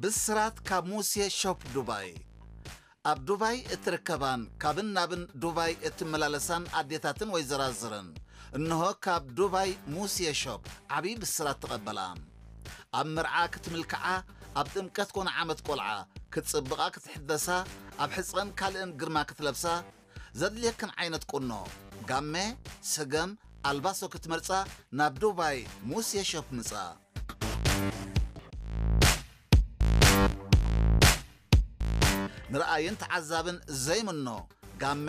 ብስራት ካብ ሙሴ ሾፕ ዱባይ። ኣብ ዱባይ እትርከባን ካብን ናብን ዱባይ እትመላለሳን ኣዴታትን ወይዘራዝርን፣ እንሆ ካብ ዱባይ ሙሴ ሾፕ ዓብዪ ብስራት ተቐበላ። ኣብ መርዓ ክትምልክዓ፣ ኣብ ጥምቀት ኮነ ዓመት ቆልዓ ክትጽብቓ ክትሕደሳ፣ ኣብ ሕጽረን ካልእን ግርማ ክትለብሳ፣ ዘድልየክን ዓይነት ቁኖ፣ ጋመ፣ ስገም፣ ኣልባሶ ክትመርጻ ናብ ዱባይ ሙሴ ሾፕ ምጻ። ንረኣይን ተዓዛብን ዘይምኖ ጋመ፣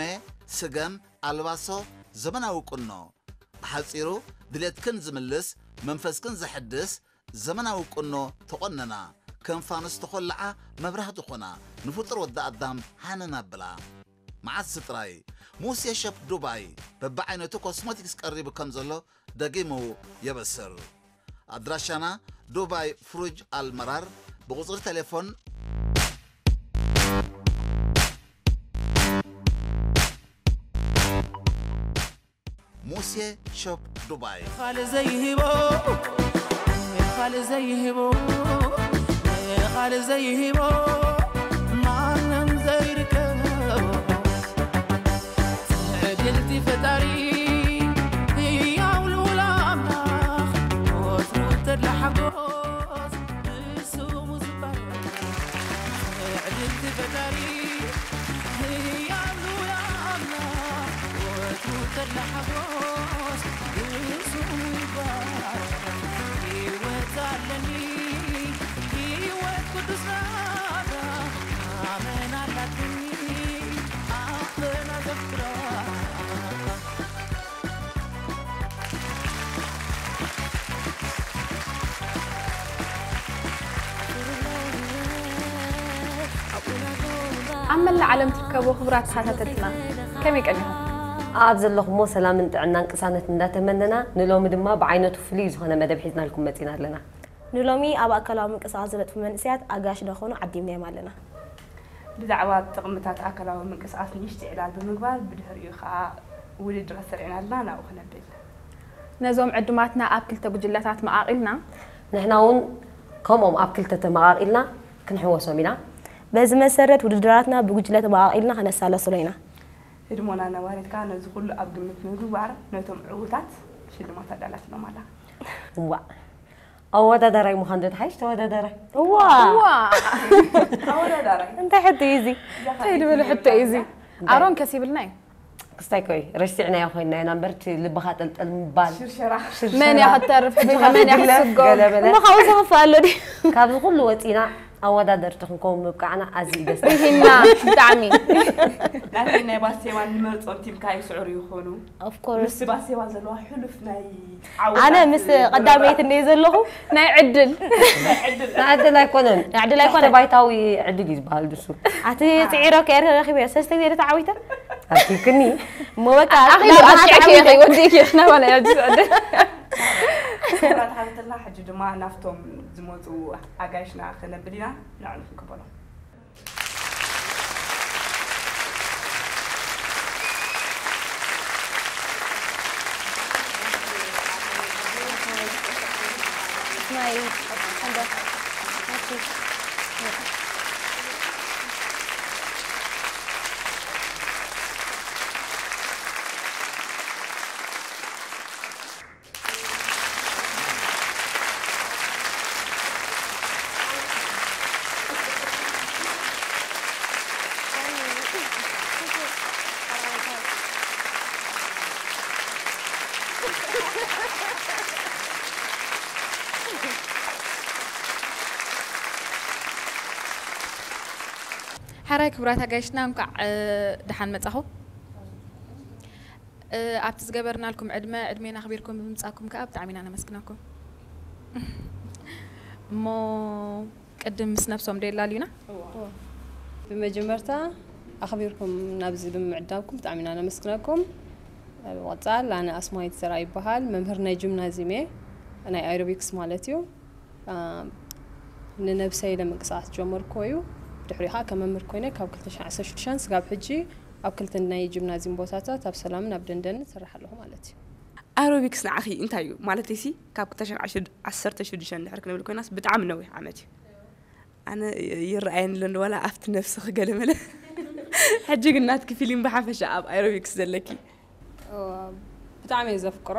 ስገም፣ ኣልባሶ፣ ዘመናዊ ቁኖ። ብሓጺሩ ድሌትክን ዝምልስ፣ መንፈስክን ዘሐድስ ዘመናዊ ቁኖ ተቖነና። ከም ፋኑስ ተኾልዓ መብራህቲ ኾና፣ ንፍጡር ወዲ ኣዳም ሃነን ኣብላ። መዓስ ጥራይ ሙሴ ሸፕ ዱባይ በብዓይነቱ ኮስሞቲክስ ቀሪቡ ከም ዘሎ ደጊሙ የበስር። ኣድራሻና ዱባይ ፍሩጅ ኣልመራር፣ ብቁጽሪ ቴሌፎን ሙሴ ሾፕ ዱባይ። ካልእ ዘይህቦ፣ ካልእ ዘይህቦ፣ ካልእ ዘይህቦ፣ ማንም ዘይርከቦ። ትዕድልቲ ፈጣሪ፣ ህያው ልኡል ኣምላኽ፣ ወትሩ ተድላ ሓጎስ፣ ንስሙ ዝባረኽ። ትዕድልቲ ፈጣሪ፣ ህያው ልኡል ኣምላኽ፣ ወትሩ ተድላ ሓጎስ፣ ንስሙ ይባረኽ። ህይወት ኣለኒ፣ ህይወት ቅዱስ ናታ፣ ኣመና ኣላትኒ፣ ኣመና ዘፍቅራ። ኣብ መላእ ዓለም ትርከቡ ክቡራት ተኸታተልትና፣ ከመይ ቀኒኹም? ኣብ ዘለኹሞ ሰላምን ጥዕናን ቅሳነት እንዳተመነና፣ ንሎሚ ድማ ብዓይነቱ ፍሉይ ዝኾነ መደብ ሒዝናልኩም መጺና ኣለና። ንሎሚ ኣብ ኣካላዊ ምንቅስቓስ ዝነጥፉ መንእሰያት ኣጋይሽ ዶ ኾኑ ዓዲምናዮም ኣለና። ብዛዕባ ጥቕምታት ኣካላዊ ምንቅስቓስ ንእሽቶ ዕላል ብምግባር፣ ብድሕሪኡ ኸኣ ውድድር ኣሰሪዕና ኣለና፣ ናብኡ ክነብል። ነዞም ዕዱማትና ኣብ ክልተ ጉጅለታት መቓቒልና። ንሕና እውን ከምኦም ኣብ ክልተ ተመቓቒልና ክንሕወሶም ኢና። በዚ መሰረት ውድድራትና ብጉጅለ ተመቓቒልና ከነሳለስሎ ኢና። ህድሞና ነባሪትካ ነዚ ኩሉ ኣብ ግምት ብምግባር ነቶም ዕዉታት ሽልማት ኣዳላትሎም ኣላ። እዋእ፣ ኣወዳዳራይ ምዃን ዶ ትሓይሽ ተወዳዳራይ? እዋ። እዋ። ኣወዳዳራይ። እንታይ ሕቶ እዩ እዚ? እንታይ ድብል ሕቶ እዩ እዚ? እንታይ? ኣሮን ከሲብልና እዩ። ክስታይ ኮይ፣ ረሲዕናዮ ኮይንና ኢና እምበር፣ እቲ ልብኻ ጠልጠል ምባል። ሽርሸራ። ሽርሸራ። መን እያ ከተርፍ? ሕጂ ከ መን እያ ክትስጎም? ገለ በለ። እሞ ካብኡ ዝኸፍእ ኣሎ ድዩ? ካብዚ ኩሉ ወፂና ኣወዳደርቲ ክንከውን ምብቃዕና ኣዝዩ ደስ ሪሂና ብጣዕሚ። ናተይ ናይ ባሴዋን ንመርጾም ቲምካ ይስዕሩ ይኾኑ። Of course። ምስቲ ባሴዋ ዘለዋ ሕሉፍ ናይ ዓወታት ኣነ ምስ ቀዳመይቲ እንደ ዘለኹ ናይ ዕድል። ናይ ዕድል። ናይ ዕድል ኣይኮነን። ናይ ዕድል ኣይኮነን። ትሕተ ባይታዊ ዕድል እዩ ዝበሃል ድሱ። ኣቲ ጽዒረ ከ ኤርትራ ረኺበ ሰለስተ ግዜ ተዓዊተ። ኣቲክኒ። እሞ በቃ ኣኺሉ ናብ ኣስዒኪ ኢኺ፣ ወዲእኪ ኢኺ ናባና ሕጂ ዝዕድል። ክቡራት ሓተትና፣ ሕጂ ድማ ናብቶም ዝመጹ ኣጋይሽና ክነብል ኢና፣ ንዕኦም ክንቅበሎም። ናይ ሓራይ ክቡራት ኣጋይሽና፣ እንኳዕ፣ እ፣ ደሓን መጻኹም። እ፣ ኣብቲ ዝገበርናልኩም ዕድመ፣ ዕድሜና ኣኽቢርኩም ብምምጻእኩም ከኣ ብጣዕሚ ኢና ነመስግነኩም። እሞ ቅድም ምስ ነብሶም ዶ የላልዩና? እዋ። ብመጀመርታ ኣኽቢርኩም ናብዚ ብምዕዳምኩም ብጣዕሚ ኢና ነመስግነኩም። ብምቕጻል ኣነ ኣስማይት ዘርኣይ ይበሃል፣ መምህር ናይ ጂምናዝየም እየ፣ ናይ ኣሮቢክስ ማለት እዩ። አ፣ ንነብሰይ ኢለ ምንቅስቓስ ዝጀመርኩዎ እዩ። ብድሕሪኡ ኸዓ ከም መምህር ኮይነ ካብ ክልተ ሽሕን ዓሰርተ ሽዱሽተን ስጋብ ሕጂ ኣብ ክልተ ናይ ጂምናዝየም ቦታታት ኣብ ሰላምን ኣብ ደንደንን እሰርሕ ኣለኹ ማለት እዩ። ኣሮቢክስ ንዓኺ እንታይ እዩ? ማለተይሲ ካብ ክልተ ሽሕን ዓሰርተ ሽዱሽተን ድሕሪ ክንብል ኮይናስ ብጣዕሚ ነዊሕ ዓመት እዩ። ኣነ ይረኣየኒ ኣሎ እንዶ ዋላ ኣብቲ ነብስኺ ገለመለ። ሕጂ ግን ናትኪ ፊልም ብሓፈሻ ኣብ ኣሮቢክስ ዘለኪ። ብጣዕሚ እየ ዘፍቅሮ።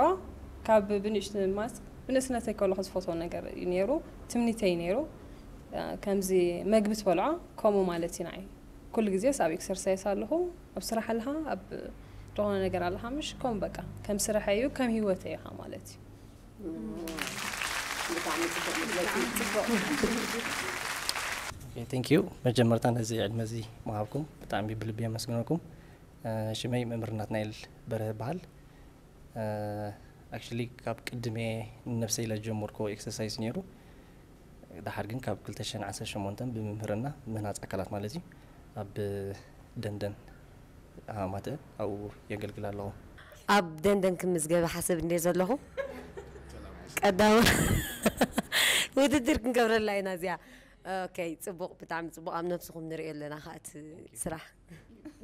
ካብ ብንእሽት ማስ ብንእስነተይ ከለኹ ዝፈትዎ ነገር እዩ ነይሩ፣ ትምኒተይ ነይሩ። ከምዚ መግቢ ትበልዖ ከምኡ ማለት እዩ ንዓይ። ኩሉ ግዜ ኣብ ኤክሰርሳይስ ኣለኹ፣ ኣብ ስራሕ ኣለኻ፣ ኣብ ዝኾነ ነገር ኣለኻ፣ ምሽ ከም በቃ ከም ስራሕ እዩ፣ ከም ህይወት እዩ ኢኻ ማለት እዩ። ብጣዕሚ ጽቡቕ መግለጺ። ቴንክ ዩ። መጀመርታ ነዚ ዕድመ እዚ ምሃብኩም ብጣዕሚ ብልቢ የመስግነኩም። ሽመይ መምህር ናትናኤል በርሀ ይበሃል። ኣክቹሊ ካብ ቅድሜ ንነብሰይ ኢለ ዝጀመርኩ ኤክሰርሳይዝ ነይሩ። ደሓር ግን ካብ ክልተ ሽሕን ዓሰርተ ሸሞንተን ብመምህርና ምህናፅ ኣካላት ማለት እዩ ኣብ ደንደን ሃማተ ኣብኡ የገልግል ኣለኹ። ኣብ ደንደን ክምዝገበ ሓሰብ እንደ ዘለኹ ቀዳማ ውድድር ክንገብረላ ኢና እዚኣ። ኦኬ፣ ጽቡቕ፣ ብጣዕሚ ጽቡቕ። ኣብ ነብስኹም ንሪኦ ኣለና ከኣ እቲ ስራሕ።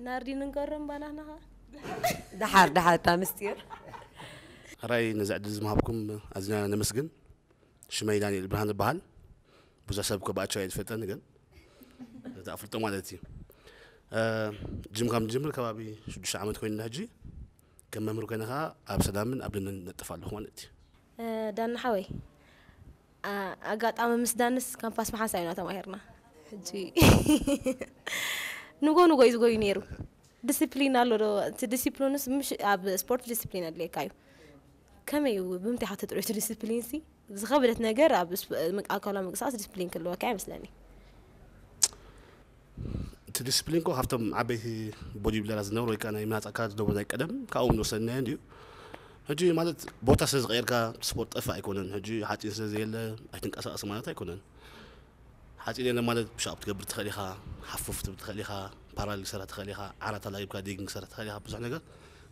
ናርዲ ንንገሮም ባናህና ከኣ። ደሓር ደሓር እታ ምስጢር። ሕራይ ነዚ ዕድል ዝምሃብኩም ኣዝና ነመስግን። ሽመይ ዳንኤል ብርሃን እበሃል። ብዙሕ ሰብ እኮ ብኣቸው ኣይዝፈልጠኒ ግን እቲ ኣፍልጦ ማለት እዩ። እ፣ ጅም ካብ ንጅምር ከባቢ ሽዱሽተ ዓመት ኮይኑና ሕጂ። ከም መምህር ኮይነ ከዓ ኣብ ሰላምን ኣብ ደንን ነጥፍ ኣለኹ ማለት እዩ። ዳኒ ሓወይ፣ ኣጋጣሚ ምስ ዳንስ ካምፓስ መሓንሳብ ኢና ተማሂርና። ሕጂ ንጎ ንጎ እዩ ዝጎዩ ነይሩ። ዲስፕሊን ኣሎ ዶ? እቲ ዲስፕሊንስ ምሽ ኣብ ስፖርት ዲስፕሊን ኣድልየካ እዩ። ከመይ እዩ? ብምንታይ ኢኻ ተጥርዮ እቲ ዲስፕሊን ሲ? ዝኸበደት ነገር ኣብ ስፕ-፣ ምንቅ-፣ ኣካላዊ ምንቅስቓስ ዲስፕሊን ክህልወካ ይመስለኒ። እቲ ዲስፕሊን እኮ ካብቶም ዓበይቲ ቦዲ ቢልደራት ዝነበሩ ወይ ከዓ ናይ ምህናፅ ኣካላት ዝነበሩ ናይ ቀደም ካብኦም ዝወሰድናዮ እንድዩ። ሕጂ ማለት ቦታ ስለ ዝቐየርካ ስፖርት ጠፍእ ኣይኮነን። ሕጂ ሓፂን ስለ ዘየለ ኣይትንቀሳቐስ ማለት ኣይኮነን። ሓፂን የለ ማለት ፑሽ ኣፕ ክትገብር ትኽእል ኢኻ፣ ሓፉፍ ክትብል ትኽእል ኢኻ፣ ፓራለል ክትሰርሕ ትኽእል ኢኻ፣ ዓራት ኣላጊብካ ዲጊንግ ክትሰርሕ ትኽእል ኢኻ፣ ብዙሕ ነገር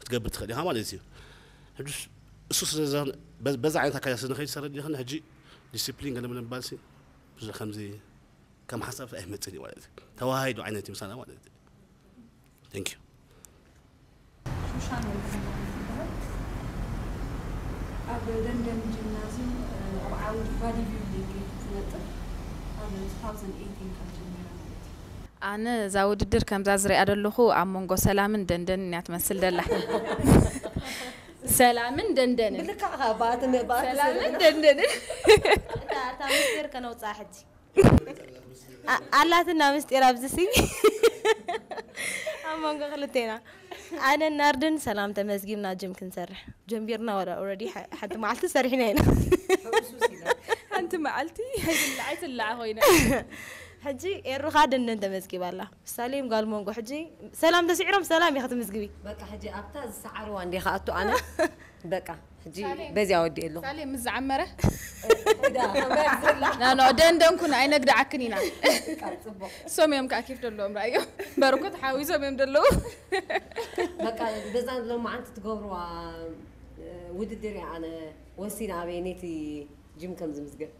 ክትገብር ትኽእል ኢኻ ማለት እዩ። ሕጂ እሱ ስለ በዛ ዓይነት ኣካይዳ ስለ ንኸይድ ሰረድ ይኽን ሕጂ ዲስፕሊን ገለ ምባልሲ ብዙሕ ከምዚ ከም ሓሳብ ኣይመፅን እዩ ማለት እዩ። ተዋሃሂዱ ዓይነት እዩ ምሳና ማለት እዩ። Thank you። ሹሻን ወልደማርያም ይበሃል። ኣብ ደንደን ጂምናዝዩም ኣብ ዓውዲ ባዲ ቢልዲንግ ዝነጥፍ ኣብ two thousand eighteen ካብ ጀሚረ ማለት እዩ። ኣነ እዛ ውድድር ከምዛ ዝሪኣ ዘለኹ ኣብ መንጎ ሰላምን ደንደንን እያ ትመስል ደላ። ሰላምን ደንደንን። ብልክዕኻ ብኣቲ ን-፣ ብኣቲ ሰላምን ስእሊ። ደንደንን። እታ፣ እታ ምስጢር ከነውፅኣ ሕጂ። ኣ-፣ ኣላትና ምስጢር ኣብዚ ሲ። ኣብ መንጎ ክልቴና። ኣነን ናርድን ሰላም ተመዝጊብና ጅም ክንሰርሕ ጀምቢርና። ወላ ኦልሬዲ ሓ-፣ ሓንቲ መዓልቲ ሰሪሕና ኢና። ሓንቲ መዓልቲ ኣይትላዕ ኣይትላዕ ኮይና። ሕጂ ኤሩኻ ደንደን ተመዝጊባ ኣላ። ሳሌም ጓል መንጎ ሕጂ ሰላም ተስዒሮም ሰላም ኢኻ ትምዝግቢ። በቃ ሕጂ ኣብታ ዝሰዓርዋ እንዴ ከኣቱ ኣነ በቃ ሕጂ በዚያ ወዲእ ኣለኹ። ሳሌም ምስ ዝዓመረ ዳ፣ ከመይ ዝላ? ና፣ ኖ፣ ደንደንኩን ኣይነግድዓክን ኢና። በቃ ጽቡቕ። ሶም እዮም ከኣ ኬፍ ደለዎም ረኣዮም። በርኮት ሓዊሶም እዮም ደለዉ። በቃ በዛ ሎማዓንቲ ትገብርዋ፣ እ፣ ውድድር እያ ኣነ ወሲነ ኣበይ ነቲ ጂም ከም ዝምዝገብ።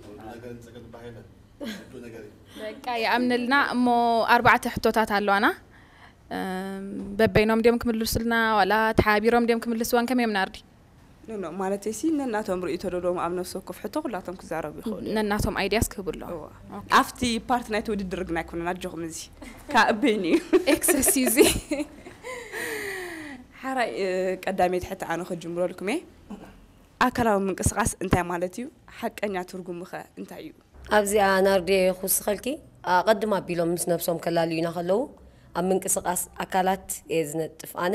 ወዲ ነገር ንጸገም ባሄለ። ወዲ ነገር እዩ። በቃ ይኣምንልና እሞ ኣርባዕተ ሕቶታት ኣለዋና። እም፣ በበይኖም ድዮም ክምልሱልና ዋላ ተሓቢሮም ድዮም ክምልስዋን ከመይ እዮም ናርዲ? ኖ፣ ኖ፣ ማለተይ ሲ ነናቶም ርእይቶ ደለዎም ኣብ ነፍሲ ወከፍ ሕቶ ኩላቶም ክዛረቡ ይኽእሉ እዮም። ነናቶም ኣይድያስ ክህቡ ኣለዎም። እዋ። ኦኬ። ኣብቲ ፓርት ናይቲ ውድድር ግን ኣይኮነን ኣጆኹም እዚ። ካብ በይኑ እዩ። ኤክሰስ እዩ እዚ። ሓራይ፣ እ፣ ቀዳመይቲ ሕቶ ኣነ ክጅምረልኩም እየ። ኣካላዊ ምንቅስቓስ እንታይ ማለት እዩ? ሓቀኛ ትርጉሙ ኸ እንታይ እዩ? ኣብዚኣ ናርድየ ክውስኸልኪ፣ ኣቐድም ኣቢሎም ምስ ነብሶም ከላልዩና ከለዉ፣ ኣብ ምንቅስቓስ ኣካላት እየ ዝነጥፍ ኣነ፣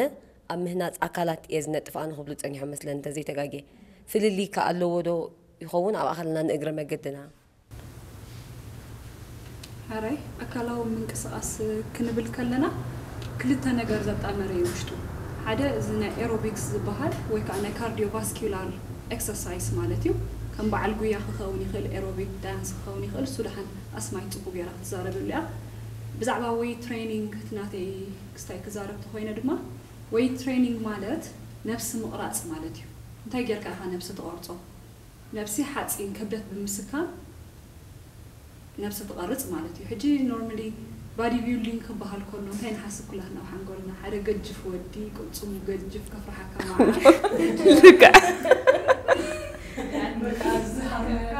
ኣብ ምህናጽ ኣካላት እየ ዝነጥፍ ኣነ ክብሉ ጸኒሖም መስለኒ እንተዘይተጋግየ። ፍልልይ ከ ኣለዎ ዶ ይኸውን ኣብ ኣካልና ንእግረ መገድና? ሕራይ ኣካላዊ ምንቅስቓስ ክንብል ከለና ክልተ ነገር ዘጣመረ እዩ ውሽጡ። ሓደ እዚ ናይ ኤሮቢክስ ዝበሃል ወይ ከዓ ናይ ካርዲዮቫስኪላር ኤክሰርሳይስ ማለት እዩ። ከም በዓል ጉያ ክኸውን ይኽእል፣ ኤሮቢክ ዳንስ ክኸውን ይኽእል። እሱ ደሓን ኣስማይ ጽቡቕ ጌራ ክትዛረበሉ እያ። ብዛዕባ ዌይት ትሬኒንግ እቲ ናተይ ክስታይ ክዛረብ ተኾይነ ድማ ዌይት ትሬኒንግ ማለት ነብሲ ምቕራጽ ማለት እዩ። እንታይ ጌርካ ኢኻ ነብሲ ትቐርጾ? ነብሲ ሓፂን ክብደት ብምስካም ነብሲ ትቐርፅ ማለት እዩ። ሕጂ ኖርማሊ ባዲ ቢልዲንግ ክበሃል ከሎ እንታይ ንሓስብ ኩላትና ኣብ ሓንጎልና? ሓደ ገጅፍ ወዲ ቅልፅሙ ገጅፍ ከፍርሓካ መዓት ልክዕ። በቃ ዝሃመካ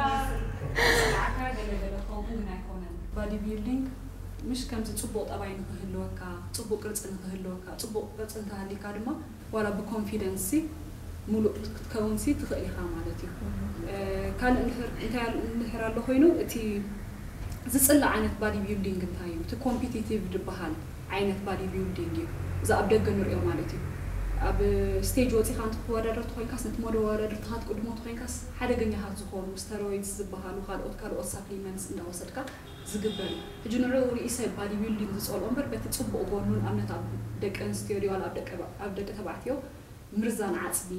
ዝፀዓካ ገለ ገለ ባዲ ቢልዲንግ ምሽ ከምዚ ጽቡቕ ጠባይ ንክህልወካ፣ ጽቡቕ ቅርጺ ንክህልወካ፣ ጽቡቕ ቅርጺ እንተሃሊካ ድማ ዋላ ብኮንፊደንስ ሲ ሙሉእ ክትከውን ሲ ትኽእል ኢኻ ማለት እዩ። ካልእ እንድሕር እንታይ ኣሎ ኮይኑ እቲ ዝጽላእ ዓይነት ባዲ ቢልዲንግ እንታይ እዩ? እቲ ኮምፒቲቲቭ ዝበሃል ዓይነት ባዲ ቢልዲንግ እዩ። እዚ ኣብ ደገ ንሪኦ ማለት እዩ። ኣብ ስቴጅ ወፂኻ እንተ ክትወዳደር ተኮይንካስ ነቲ መወዳደርትኻ ትቅድሞ ተኮይንካስ ሓደገኛታት ዝኾኑ ስተሮይድስ ዝበሃሉ ካልኦት ካልኦት ሳፕሊመንትስ እንዳወሰድካ ዝግበር እዩ። ሕጂ ንዕኡ ርእሰ ባዲ ቢልዲንግ ዝጸልኦ እምበር በቲ ጽቡቕ ጎኑ ንኣብነት ኣብ ደቂ ኣንስትዮ ድዩ ዋላ ኣብ ደቂ ተባዕትዮ ምርዛን ዓጽሚ፣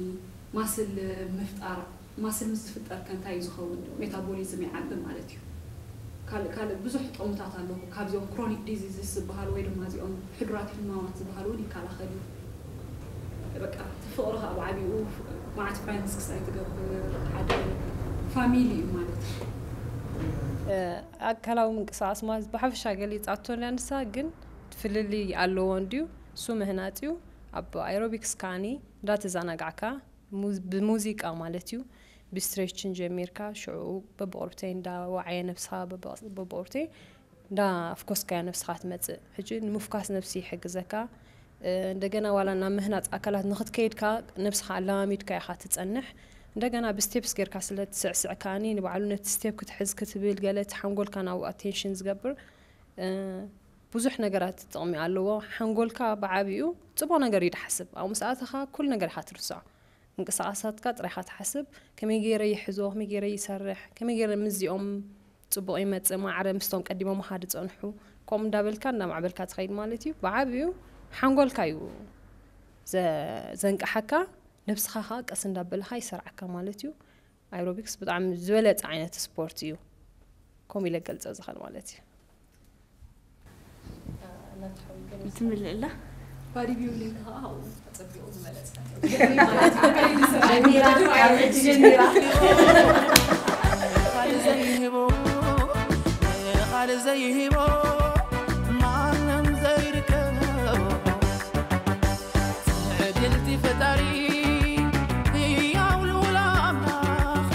ማስል ምፍጣር፣ ማስል ምስ ዝፍጠር ከ እንታይ እዩ ዝኸውን? ሜታቦሊዝም ይዓቢ ማለት እዩ። ካልእ ካልእ ብዙሕ ጥቕምታት ኣለዎ። ካብዚኦም ክሮኒክ ዲዚዝስ ዝበሃሉ ወይ ድማ እዚኦም ሕዱራት ሕማማት ዝበሃሉ እውን ይከላኸል እዩ። በቃ እቲ ፍቕሪ ከዓ ብዓቢኡ ማዕት ፍሬንድስ ክሳይ ትገብር ሓደ ፋሚሊ እዩ ማለት እዩ። ኣካላዊ ምንቅስቃስ ማለት ብሓፈሻ ገሊፃቶ ንሳ ግን ፍልልይ ኣለዎ እንድዩ። እሱ ምህናፅ እዩ። ኣብ ኣሮቢክስ ከዓኒ እንዳተዘናጋዕካ ብሙዚቃ ማለት እዩ ብስትሬችን ጀሚርካ ሽዑ በብቁርብተይ እንዳወዓየ ነብስኻ በብቁርብተይ እንዳ ኣፍኮስካያ ነብስኻ ትመፅእ። ሕጂ ንምፍኳስ ነብሲ ይሕግዘካ። እንደገና ዋላ ናብ ምህናፅ ኣካላት ንክትከይድካ ነብስኻ ኣላማሚድካ ኢኻ ትፀንሕ። እንደገና ብስቴፕስ ጌርካ ስለ ትስዕስዕ ከዓኒ ንባዕሉ ነቲ ስቴፕ ክትሕዝ ክትብል ገለ እቲ ሓንጎልካ ናብኡ ኣቴንሽን ዝገብር ብዙሕ ነገራት ጥቕሚ ኣለዎ። ሓንጎልካ ብዓቢኡ ጽቡቕ ነገር እዩ ድሓስብ። ኣብኡ ምስ ኣተኻ ኩሉ ነገር ኢኻ ትርስዖ። ምንቅስቓሳትካ ጥራይ ኢኻ ትሓስብ። ከመይ ገይረ ይሕዞ፣ ከመይ ገይረ ይሰርሕ፣ ከመይ ገይረ ምስዚኦም ጽቡቕ ይመጽእ፣ ማዕረ ምስቶም ቀዲሞምኻ ዝጸንሑ፣ ከምኡ እንዳበልካ እንዳማዕበልካ ትኸይድ ማለት እዩ። ብዓቢኡ ሓንጎልካ እዩ ዘ- ዘንቅሓካ፣ ነብስኻ ኸኣ ቀስ እንዳበልኻ ይሰርዓካ ማለት እዩ። ኣይሮቢክስ ብጣዕሚ ዝበለጸ ዓይነት ስፖርት እዩ። ከምኡ ኢለ ክገልጾ ዝኽእል ማለት እዩ። ትምልእላ ባዲ ቢልዲንግ ከዓ ኣብኡ ተፀቢቑ ዝበለፀ ቃል ዘይህቦ ማንም ዘይርከቦ ትዕድልቲ ፈጣሪ ህያው ልኡል ኣምላኽ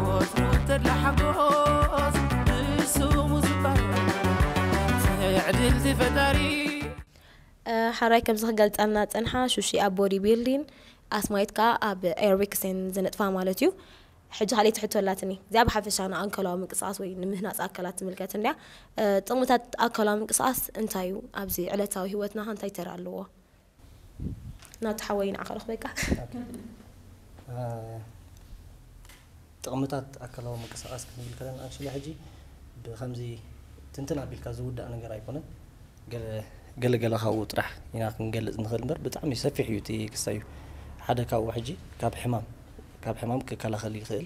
ወትሩ ተድላ ሓጎስ ብስሙ ዝባረኽ ትዕድልቲ ፈጣሪ ሓራይ ከምዚ ክገልፀልና ፀንሓ ሹሺ ኣብ ቦዲ ቢልዲን ኣስማይት ከዓ ኣብ ኤሮቢክስ እየን ዝነጥፋ ማለት እዩ። ሕጂ ካልኣይቲ ሕቶ ኣላትኒ። እዚኣ ብሓፈሻ ንኣካላዊ ምንቅስቓስ ወይ ንምህናፅ ኣካላት ትምልከት እንድያ። ጥቕምታት ኣካላዊ ምንቅስቓስ እንታይ እዩ? ኣብዚ ዕለታዊ ህይወትና እንታይ ተራ ኣለዎ? ናቱ ሓወይ ንዓኻ ረኽበካ። ጥቕምታት ኣካላዊ ምንቅስቓስ ክንብል ከለና ኣክሽሊ ሕጂ ብከምዚ ትንትን ኣቢልካ ዝውዳእ ነገር ኣይኮነን። ገለ ገለ ገለ ካብኡ ጥራሕ ኢና ክንገልፅ ንኽእል እምበር ብጣዕሚ ሰፊሕ እዩ እቲ ክስታይ እዩ። ሓደ ካብኡ ሕጂ ካብ ሕማም ካብ ሕማም ክከላኸል ይኽእል።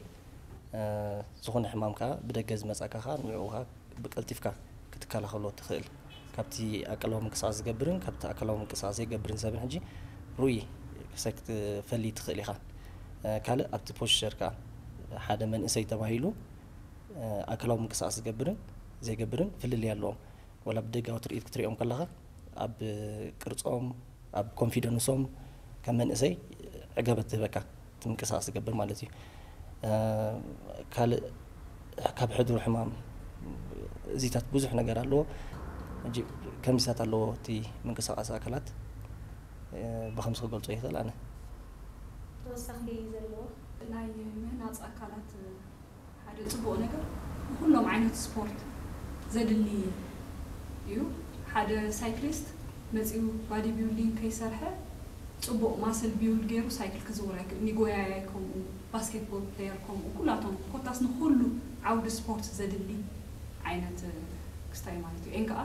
ዝኾነ ሕማም ከዓ ብደገ ዝመፃካ ከዓ ንዕኡ ከዓ ብቀልጢፍካ ክትከላኸሎ ትኽእል። ካብቲ ኣካላዊ ምንቅስቃስ ዝገብርን ካብቲ ኣካላዊ ምንቅስቃስ ዘይገብርን ሰብን ሕጂ ርኡይ ክሳይ ክትፈሊ ትኽእል ኢኻ። ካልእ ኣብቲ ፖስቸር ከዓ ሓደ መንእሰይ ተባሂሉ ኣካላዊ ምንቅስቃስ ዝገብርን ዘይገብርን ፍልልይ ኣለዎም። ወላ ብደጋዊ ትርኢት ክትሪኦም ከለኻ ኣብ ቅርጾም ኣብ ኮንፊደንሶም ከም መንእሰይ ዕገበት ትህበካ እቲ ምንቅስቃስ ዝገብር ማለት እዩ። ካልእ ካብ ሕዱር ሕማም እዚታት ብዙሕ ነገር ኣለዎ። ሕጂ ከምዚታት ኣለዎ እቲ ምንቅስቃስ ኣካላት ብከምዚ ክገልጾ ይኽእል ኣነ። ተወሳኺ ዘለዎ ናይ ምህናፅ ኣካላት ሓደ ፅቡቕ ነገር ንኩሎም ዓይነት ስፖርት ዘድሊ እዩ። ሓደ ሳይክሊስት መፂኡ ባዲ ቢልዲንግ ከይሰርሐ ፅቡቕ ማስል ቢውልድ ገይሩ ሳይክል ክዝውር ኣይክእልን። ጎያያይ ከምኡ፣ ባስኬትቦል ፕሌየር ከምኡ፣ ኩላቶም ኮታስ ንኩሉ ዓውዲ ስፖርት ዘድሊ ዓይነት ክስታይ ማለት እዩ። ኤን ከዓ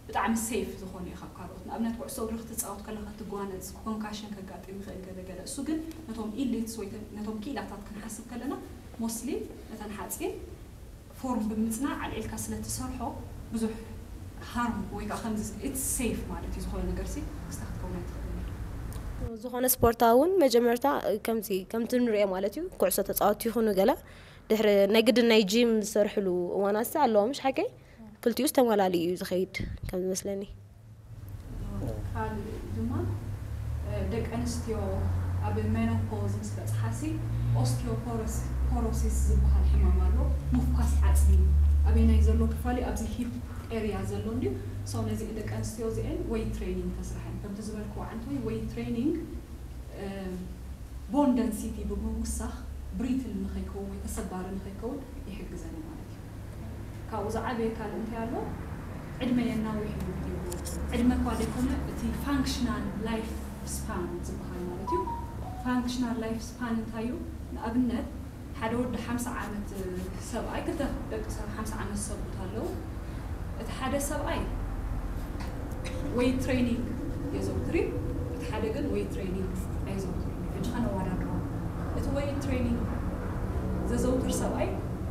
ብጣዕሚ ሴፍ ዝኾነ እዩ ካብ ካልኦት። ንኣብነት ኩዕሶ እግሪ ክትፃወት ከለኻ ትጓነፅ፣ ኮንካሽን ከጋጥም ይኽእል ገለ ገለ። እሱ ግን ነቶም ኢሊትስ ወይ ነቶም ክኢላታት ክንሓስብ ከለና ሞስሊ ነተን ሓፂን ፎርም ብምፅናዕ ኣልዒልካ ስለ ትሰርሖ ብዙሕ ሃርም ወይ ከዓ ከምዚ ኢትስ ሴፍ ማለት እዩ። ዝኾነ ነገር ሲ ክስታ ክትከውን ኣይትኽእልን። ዝኾነ ስፖርታዊ እውን መጀመርታ ከምዚ ከምቲ ንሪኦ ማለት እዩ ኩዕሶ ተፃወቲ ይኹኑ ገለ ድሕሪ ናይ ግድን ናይ ጂም ዝሰርሕሉ እዋናት ኣለዎ ምሽ ሓቀይ? ክልቲኡ ዝተመላልዩ እዩ ዝኸይድ ከም ዝመስለኒ። ካልእ ድማ ደቂ ኣንስትዮ ኣብ ሜኖፖዝ ምስ በፅሓሲ ኦስቲዮፖሮሲስ ዝበሃል ሕማም ኣሎ። ምፍኳስ ዓፅሚ ኣበየናይ ዘሎ ክፋል እዩ? ኣብዚ ሂፕ ኤርያ ዘሎ እንድዩ። So ነዚ ደቂ ኣንስትዮ እዚአን weight training ተስርሐን ከምቲ ዝበልክዎ ዓንተወይ weight training bone density ብምውሳኽ brittle ንኸይከውን ወይ ተሰባሪ ንኸይከውን ይሕግዘን ማለት እዩ። ካብኡ ዝዓበየ ካልእ እንታይ ኣሎ? ዕድመ የናውሕ እዩ። ዕድመ እኳ ዘይኮነ እቲ functional life span ዝበሃል ማለት እዩ። Functional life span እንታይ እዩ? ንኣብነት ሓደ ወዲ ሓምሳ ዓመት ሰብኣይ ክልተ ደቂ ሰብ ሓምሳ ዓመት ሰብኡት ኣለዉ። እቲ ሓደ ሰብኣይ weight training የዘውትር እዩ፣ እቲ ሓደ ግን weight training ኣየዘውትር እዩ። ሕጂ ከነወዳድሮ እቲ weight training ዘዘውትር ሰብኣይ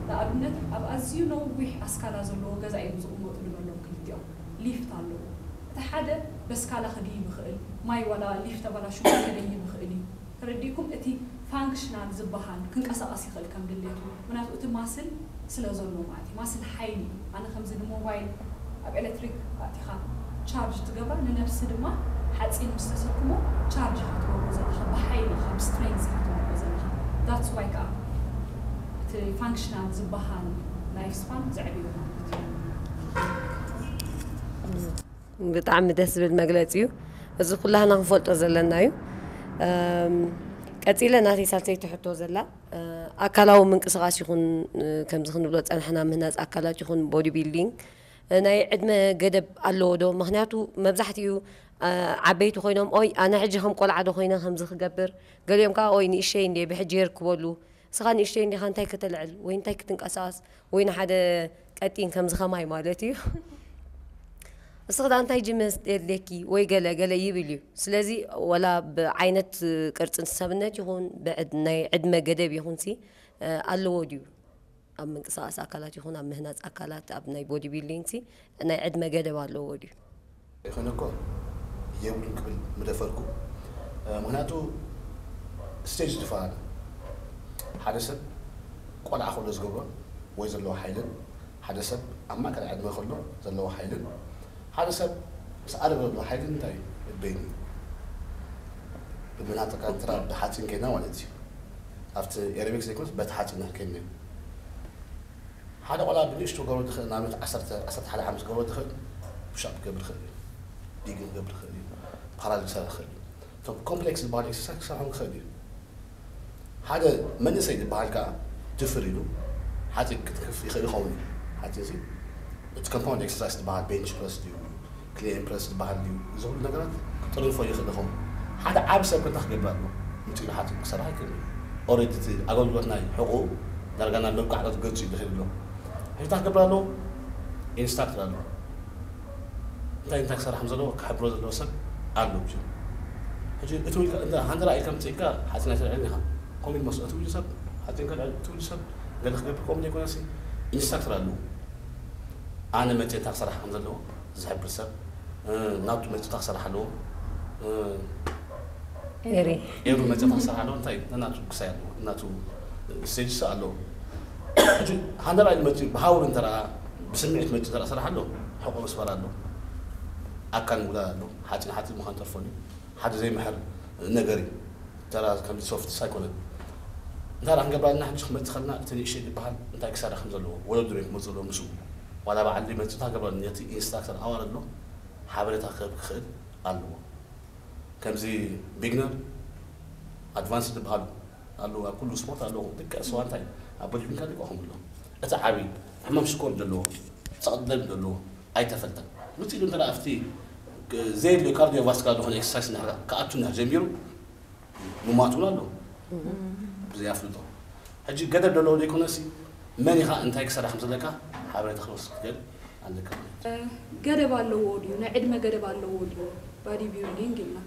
ንኣብነት ኣብ ኣዝዩ ነዊሕ ኣስካላ ዘለዎ ገዛ እዮም ዝቕመጡ ንበሎም ክልቲኦም። ሊፍት ኣለዎ። እቲ ሓደ በስካላ ክድይብ ይኽእል፣ ማይ ዋላ ሊፍት ተበላሹ ከደይብ ይኽእል እዩ። ተረዲእኩም? እቲ functional ዝበሃል ክንቀሳቐስ ይኽእል ከም ድሌቱ፣ ምክንያቱ እቲ ማስል ስለ ዘሎ ማለት እዩ። ማስል ሓይሊ እዩ። ኣነ ከምዚ ንሞባይል ኣብ ኤሌክትሪክ ኣእቲኻ ቻርጅ ትገብራ፣ ንነብሲ ድማ ሓፂን ምስ ተሰክሞ ቻርጅ ኢኻ ትገብሮ ዘለኻ፣ ብሓይሊ ኢኻ፣ ብስትሬንግዝ ኢኻ ትገብሮ ዘለኻ። That's why ከዓ እቲ functional ዝበሃል life span ዘዕብዮ ማለት እዩ። ብጣዕሚ ደስ ዝብል መግለፂ እዩ። እዚ ኩላህና ክንፈልጦ ዘለና እዩ። ቀፂለ ናተይ ሳልሰይቲ ሕቶ ዘላ ኣካላዊ ምንቅስቃስ ይኹን ከምዚ ክንብሎ ፀናሕና ምህናፅ ኣካላት ይኹን body building ናይ ዕድመ ገደብ ኣለዎ ዶ? ምክንያቱ መብዛሕትኡ ዓበይቲ ኮይኖም ኦይ ኣነ ሕጂ ከም ቆልዓ ዶ ኮይነ ከምዚ ክገብር፣ ገሊኦም ከዓ ኦይ ንእሸይ እንደ ብሕጂ የርክበሉ እስኻ ንእሽተይ እንዲኻ እንታይ ከተልዕል ወይ እንታይ ክትንቀሳቐስ ወይ ንሓደ ቀጢን ከምዚ ኸማይ ማለት እዩ። እስኺ ዳ እንታይ ጅምስ የድልየኪ ወይ ገለ ገለ ይብል እዩ። ስለዚ ወላ ብዓይነት ቅርፂ ሰብነት ይኹን ብዕድ- ናይ ዕድመ ገደብ ይኹን ሲ ኣለዎ ድዩ ኣብ ምንቅስቃስ ኣካላት ይኹን ኣብ ምህናፅ ኣካላት ኣብ ናይ ቦዲ ቢልዲንግ ሲ ናይ ዕድመ ገደብ ኣለዎ ድዩ? ይኾነ እኮ የብሉን ክብል ምደፈርኩ። ምክንያቱ ስቴጅ ዝፈኣል ሓደ ሰብ ቆልዓ ከሎ ዝገብሮ ወይ ዘለዎ ሓይልን ሓደ ሰብ ኣብ ማእከል ዕድመ ከሎ ዘለዎ ሓይልን ሓደ ሰብ ምስ ዓረበ ዘለዎ ሓይልን እንታይ እዩ? በይኑ ብመናጠቃ እንትና ብሓፂን ከይና ማለት እዩ። ኣብቲ ኤሮቢክስ ዘይኮነስ በቲ ሓፂን ከይና ሓደ ቆልዓ ብንእሽቶ ክገብሮ ዝኽእል ንኣብነት ዓሰርተ ዓሰርተ ሓደ ዓመት ክገብሮ ዝኽእል ፑሻፕ ክገብር ይኽእል እዩ። ዲግን ክገብር ይኽእል እዩ። ፓራል ክሰርሕ ይኽእል እዩ። እቶም ኮምፕሌክስ ዝበሃሉ ኤክሰርሳይዝ ክሰርሖም ክኽእል እዩ። ሓደ መንእሰይ ዝበሃል ከዓ ድፍር ኢሉ ሓፂን ክትክፍ ይኽእል ይኸውን እዩ። ሓፂን ሲ እቲ ኮምፓውንድ ኤክሰርሳይዝ ዝበሃል ቤንች ፕረስ ድዩ ክሊን ፕረስ ዝበሃል ድዩ እዚ ኩሉ ነገራት ክጥርንፎ ይኽእል ይኸውን። ሓደ ዓብ ሰብ ከንታ ክገብር ኣለዎ ምፅኡ ሓፂን ክሰርሕ ኣይክእል እዩ። ኦረዲ እቲ ኣገልግሎት ናይ ሕቑኡ ዳርጋ ናብ መብቃዕታ ገፁ እዩ ዝኸይድ ኣሎ። ሕታ ክገብር ኣለዎ ኢንስትራክተር ኣለዎ እንታይ እንታይ ክሰርሕ ከም ዘለዎ ክሕብሮ ዘለዎ ሰብ ኣሎ። ሕጂ እቲ ውልቀ እንተ ሃንደራ ኢልካ ምፅእካ ሓፂን ኣይትልዕልን ኢኻ። ከምኡ ኢሉ መስሎ እቲ ውልቀ ሰብ ሓፂን ከልዕል እቲ ውልቀ ሰብ ገለ ክገብር ከምኡ ዘይኮነሲ ኢንስትራክተር ኣለዎ። ኣነ መፅእ እንታይ ክሰርሕ ከም ዘለዎ ዝሕብር ሰብ ናቱ መፅእ እንታይ ክሰርሕ ኣለዎ። ኤሪ ኤሩ መፅእ እንታይ ክሰርሕ ኣለዎ እንታይ እዩ ናቱ ክሳይ ኣለዎ ናቱ ስቴጅ ኣለዎ። ሕጂ ሃንደራ ኢሉ መፅእ ብሃውር እንተረኣ ብስምዒት መፅእ እንተረኣ ሰራሕ ኣሎ ሕቆ መስበር ኣሎ ኣካል ምጉዳል ኣሎ ሓፂን ሓፂን ምዃን ጠርፎን እዩ ሓደ ዘይምሕር ነገር እዩ ተራ ከምዚ ሶፍትስ ኣይኮነን እንታይ ዳ ክንገብር ኣለና ሕጂ ክመፅእ ከለና እቲ ንእሽተይ ዝበሃል እንታይ ክሰርሕ ከም ዘለዎ ወለዱ ዶ ክመፅእ ኣለዎ ምስኡ ዋላ በዓል ዶ ይመፅእ እንታይ ክገብር ኣለዎ ነቲ ኢንስትራክተር ኣዋርድ ኣሎ ሓበሬታ ክህብ ክኽእል ኣለዎ ከምዚ ቢግነር ኣድቫንስ ዝበሃሉ ኣለዉ ኣብ ኩሉ ስፖርት ኣለዉ ልክዕ ስዋ እንታይ ኣብ ቦዲቢልዲንግ ልክዕ ከምኡ ኣሎ እቲ ዓብዪ ሕማም ሽኮር ዘለዎ ፀቕጢ ደም ዘለዎ ኣይተፈልጠን ምፅእ ኢሉ እንተ ኣብቲ ዘየድልዮ ካርዲዮቫስካር ዝኾነ ኤክሰርሳይስ እንድሕር ክኣቱ እንድሕር ጀሚሩ ምሟት እውን ኣለዉ ብዘይ ኣፍልጦ ሕጂ ገደብ ዘለዎ ዘይኮነሲ መን ኢኻ እንታይ ክሰርሕ ከም ዘለካ ሓበሬታ ክትወስድ ትኽእል ኣለካ ማለት እዩ። ገደብ ኣለዎ ድዩ? ናይ ዕድመ ገደብ ኣለዎ ድዩ? ባዲ ቢልዲንግ ኢልና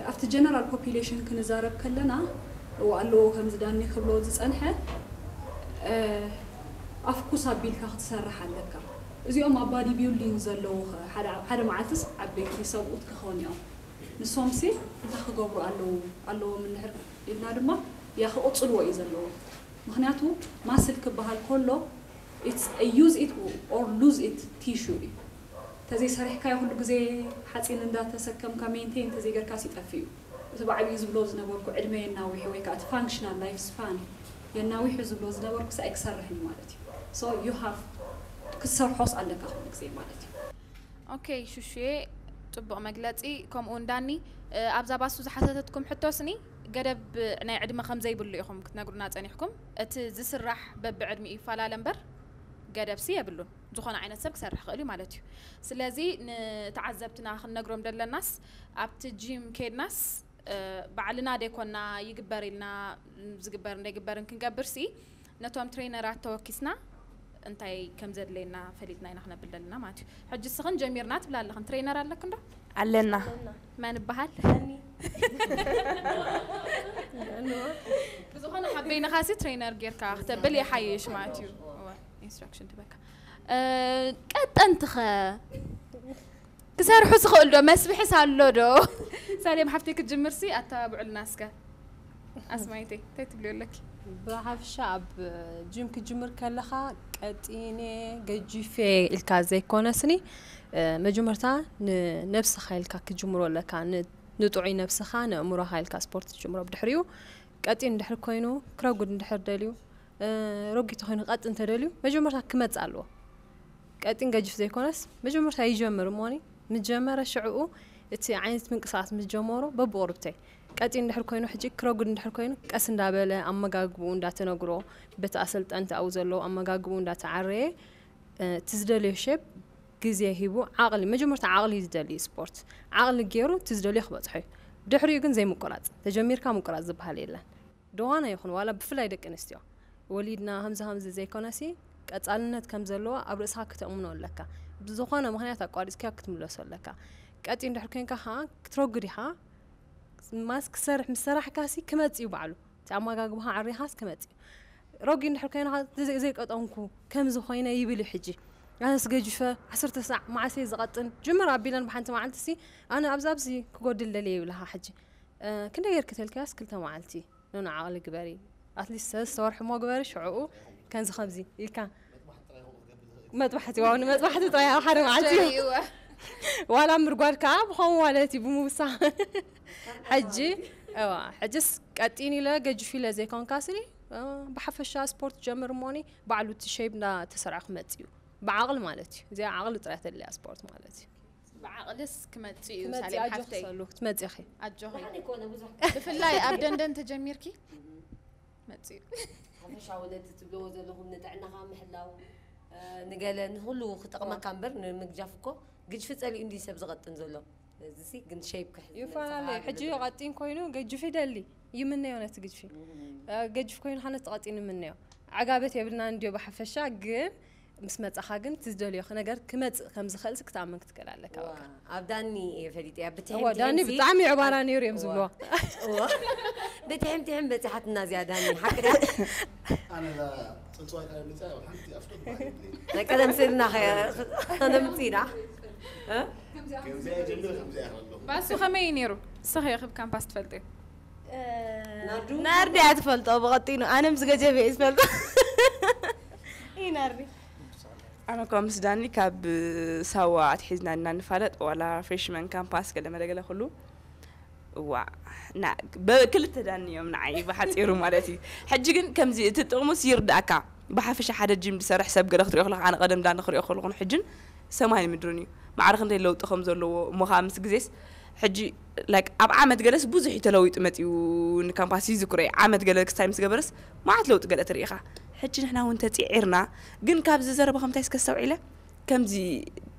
ኣብቲ ጀነራል ፖፒሌሽን ክንዛረብ ከለና እዎ ኣለዎ ከምዚ ዳኒ ክብሎ ዝፀንሐ ኣፍኩስ ኣቢልካ ክትሰርሕ ኣለካ። እዚኦም ኣብ ባዲ ቢልዲንግ ዘለዉ ኸ ሓደ መዓልትስ ዓበይቲ ሰብኡት ክኸውን እዮም። ንሶምሲ እንታይ ክገብሩ ኣለዉ ኣለዎም እንድሕር ኢልና ድማ ያ ክቕፅልዎ እዩ ዘለዎ። ምኽንያቱ ማስል ክበሃል ከሎ it's a use it or lose it tissue እዩ። ተዘይሰሪሕካዮ ኩሉ ግዜ ሓፂን እንዳተሰከምካ ሜንቴን ተዘይገርካስ ይጠፍእ እዩ። እቲ ብዓብዩ ዝብሎ ዝነበርኩ ዕድመ የናዊሑ ወይ ከዓ እቲ functional life span የናዊሑ ዝብሎ ዝነበርኩ ሳይ ክሰርሕ እዩ ማለት እዩ። So you have ትሰርሖስ ኣለካ ኩሉ ግዜ ማለት እዩ። ኦኬ ሹሹዬ፣ ጽቡቕ መግለጺ። ከምኡ እውን ዳኒ፣ እ፣ ኣብዛ ባሱ ዝሓተተትኩም ሕቶስኒ ገደብ ናይ ዕድመ ከም ዘይብሉ ኢኹም ክትነግሩና ጸኒሕኩም። እቲ ዝስራሕ በብዕድሚኡ ይፈላለ እምበር ገደብሲ የብሉን። ዝኾነ ዓይነት ሰብ ክሰርሕ ክእል እዩ ማለት እዩ። ስለዚ ንተዓዘብትና ክንነግሮም ደለናስ ኣብቲ ጂም ከድናስ እ፣ ባዕልና ደይኮና ይግበር ኢልና ዝግበር እንደይግበርን ክንገብር ሲ ነቶም ትሬነራት ተወኪስና እንታይ ከም ዘድለየና ፈሊጥና ኢና ክነብል ዘለና ማለት እዩ። ሕጂ ስኽን ጀሚርና ትብላ ኣለኽን፣ ትሬነር ኣለክን ዶ? ኣለና። መን ይበሃል? ብዝኾነ ሓበይንኻ ሲ ትሬነር ጌርካ ክተብል ይሓይሽ ማለት እዩ። እወ፣ ኢንስትራክሽን ትበካ። እ፣ ቀጠንትኸ ክሰርሑ ዝኽእል ዶ? መስብሕስ ኣሎ ዶ? ሳሌም ሓፍተይ ክትጅምር ሲ ኣተባብዑልና እስከ። ኣስማይተይ እንታይ ትብልዮ ኣለኪ? ብሓፈሻ ኣብ ጂም ክትጅምር ከለኻ ቀጢነ ገጂፈ ኢልካ ዘይኮነስኒ፣ እ፣ መጀመርታ ንነብስኻ ኢልካ ክትጅምሮ ኣለካ። ን-፣ ንጥዑይ ነብስኻ ንእምሮኻ ኢልካ ስፖርት ትጅምሮ። ብድሕሪኡ ቀጢን እንድሕር ኮይኑ ክረጉድ እንድሕር ደልዩ፣ እ፣ ረጒድ ተኾይኑ ቀጢን ተደልዩ መጀመርታ ክመጽእ ኣለዎ። ቀጢን ገጅፍ ዘይኮነስ መጀመርታ ይጀምር እሞኒ ምስ ጀመረ ሽዕኡ እቲ ዓይነት ምንቅስቃስ ምስ ጀመሮ በብቁርብተይ ቀጢን እንድሕር ኮይኑ ሕጂ ክረጉድ እንድሕር ኮይኑ ቀስ እንዳበለ ኣመጋግብኡ እንዳተነግሮ በቲ ኣሰልጠንቲ ኣብኡ ዘለዉ ኣመጋግብኡ እንዳተዓረየ፣ እ፣ እቲ ዝደልዮ ሼፕ ግዜ ሂቡ ዓቕሊ መጀመርታ ዓቕሊ እዩ ዝደሊ ስፖርት ዓቕሊ ገይሩ እቲ ዝደልዮ ክበፅሖ እዩ። ድሕሪኡ ግን ዘይምቁራፅ ተጀሚርካ ምቁራፅ ዝበሃል የለን። ድኾነ ይኹን ዋላ ብፍላይ ደቂ ኣንስትዮ ወሊድና ከምዚ ከምዚ ዘይኮነሲ ቀጻልነት ከም ዘለዎ ኣብ ርእስኻ ክተእምኖ ኣለካ። ብዝኾነ ምኽንያት ኣቋሪጽካ ክትምለሶ ኣለካ። ቀጢ እንድሕር ኮንካ ከዓ ክትረጉድ ኢኻ። ማስ ክሰርሕ ምስ ሰራሕካ ሲ ክመጽእ እዩ ባዕሉ። እቲ ኣመጋግባኻ ዓሪኻስ ክመጽእ እዩ። ረጒ እንድሕር ኮይንካ ዘይ- ዘይቀጠንኩ ከምዚ ኮይነ ይብል እዩ ሕጂ። ኣነስ ገጅፈ ዓሰርተ ሳዕ መዓስ እየ ዝቐጥን ጅምር ኣቢለን ብሓንቲ መዓልቲ ሲ ኣነ ኣብዚ ኣብዚ ክጎድል ደልየ ይብልኻ ሕጂ። እ፣ ክንደይ ጌርኪ ተልክያስ ክልተ መዓልቲ ኖኖ ዓቕሊ ግበሪ ኣትሊስት ሰለስተ ወርሒ እሞ ግበሪ ሽዕኡ ከምዚ ከምዚ ኢልካ መጥባሕቲ ዋው ንመጥባሕቲ ጥራይ ኣብ ሓደ መዓልቲ እዩ። ዋላ ምርጓድ ከዓ ብኸምኡ ማለት እዩ ብምውሳኽ ሕጂ እዋ ሕጅስ ቀጢን ኢለ ገጅፍ ኢለ ዘይኮንካ ስኒ እ፣ ብሓፈሻ ስፖርት ጀምር እሞኒ ባዕሉ እቲ ሸይብ እንዳተሰርዐ ክመፅ እዩ። ብዓቕሊ ማለት እዩ። እዚኣ ዓቕሊ ጥራይ ተድልያ ስፖርት ማለት እዩ። ብዓቕልስ ክመጽእ እዩ ክመጽእ ሳሌም ኣጆኺ ሓፍተይ። ሰሉ ክትመጽእ ኢኺ። ኣጆኺ ብፍላይ ኣብ ደንደን ተጀሚርኪ መጽእ እዩ። ሓፈሻ ወለዲ ትብልዎ ዘለኹም ንጥዕናኻ ምሕላው እ፣ ንገለ ንኩሉ ክጠቕመካ እምበር ንምግጃፍ እኮ ግጅፊ ጸሊኡ እንዲ ሰብ ዝቐጥን ዘሎ። እዚ ሲ ግን ሸይብ ክሕዝ ይፈላለ ሕጂ ቀጢን ኮይኑ ገጅፍ ይደሊ ይምነዮ ነቲ ግጅፊ እ፣ ገጅፍ ኮይኑ ሓነት ተቐጢን ይምነዮ። ዓጋበት የብልና እንድዮ ብሓፈሻ ግን ምስ መጻኻ ግን እቲ ዝደልዮ ነገር ክመጽእ ከም ዝኽእል ክትኣምን ክትክእል ኣለካ። በቃ ኣብ ዳኒ እየ ፈሊጠያ እዋ ዳኒ ብጣዕሚ ዕባራ ነይሩ እዮም ዝብልዋ። ብትሕም ትሕም በፂሓትና እዚኣ ዳኒ ሓቂ ድያ? ኣነ እዛ ፅንፅዋይ ካብ መፅኣ ሓንቲ ኣፍቶ ናይ ቀደም ስእልና ከነምፅኢና ከምዚኣ ከለኹ ባሱ ከመይ እዩ ነይሩ? ንስኺ ኢኺ ብካምፓስ ትፈልጥዮ? ናርዲ እያ ትፈልጦ ብቐጢኑ ኣነ ምስ ገጀፈ እየ ዝፈልጦ። ይህ ናርዲ ኣነ እኳ ምስ ዳኒ ካብ ሳዋ ኣትሒዝና እና ንፋለጥ ዋላ ፍሬሽመን ካምፓስ ገለ መለ ገለ ኩሉ እዋ ና በ- ክልተ ዳኒ እዮም ንዓይ ብሓፂሩ ማለት እዩ። ሕጂ ግን ከምዚ እቲ ጥቕሙስ ይርዳእካ። ብሓፈሻ ሓደ ጂም ዝሰርሕ ሰብ ገለ ክትሪኦ ከለካ ኣነ ቀደም ዳኒ ክሪኦ ከለኹ ሕጅን ሰማይን ምድርን እዩ። ማዕረ ክንደይ ለውጢ ከም ዘለዎ እሞ ከዓ ምስ ግዜስ ሕጂ ላይክ ኣብ ዓመት ገለስ ብዙሕ እዩ ተለዊጡ መፅዩ። ንካምፓስ ይዝክሮ እየ ዓመት ገለ ክስታይ ምስ ገበረስ ማዓት ለውጢ ገለ ትርኢ ኢኻ። ሕጂ ንሕና እውን ተፂዒርና ግን ካብዚ ዘረባ ከምታይ እስከ ኣስተውዒለ ከምዚ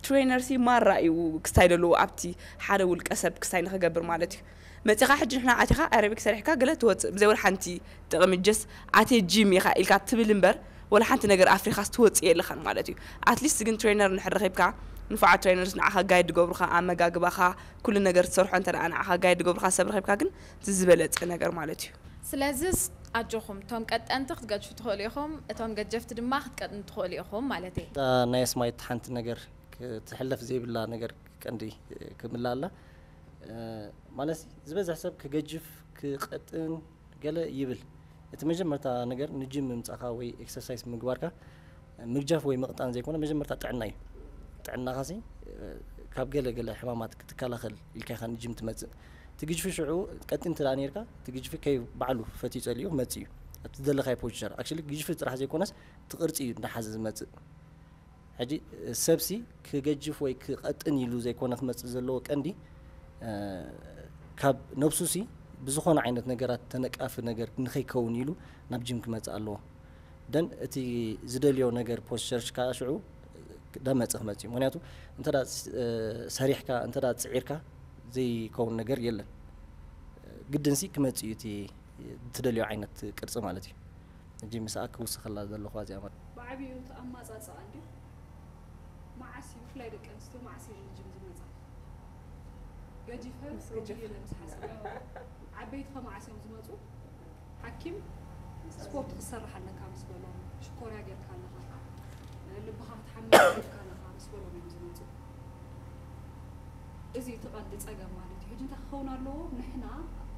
ትሬነር ሲ ማራ እዩ ክስታይ ዘለዎ ኣብቲ ሓደ ውልቀ ሰብ ክስታይ ንክገብር ማለት እዩ። መፂኻ ሕጂ ንሕና ኣቲኻ ኣረቢክ ሰሪሕካ ገለ ትወፅእ ብዘይ ወላ ሓንቲ ጥቕሚ ጀስ ኣትየ ጂም ኢኻ ኢልካ ትብል እምበር ወላ ሓንቲ ነገር ኣፍሪኻስ ትወፅእ የለኻን ማለት እዩ። ኣትሊስት ግን ትሬነር እንድሕር ረኺብካ ንፉዓት ትሬነርስ ንዓኻ ጋይድ ዝገብሩኻ ኣመጋግባኻ ኩሉ ነገር ትሰርሖ እንተ ደኣ ንዓኻ ጋይድ ዝገብሩኻ ሰብ ረኺብካ ግን እቲ ዝበለፀ ነገር ማለት እዩ። ስለዚስ ኣጆኹም እቶም ቀጠንቲ ክትገድፉ ትኽእሉ ኢኹም፣ እቶም ገጀፍቲ ድማ ክትቀጥኑ ትኽእሉ ኢኹም ማለት እየ። እታ ናይ ኣስማይት ሓንቲ ነገር ክትሕለፍ ዘይብላ ነገር ቀንዲ ክምላ ኣላ። እ፣ ማለት ዝበዝሕ ሰብ ክገጅፍ ክቐጥን ገለ ይብል። እቲ መጀመርታ ነገር ንጅም ምምጻኻ ወይ ኤክሰርሳይስ ምግባርካ ምግጃፍ ወይ ምቕጣን ዘይኮነ መጀመርታ ጥዕና እዩ። ጥዕናኻሲ እ፣ ካብ ገለ ገለ ሕማማት ክትከላኸል ኢልካ ኢኻ ንጅም ትመጽእ። እቲ ግጅፊ ሽዑ ቀጢን እንተ ደኣ ነርካ እቲ ግጅፊ ከይ ባዕሉ ፈትዩ ጸሊኡ ክመጽእ እዩ። ኣብቲ ዘለኻዮ ፖዚሽን ኣክቹሊ ግጅፊ ጥራሕ ዘይኮነስ እቲ ቅርጺ እዩ እንዳሓዘ ዝመጽእ። ሕጂ ሰብሲ ክገጅፍ ወይ ክቐጥን ኢሉ ዘይኮነ ክመጽእ ዘለዎ ቀንዲ፣ እ፣ ካብ ነብሱሲ ብዝኾነ ዓይነት ነገራት ተነቃፊ ነገር ንኸይከውን ኢሉ ናብ ጂም ክመጽእ ኣለዎ። ደን እቲ ዝደልዮ ነገር ፖስቸርሽ ከዓ ሽዑ ዳመጸ ክመጽእ እዩ። ምኽንያቱ እንተ ደኣ፣ እ፣ ሰሪሕካ፣ እንተ ደኣ ጽዒርካ ዘይከውን ነገር የለን። ግድንሲ ክመጽእ እዩ እቲ ትደልዮ ዓይነት ቅርጺ ማለት እዩ። ሕጂ ምስኣ ክውስኸላ ዘለኹ እዚኣ ማለት። ብዓቢኡ እቲ ኣማጻጽኣ እንድዩ። መዓስ እዩ፣ ብፍላይ ደቂ ኣንስትዮ መዓስ እየን ንጅም ዝመጻ? ገጂፈ ምስ ገጂፈ። ሮጊ ኢለ ምስ ሓሰብኩ። ዓበይቲ ከ መዓስ እዮም ዝመጹ? ሓኪም ስፖርት ክትሰርሕ ኣለካ ምስ በሎም፣ ሽኮርያ ጌርካ ኣለኻ፣ ልብኻ ክትሓምም ጌርካ ኣለኻ ምስ በሎም እዮም ዝመጹ። እዚ እቲ ቀንዲ ጸገም ማለት እዩ። ሕጂ እንታይ ክኸውን ኣለዎ? ንሕና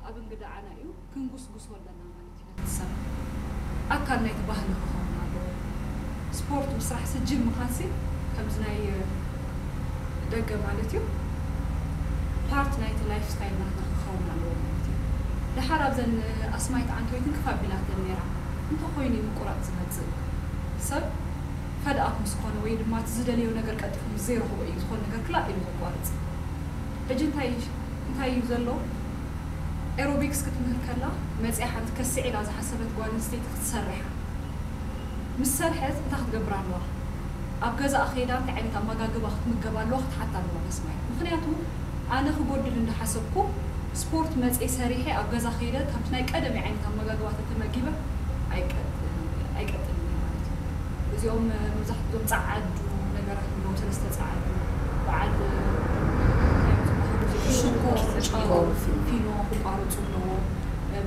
ኣብ እንግድዓና እዩ ክንጉስጉሶ ኣለና ማለት እዩ። ነቲ ሰብ ኣካል ናይቲ ባህሊ ክኸውን ኣለዎ። ስፖርት ምስራሕ ስጅም ምዃንሲ ከምዚ ናይ ደገ ማለት እዩ፣ ፓርት ናይቲ ላይፍ ስታይል ናትና ክኸውን ኣለዎ ማለት እዩ። ደሓር ኣብዘን ኣስማይት ዓንተወይትን ክፍ ኣቢላተን ነይራ። እንተኾይኑ እዩ ምቁራጽ ዝመጽእ። ሰብ ፈድ ኣፕ ምስ ኮነ ወይ ድማ እቲ ዝደለዮ ነገር ቀልጢፉ ምስ ዘይረኽቦ እዩ ዝኾነ ነገር ክላእ ኢሉ ዘቋርጽ። ሕጂ እንታይ፣ እንታይ እዩ ዘሎ? ኤሮቢክስ ክትምህር ከላ መጺኣ ሓንቲ ከስዕ ኢላ ዝሓሰበት ጓል ኣንስተይቲ ክትሰርሕ ምስ ሰርሐት እንታይ ክትገብር ኣለዋ? ኣብ ገዛኣ ከይዳ እንታይ ዓይነት ኣመጋግባ ክትምገብ ኣለዋ ክትሓታ ኣለዋ ነስማይ። ምኽንያቱ ኣነ ክጎድል እንዳሓሰብኩ ስፖርት መጽየ ሰሪሐ ኣብ ገዛ ከይደ ከምቲ ናይ ቀደመይ ዓይነት ኣመጋግባ ተተመጊበ ኣይቀጥ-፣ ኣይቀጥልን እየ ማለት እዩ። እዚኦም መብዛሕትኦም ጸዓዱ ነገራት ኣለዉ፣ ሰለስተ ጸዓዱ፣ በዓል፣ እንታይ እዮም ዝበሃሉ እዚኦም? ሽኮር፣ ሽኮር፣ ጨው፣ ፊኖ። ፊኖ ክቋረጹ ኣለዎ።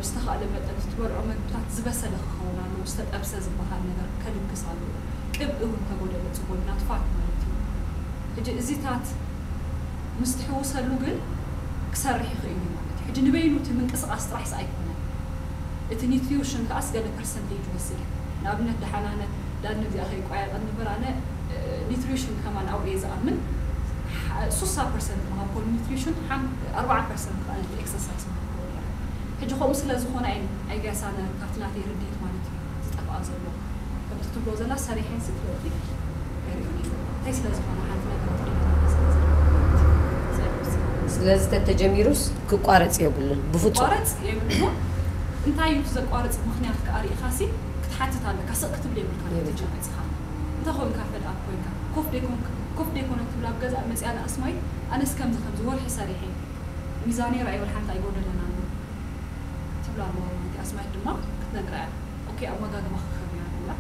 ብዝተኻእለ መጠን እቲ ትበልዖ መግብታት ዝበሰለ ክኸውን ኣለዎ። ዝተጠብሰ ዝበሃል ነገር ከልግስ ኣለዎ። ቅብኢ እውን ተጎደለ ጽቡቕ ናት ፋት ማለት እዩ። ሕጂ እዚታት ምስ ትሕውሰሉ ግን ክሰርሕ ይኽእል እዩ ማለት እዩ። ሕጂ ንበይኑ እቲ ምንቅስቓስ ጥራሕስ ኣይኮነን። እቲ ኒትሪሽን ከኣስ ገለ ፐርሰንቴጅ ይወስድ እዩ። ንኣብነት ደሓን ኣነ ዳን ነዚኣ ከይቋየቐ ንበር ኣነ፣ እ፣ ኒትሪሽን ከማን ኣብኡ እየ ዝኣምን። ሓ-፣ ሱሳ ፐርሰንት ምሃብ ኮሉ ኒትሪሽን ሓም-፣ ኣርባዓ ፐርሰንት ከኣ ነቲ ኤክሰርሳይዝ ምሃብ ኮሉ ነይረ። ሕጂ ከምኡ ስለ ዝኾነ እየን ኣይ ገስ ኣነ ካብቲ ናተይ ርድኢት ማለት እዩ ዝጠፍኣ ዘሎ። ከምቲ ትብሎ ዘላ ሰሪሐን ስክለቲ እንታይ ስለ ዝኾነ ሓንቲ ነገር ትድግም ስለ ዘለዋ ማለት እዩ። ስለዚ ተተጀሚሩስ ክቋረጽ የብሉን ብፍጹም። ክቋረጽ የብሉን። እንታይ እዩ ዘቋርጽ ምኽንያት ከኣ ርኢኻሲ ክትሓትት ኣለካ። ስቕ ክትብል የብልካ። የብልካ። ትጀምር ኢኻ። እንተ ኾንካ ፈድ ኣፕ ኮይንካ ኮፍ ደይኮንክ-፣ ኮፍ ደይኮነ ትብል ኣብ ገዛ መጽያ ንኣስማይ ኣነስ ከምዚ ከምዚ ወርሒ ሰሪሐ ሚዛነይ ርኣይ ወላ ሓንቲ ኣይጎደለን ኣሎ ትብላ ኣለዋ ማለት እዩ። ኣስማይት ድማ ክትነግራ እያ። ኦኬ፣ ኣመጋግባኺ ከመይ ኣሎ ኢላ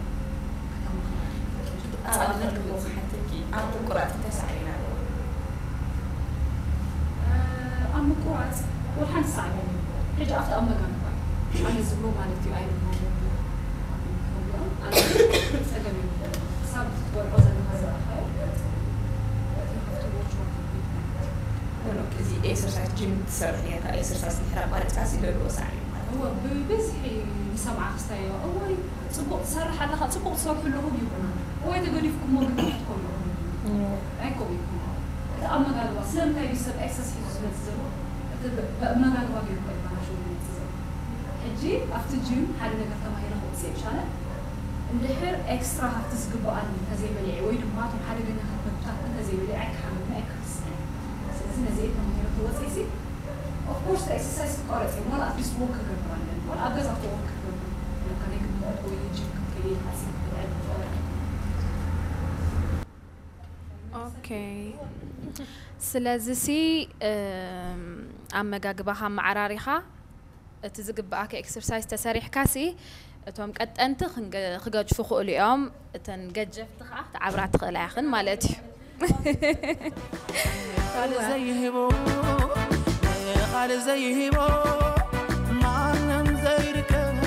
ከተማኽራ እያ። ኣነ ከለኹ ክሓተኪ ኣብ ምቁራጽ እንታይ ሳዕቤን ኣለዎ? እ፣ ኣብ ምቁራጽ ወላ ሓንቲ ሳዕቤን የብሉን። ሕጂ ኣብቲ ኣመጋግባ ኣነ ዝብሎ ማለት እዩ ኣይብሎ። ኣነ ጸገም የብሉን። ክሳብ ትበልዖ ዘለኻ ዝረኣኻዮ እቲ ካብቲ ወጭ ወጭ ማለት እዩ። ኖ፣ ኖ፣ እዚ ኤክሰርሳይዝ ጂም ትሰርሕ እያ፣ ካብ ኤክሰርሳይዝ ድሕሪ ኣቋሪጽካ ሲ ዘለዎ ሳዕቤን ማለት እዩ። እወ፣ ብብዝሒ ንሰምዓ ክስታይ እያ። እዋይ፣ ጽቡቕ ትሰርሕ ኣለኻ፣ ጽቡቕ ትሰርሑ ኣለኹም ይብሉና። እዋይ፣ ተገዲፍኩሞ ግን ትሕትኮም ኣለኹም ይብሉና። እም። ኣይኮም ይብሉና። እቲ ኣመጋግባ፣ ስለምንታይ እዩ ሰብ ኤክሰስ ሒዙ ዝመጽእ ዘሎ? እቲ ብ-፣ ብኣመጋግባ ገይሩ እኮ ይበላሾ ዝመጽእ ዘሎ። ሕጂ ኣብቲ ጂም ሓደ ነገር ተማሂረ ክወጽእ ይሻለ። እንድሕር ኤክስትራ ሃብቲ ዝግበኣኒ እንተዘይበሊዐ ወይ ድማ እቶም ሓደገኛታት መግብታት እንተዘይበሊዐ ኣይክሓምምን ኣይክኽስን። ስለዚ ነዚ እየ ተማሂረ ክወጽእ ሲ፣ ኦፍ ኮርስ ኤክሰርሳይዝ ክቋረጽ እየ። ዋላ ኣትሊስት ዎክ ክገብር ኣለኒ። ዋላ ኣብ ገዛ እኮ ዎክ ክገብር። ለካ ናይ ግድነት ወይ ጂም ክትከይድ ሓሲብ ክትዕል ትኽእል። ኦኬ። ስለዚ ሲ፣ እም፣ ኣመጋግባኻ ኣመዓራሪኻ እቲ ዝግብኣካ ኤክሰርሳይዝ ተሰሪሕካ ሲ፣ እቶም ቀጠንቲ ክንገ-፣ ክገድፉ ክእሉ እዮም። እተን ገጀፍቲ ከዓ ክትዓብራ ትኽእላ ኢኽን ማለት እዩ። ቃል ዘይህቦ፣ ቃል ዘይህቦ፣ ማንም ዘይርከቦ።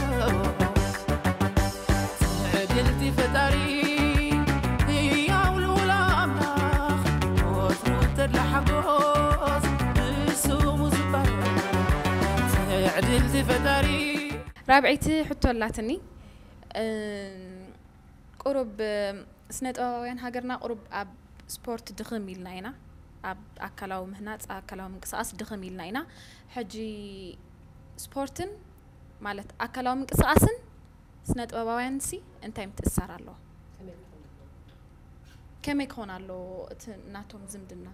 ትዕድልቲ ፈጣሪ፣ ህያው ልዑል ኣምላኽ፣ ወትሩ ተድላ ሓጎስ ብስሙ ዝባረኽ። ትዕድልቲ ፈጣሪ። ራብዐይቲ ሕቶ ኣላትኒ። እ፣ ቁሩብ፣ እ፣ ስነ ጥበባውያን ሃገርና ቁሩብ ኣብ ስፖርት ድኽም ኢልና ኢና። ኣብ ኣካላዊ ምህናጽ፣ ኣካላዊ ምንቅስቓስ ድኽም ኢልና ኢና። ሕጂ ስፖርትን ማለት ኣካላዊ ምንቅስቓስን ስነ ጥበባውያን ሲ እንታይ ምትእስሳር ኣለዎ? ከመይ ትፈልጥዎ? ከመይ ክኾን ኣለዎ እቲ ናቶም ዝምድና?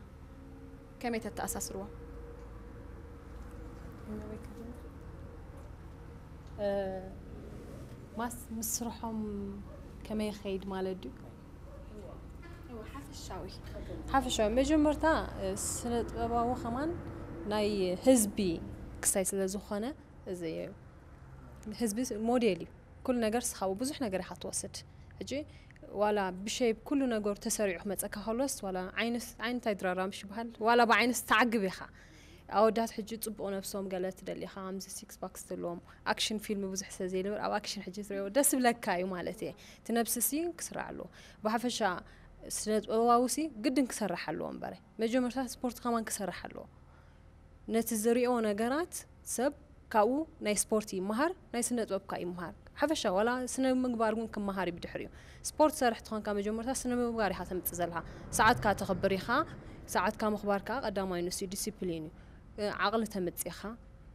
ከመይ ተተኣሳስርዎ? እ፣ ማስ ምስ ስርሖም ከመይ ይኸይድ ማለት ድዩ? ሓፈሻዊ ሓፈሻዊ መጀመርታ፣ እ፣ ስነ ጥበባዊ ከማን ናይ ህዝቢ ክሳይ ስለ ዝኾነ፣ እዚ ህዝቢ ሞዴል እዩ። ኩሉ ነገር ስኻቡ ብዙሕ ነገር ኢኻ ትወስድ። ሕጂ ዋላ ብሸይብ ኩሉ ነገሩ ተሰሪዑ ክመፀካ ከሎስ፣ ዋላ ዓይንስ ዓይንታይ ድራራምሽ ይበሃል፣ ዋላ ብዓይንስ ተዓግብ ኢኻ። ኣወዳት ሕጂ ፅቡቕ ነብሶም ገለ ትደሊ ኢኻ፣ ከምዚ ሲክስ ፓክስ ዘለዎም፣ ኣክሽን ፊልም ብዙሕ ስለ ዘይንብር ኣብ ኣክሽን ሕጂ ትሪኦ ደስ ብለካ እዩ ማለት እየ። እቲ ነብሲ ሲ ክስራሕ ኣለዎ። ብሓፈሻ ስነ ጥበባዊ ሲ ግድን ክሰርሕ ኣለዎ እምበረ፣ መጀመርታ ስፖርት ከማን ክሰርሕ ኣለዎ። ነቲ ዝሪኦ ነገራት ሰብ ካብኡ ናይ ስፖርት ይመሃር፣ ናይ ስነ ጥበብ ካ ይመሃር። ሓፈሻ ዋላ ስነ ምግባር እውን ክመሃር እዩ ብድሕሪኡ። ስፖርት ሰርሕ ትኾንካ መጀመርታ ስነ ምግባር ኢኻ ተምፅእ ዘለኻ። ሰዓትካ ተኽብር ኢኻ። ሰዓትካ ምኽባር ከዓ ቀዳማይ ንሱ ዲሲፕሊን እዩ። እ፣ ዓቕሊ ተምፅእ ኢኻ።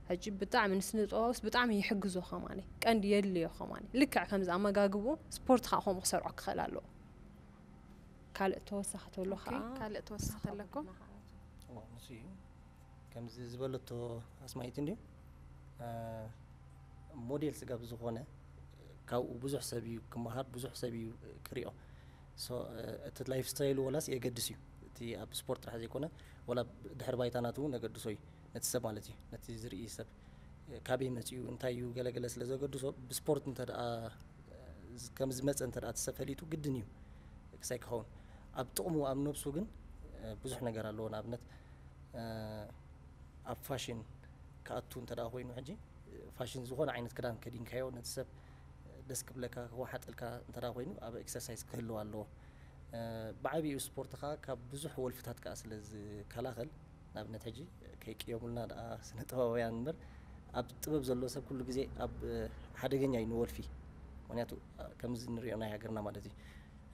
ሕጂ ብጣዕሚ ንስነ ጥበባውስ ብጣዕሚ ይሕግዞ ከማኒ፣ ቀንዲ የድልዮ ከማኒ። ልክዕ ከምዚ ኣመጋግቡ ስፖርት ከዓ ከምኡ ክሰርዖ ክኽእል ኣለዎ። ካልእ ተወሳኺ ተሎ ከዓ ካልእ ተወሳኺ ኣለኩም? ንሱ እዩ ከምዚ ዝበለቶ ኣስማይት እንድዩ። ሞዴል ስጋብ ዝኾነ ካብኡ ብዙሕ ሰብ እዩ ክመሃር፣ ብዙሕ ሰብ እዩ ክሪኦ። እቲ ላይፍ ስታይል ወላስ የገድስ እዩ። እቲ ኣብ ስፖርት ጥራሕ ዘይኮነ፣ ወላ ድሕሪ ባይታ ናቱ እውን የገድሶ እዩ፣ ነቲ ሰብ ማለት እዩ፣ ነቲ ዝርኢ ሰብ። ካበይ መፅኡ፣ እንታይ እዩ፣ ገለገለ ስለ ዘገድሶ፣ ብስፖርት እንተ ደኣ ከም ዝመፀ እንተ ደኣ እቲ ሰብ ፈሊጡ፣ ግድን እዩ ክሳይ ክኸውን። ኣብ ጥቕሙ ኣብ ነብሱ ግን ብዙሕ ነገር ኣለዎ። ንኣብነት ኣብ ፋሽን ክኣቱ እንተ ደኣ ኮይኑ፣ ሕጂ ፋሽን ዝኾነ ዓይነት ክዳን ከዲንካዮ ነቲ ሰብ ደስ ክብለካ ክወሓጠልካ እንተ ደኣ ኮይኑ፣ ኣብ ኤክሰርሳይዝ ክህልው ኣለዎ። ብዓብይኡ ስፖርት ኸዓ ካብ ብዙሕ ወልፍታት ከዓ ስለ ዝከላኸል፣ ንኣብነት ሕጂ ከይቅየሙልና ደኣ ስነ ጥበባውያን እምበር፣ ኣብ ጥበብ ዘሎ ሰብ ኩሉ ግዜ ኣብ ሓደገኛ እዩ ንወልፊ። ምክንያቱ ከምዚ ንሪኦ ናይ ሃገርና ማለት እዩ።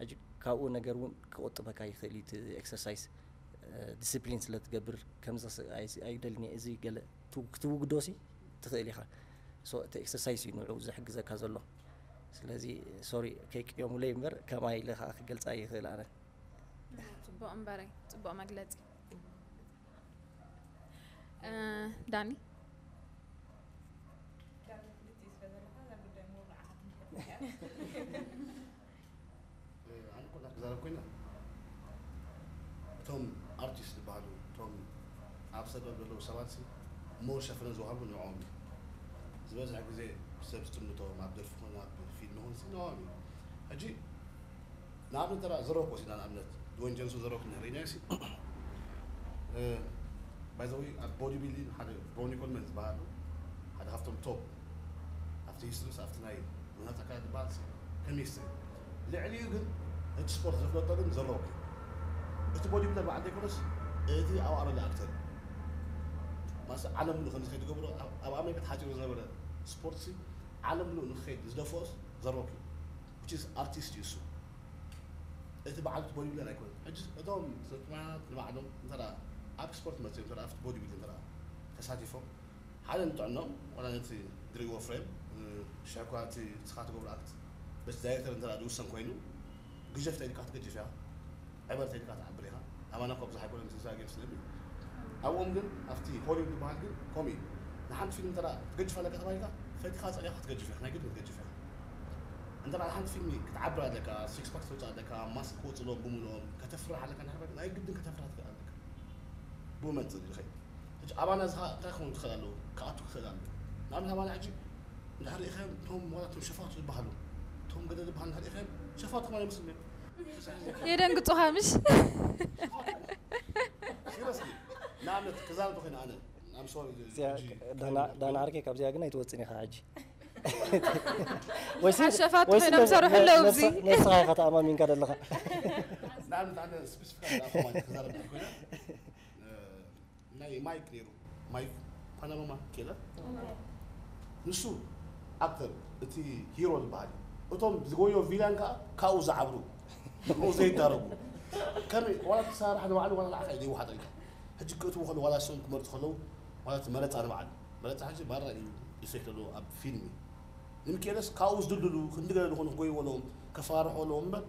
ሕጂ ካብኡ ነገር እውን ክቆጥበካ ይኽእል እዩ። እቲ ኤክሰርሳይዝ ዲስፕሊን ስለ ትገብር፣ ከምዚ ኣይደልን እየ፣ እዚ ገለ ክትውግዶ ሲ ትኽእል ኢኻ። እቲ ኤክሰርሳይዝ እዩ ንዑ ዝሕግዘካ ዘሎ። ስለዚ ሶሪ ከይቅየሙለይ እምበር፣ ከማይ ኢለ ከዓ ክገልፃ ይኽእል ኣነ። ፅቡቕ እምበረይ፣ ፅቡቕ መግለፂ። እ፣ ዳኒ? ኣነ ኮና ክዛረብ ኮይና፣ እቶም ኣርቲስት ዝበሃሉ፣ እቶም ኣብ ሰበብ ዘለዉ ሰባት ሲ ሞር ሸፈነ ዝወሃቡ ንዕኦም እዩ። ዝበዝሕ ግዜ ሰብ ዝጥምቶም ኣብ ደርፊ ኮነ ኣብ ፊልም ኮነ ሲ ንዕኦም እዩ። ሕጂ ንኣብነት ተራ ዘረብኩ ወሲድና ንኣብነት ድወይን ጆንሰን ዘረብኩ እንድሕር ርኢናዮ ሲ ባይ ዘ ወይ ኣብ ቦዲ ቢልዲንግ ሓደ ብሮኒ ኮልመን ዝበሃል ሓደ ካብቶም ቶፕ ኣብቲ ሂስትሪ ኣብቲ ናይ መናፃ ኣካላት ዝበሃል ከም ሂስትሪ ልዕሊኡ ግን እቲ ስፖርት ዘፍለጦ ግን ዘረብኩ እቲ ቦዲ ቢልደር በዓል ዘይኮነስ እቲ ኣብ ኣመላ ኣክተር ማስ ዓለም ምሉ ከምዚ ከይትገብሮ ኣብ ኣመሪካ ተሓፂሩ ዝነበረ ስፖርት ዓለም ምሉ ንክኸይድ ዝደፈኦስ ዘረብኩ which is ኣርቲስት እዩ እሱ። እቲ በዓል እቲ ቦዲ ቢልደር ኣይኮነን። ሕጂ እቶም ሰልጠኛታት ንባዕሎም እንተ ኣብ ስፖርት መፅዮም እንተ ኣብቲ ቦዲ ቢልደር እንተ ተሳቲፎም ሓደ ንጥዕኖም ዋላ ነቲ ድሪዎ ፍሬም ሽሕኳ እቲ ንስኻ ትገብሮ ኣክት በቲ ዳይሬክተር እንተ ዝውሰን ኮይኑ ግጀፍ ተኢልካ ክትገጅፍ ኢኻ። ዕበር ተኢልካ ትዓብር ኢኻ። ኣባና እኮ ብዙሕ ኣይኮነን ስልሳ ጌም ስለሚ ኣብኦም ግን ኣብቲ ሆሊውድ ዝበሃል ግን ከምኡ እዩ። ንሓንቲ ፊልም እንተ ትገጅፍ ኣለካ ተባሂልካ ፈቲኻ ፀሊኻ ክትገጅፍ ኢኻ። ናይ ግድን ክትገጅፍ ኢኻ። እንተ ሓንቲ ፊልሚ ክትዓብር ኣለካ፣ ሲክስ ፓክ ተውፅእ ኣለካ፣ ማስክ ክወፅእ ኣለዎም ብምልኦም፣ ከተፍርሕ ኣለካ፣ ናይ ግድን ከተፍርሕ ትኽእል ኣለካ። ብኡ መንፅር ይኸይድ። ሕጂ ኣባና እዚ እንታይ ክኸውን ክኽእል ኣለዎ? ክኣቱ ክኽእል ኣለዎ። ንኣብነት ኣባና ሕጂ እንድሕር ርኢኻዮም እቶም ዋላ እቶም ሸፋቱ ዝበሃሉ እቶም ገለ ዝበሃሉ እንድሕር ርኢኻዮም ሸፋቱ ከማን ይመስሉ እዮም። የደንግፁኻ ምሽ? ሲሪየስሊ ንኣብነት ክዛረብ ኮይነ ኣነ I'm sorry ዳና ዓርከይ ካብዚኣ ግን ኣይትወፅን ኢኻ ሕጂ ሓሸፋት ኮይኖም ሰርሑ ኣለዉ። እዚ ነስኻ ኢኻ ተኣማሚንካ ዘለኻ። ንኣብነት ኣነ ስፔሲፊካሊ ኣፎማት ክዛረብ ኮይነ ናይ ማይክ ነይሩ ማይክ ፓናሮማ ኬለ ንሱ ኣክተር እቲ ሂሮ ዝበሃል እዩ። እቶም ዝጎዮ ቪላን ከዓ ካብኡ ዝዓብሩ ካብኡ ዘይዳረጉ ከመይ ዋላ ትሰራሕ ንባዕሉ ዋላ ንዓኻ እዩ ዘይወሓጠልካ። ሕጂ ክእትዉ ከለዉ ዋላ እሶም ክመርፁ ከለዉ ዋላ እቲ መረፃ ንባዕሉ መረፃ ሕጂ ማራ እዩ ኢፌክት ኣለዎ ኣብ ፊልም እዩ። ንምክኤለስ ካብኡ ዝድልድሉ ክንዲ ገለ ዝኾኑ ክጎይዎ ኣለዎም ከፈራርሑ ኣለዎም እምበር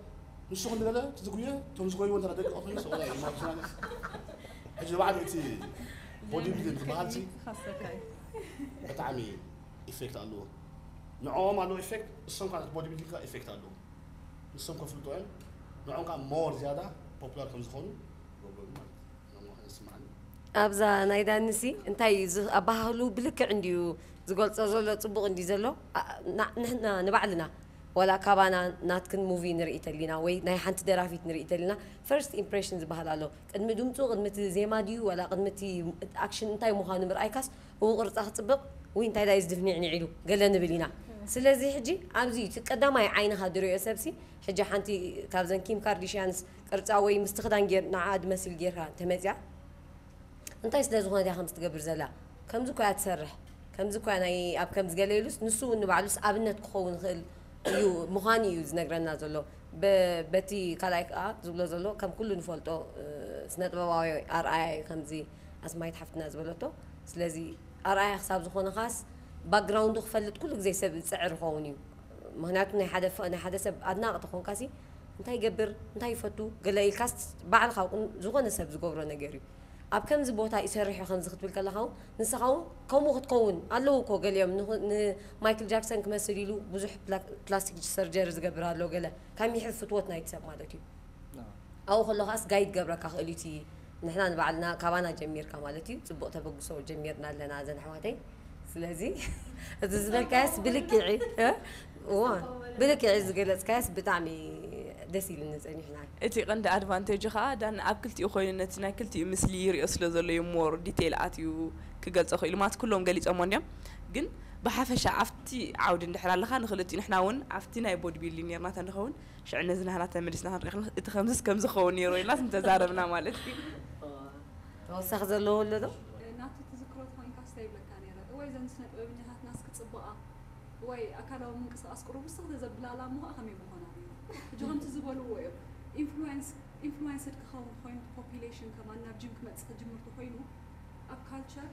ንሱ ክንዲ ገለ ትዝጉየ፣ እቶም ዝጎይዎ እንተ ደቂ ቆፍሪ ሰው ማለት ማለት። ሕጂ ባዕሉ እቲ ቦዲ ቢልዲንግ ዝበሃል ሲ ብጣዕሚ ኢፌክት ኣለዎ። ንዕኦም ኣለዎ ኢፌክት፣ እሶም ካብ ቦዲ ቢልዲንግ ኢፌክት ኣለዎ። ንሶም ከፍልጦ እዮም። ንዕኦም ካብ ሞር ዝያዳ ፖፑላር ከም ዝኾኑ ይገብሮም ማለት እዩ። ንዕኦም ከነስምዓኒ። ኣብዛ ናይ ዳንሲ እንታይ እዩ ዝ-፣ ኣባሃህሉ ብልክዕ እንዲዩ ዝገልጾ ዘሎ፣ ጽቡቕ እንዲዩ ዘሎ። ኣ-፣ ና-፣ ንሕና ንባዕልና ዋላ ካባና ናትክን ሙቪ ንርኢ ተሊና ወይ ናይ ሓንቲ ደራፊት ንርኢ ተሊና፣ ፈርስት ኢምፕሬሽን ዝበሃል ኣሎ። ቅድሚ ድምጹ፣ ቅድሚ እቲ ዜማ ድዩ ዋላ ቅድሚ እቲ ኣክሽን እንታይ ምዃኑ ምርኣይካስ፣ እው ቅርጻ ክጽብቕ፣ ውይ እንታይ ዳዩ ዝድፍኒዕኒዕ ኢሉ ገለ ንብል ኢና። ስለዚ ሕጂ ኣብዚ እቲ ቀዳማይ ዓይንኻ ድሪኦ ሰብሲ፣ ሕጂ ሓንቲ ካብዘን ኪም ካርዲሽያንስ ቅርጻ ወይ ምስቲ ክዳን ጌር-፣ ንዓ ድመስል ጌርካ ተመጽያ፣ እንታይ ስለ ዝኾነት እያ ከምዚ ትገብር ዘላ? ከምዚ እኮ እያ ትሰርሕ። ከምዚ እኮ እያ ናይ ኣብ ከምዚ ገለ ኢሉስ ንሱ እውን ንባዕሉስ ኣብነት ክኸውን ይኽእል እዩ፣ ምዃኑ እዩ ዝነግረና ዘሎ። በ-፣ በቲ ካልኣይ ከኣ ዝብሎ ዘሎ ከም ኩሉ ንፈልጦ፣ እ፣ ስነ ጥበባዊ ኣርኣያ እዩ ከምዚ ኣስማይት ሓፍትና ዝበለቶ። ስለዚ ኣርኣያ ክሳብ ዝኾነ ኻስ ባክግራውንዱ ክፈልጥ ኩሉ ግዜ ሰብ ዝጽዕር ይኸውን እዩ። ምኽንያቱ ናይ ሓደ ፈ-፣ ናይ ሓደ ሰብ ኣድናቒ ተኾንካሲ እንታይ ይገብር፣ እንታይ ይፈቱ፣ ገለ ኢልካስ ባዕልኻ እውን ዝኾነ ሰብ ዝገብሮ ነገር እዩ። ኣብ ከምዚ ቦታ ይሰርሕ እዩ ከምዚ ክትብል ከለኻ እውን ንስኻ እውን ከምኡ ክትከውን ኣለዉ እኮ ገሊኦም ንኹ-፣ ንማይክል ጃክሰን ክመስል ኢሉ ብዙሕ ፕላ-፣ ፕላስቲክ ሰርጀሪ ዝገብር ኣሎ ገለ ካብ ሚሕር ፍትወት ናይቲ ሰብ ማለት እዩ። ኣብኡ ከሎ ከኣስ ጋይድ ገብረካ ክእል እዩ እቲ ንሕና ንባዕልና ካባና ጀሚርካ ማለት እዩ። ጽቡቕ ተበግሶ ጀሚርና ኣለና እዘን ኣሕዋተይ። ስለዚ እቲ ዝበልካያስ ብልክዕ፣ እ? እዋ፣ ብልክዕ ዝገለጽካያስ ብጣዕሚ ደስ ኢልኒ ጸኒሕና። እቲ ቀንዲ ኣድቫንቴጅ ኸኣ ዳን ኣብ ክልቲኡ ኮይኑ ነቲ ናይ ክልቲኡ ምስሊ ይሪኦ ስለ ዘሎ እዩ ሞር ዲቴይል ኣትዩ ክገልጾ ክኢሉ። ማለት ኩሎም ገሊጾሞ እንድዮም፣ ግን ብሓፈሻ ኣብቲ ዓውዲ እንድሕር ኣለኻ ንክልቲኡ ንሕና እውን ኣብቲ ናይ ቦዲ ቢልዲንግ ኔርና ተንኸውን ሽዕ ነዚ ናህና ተመሊስና ክንርኢ ከለና እቲ ከምዝስ ከም ዝኸውን ነይሩ ኢልናስ እንተዛረብና ማለት እዩ። ተወሳኺ ዘለዎ ኣሎ ዶ? ናቱ ትዝክሮ ተኾይንካ ስታይ ይብለካ ነይረ። እወ እዘን ስነ ጥበበኛታትናስ ክጽብቓ ወይ ኣካላዊ ምንቅስቓስ ቁሩብ ውስኽ ተዘብላላ እሞ ኸኣ ከመይ ምኾና ነይሩ? ሕጂ ከምቲ ዝበልዎ እዮም። ኢንፍሉዌንስ፣ ኢንፍሉዌንስድ ክኸውን ኮይኑ ፖፒሌሽን ከማን ናብ ጂም ክመጽእ ክጅምር ተኾይኑ ኣብ ካልቸር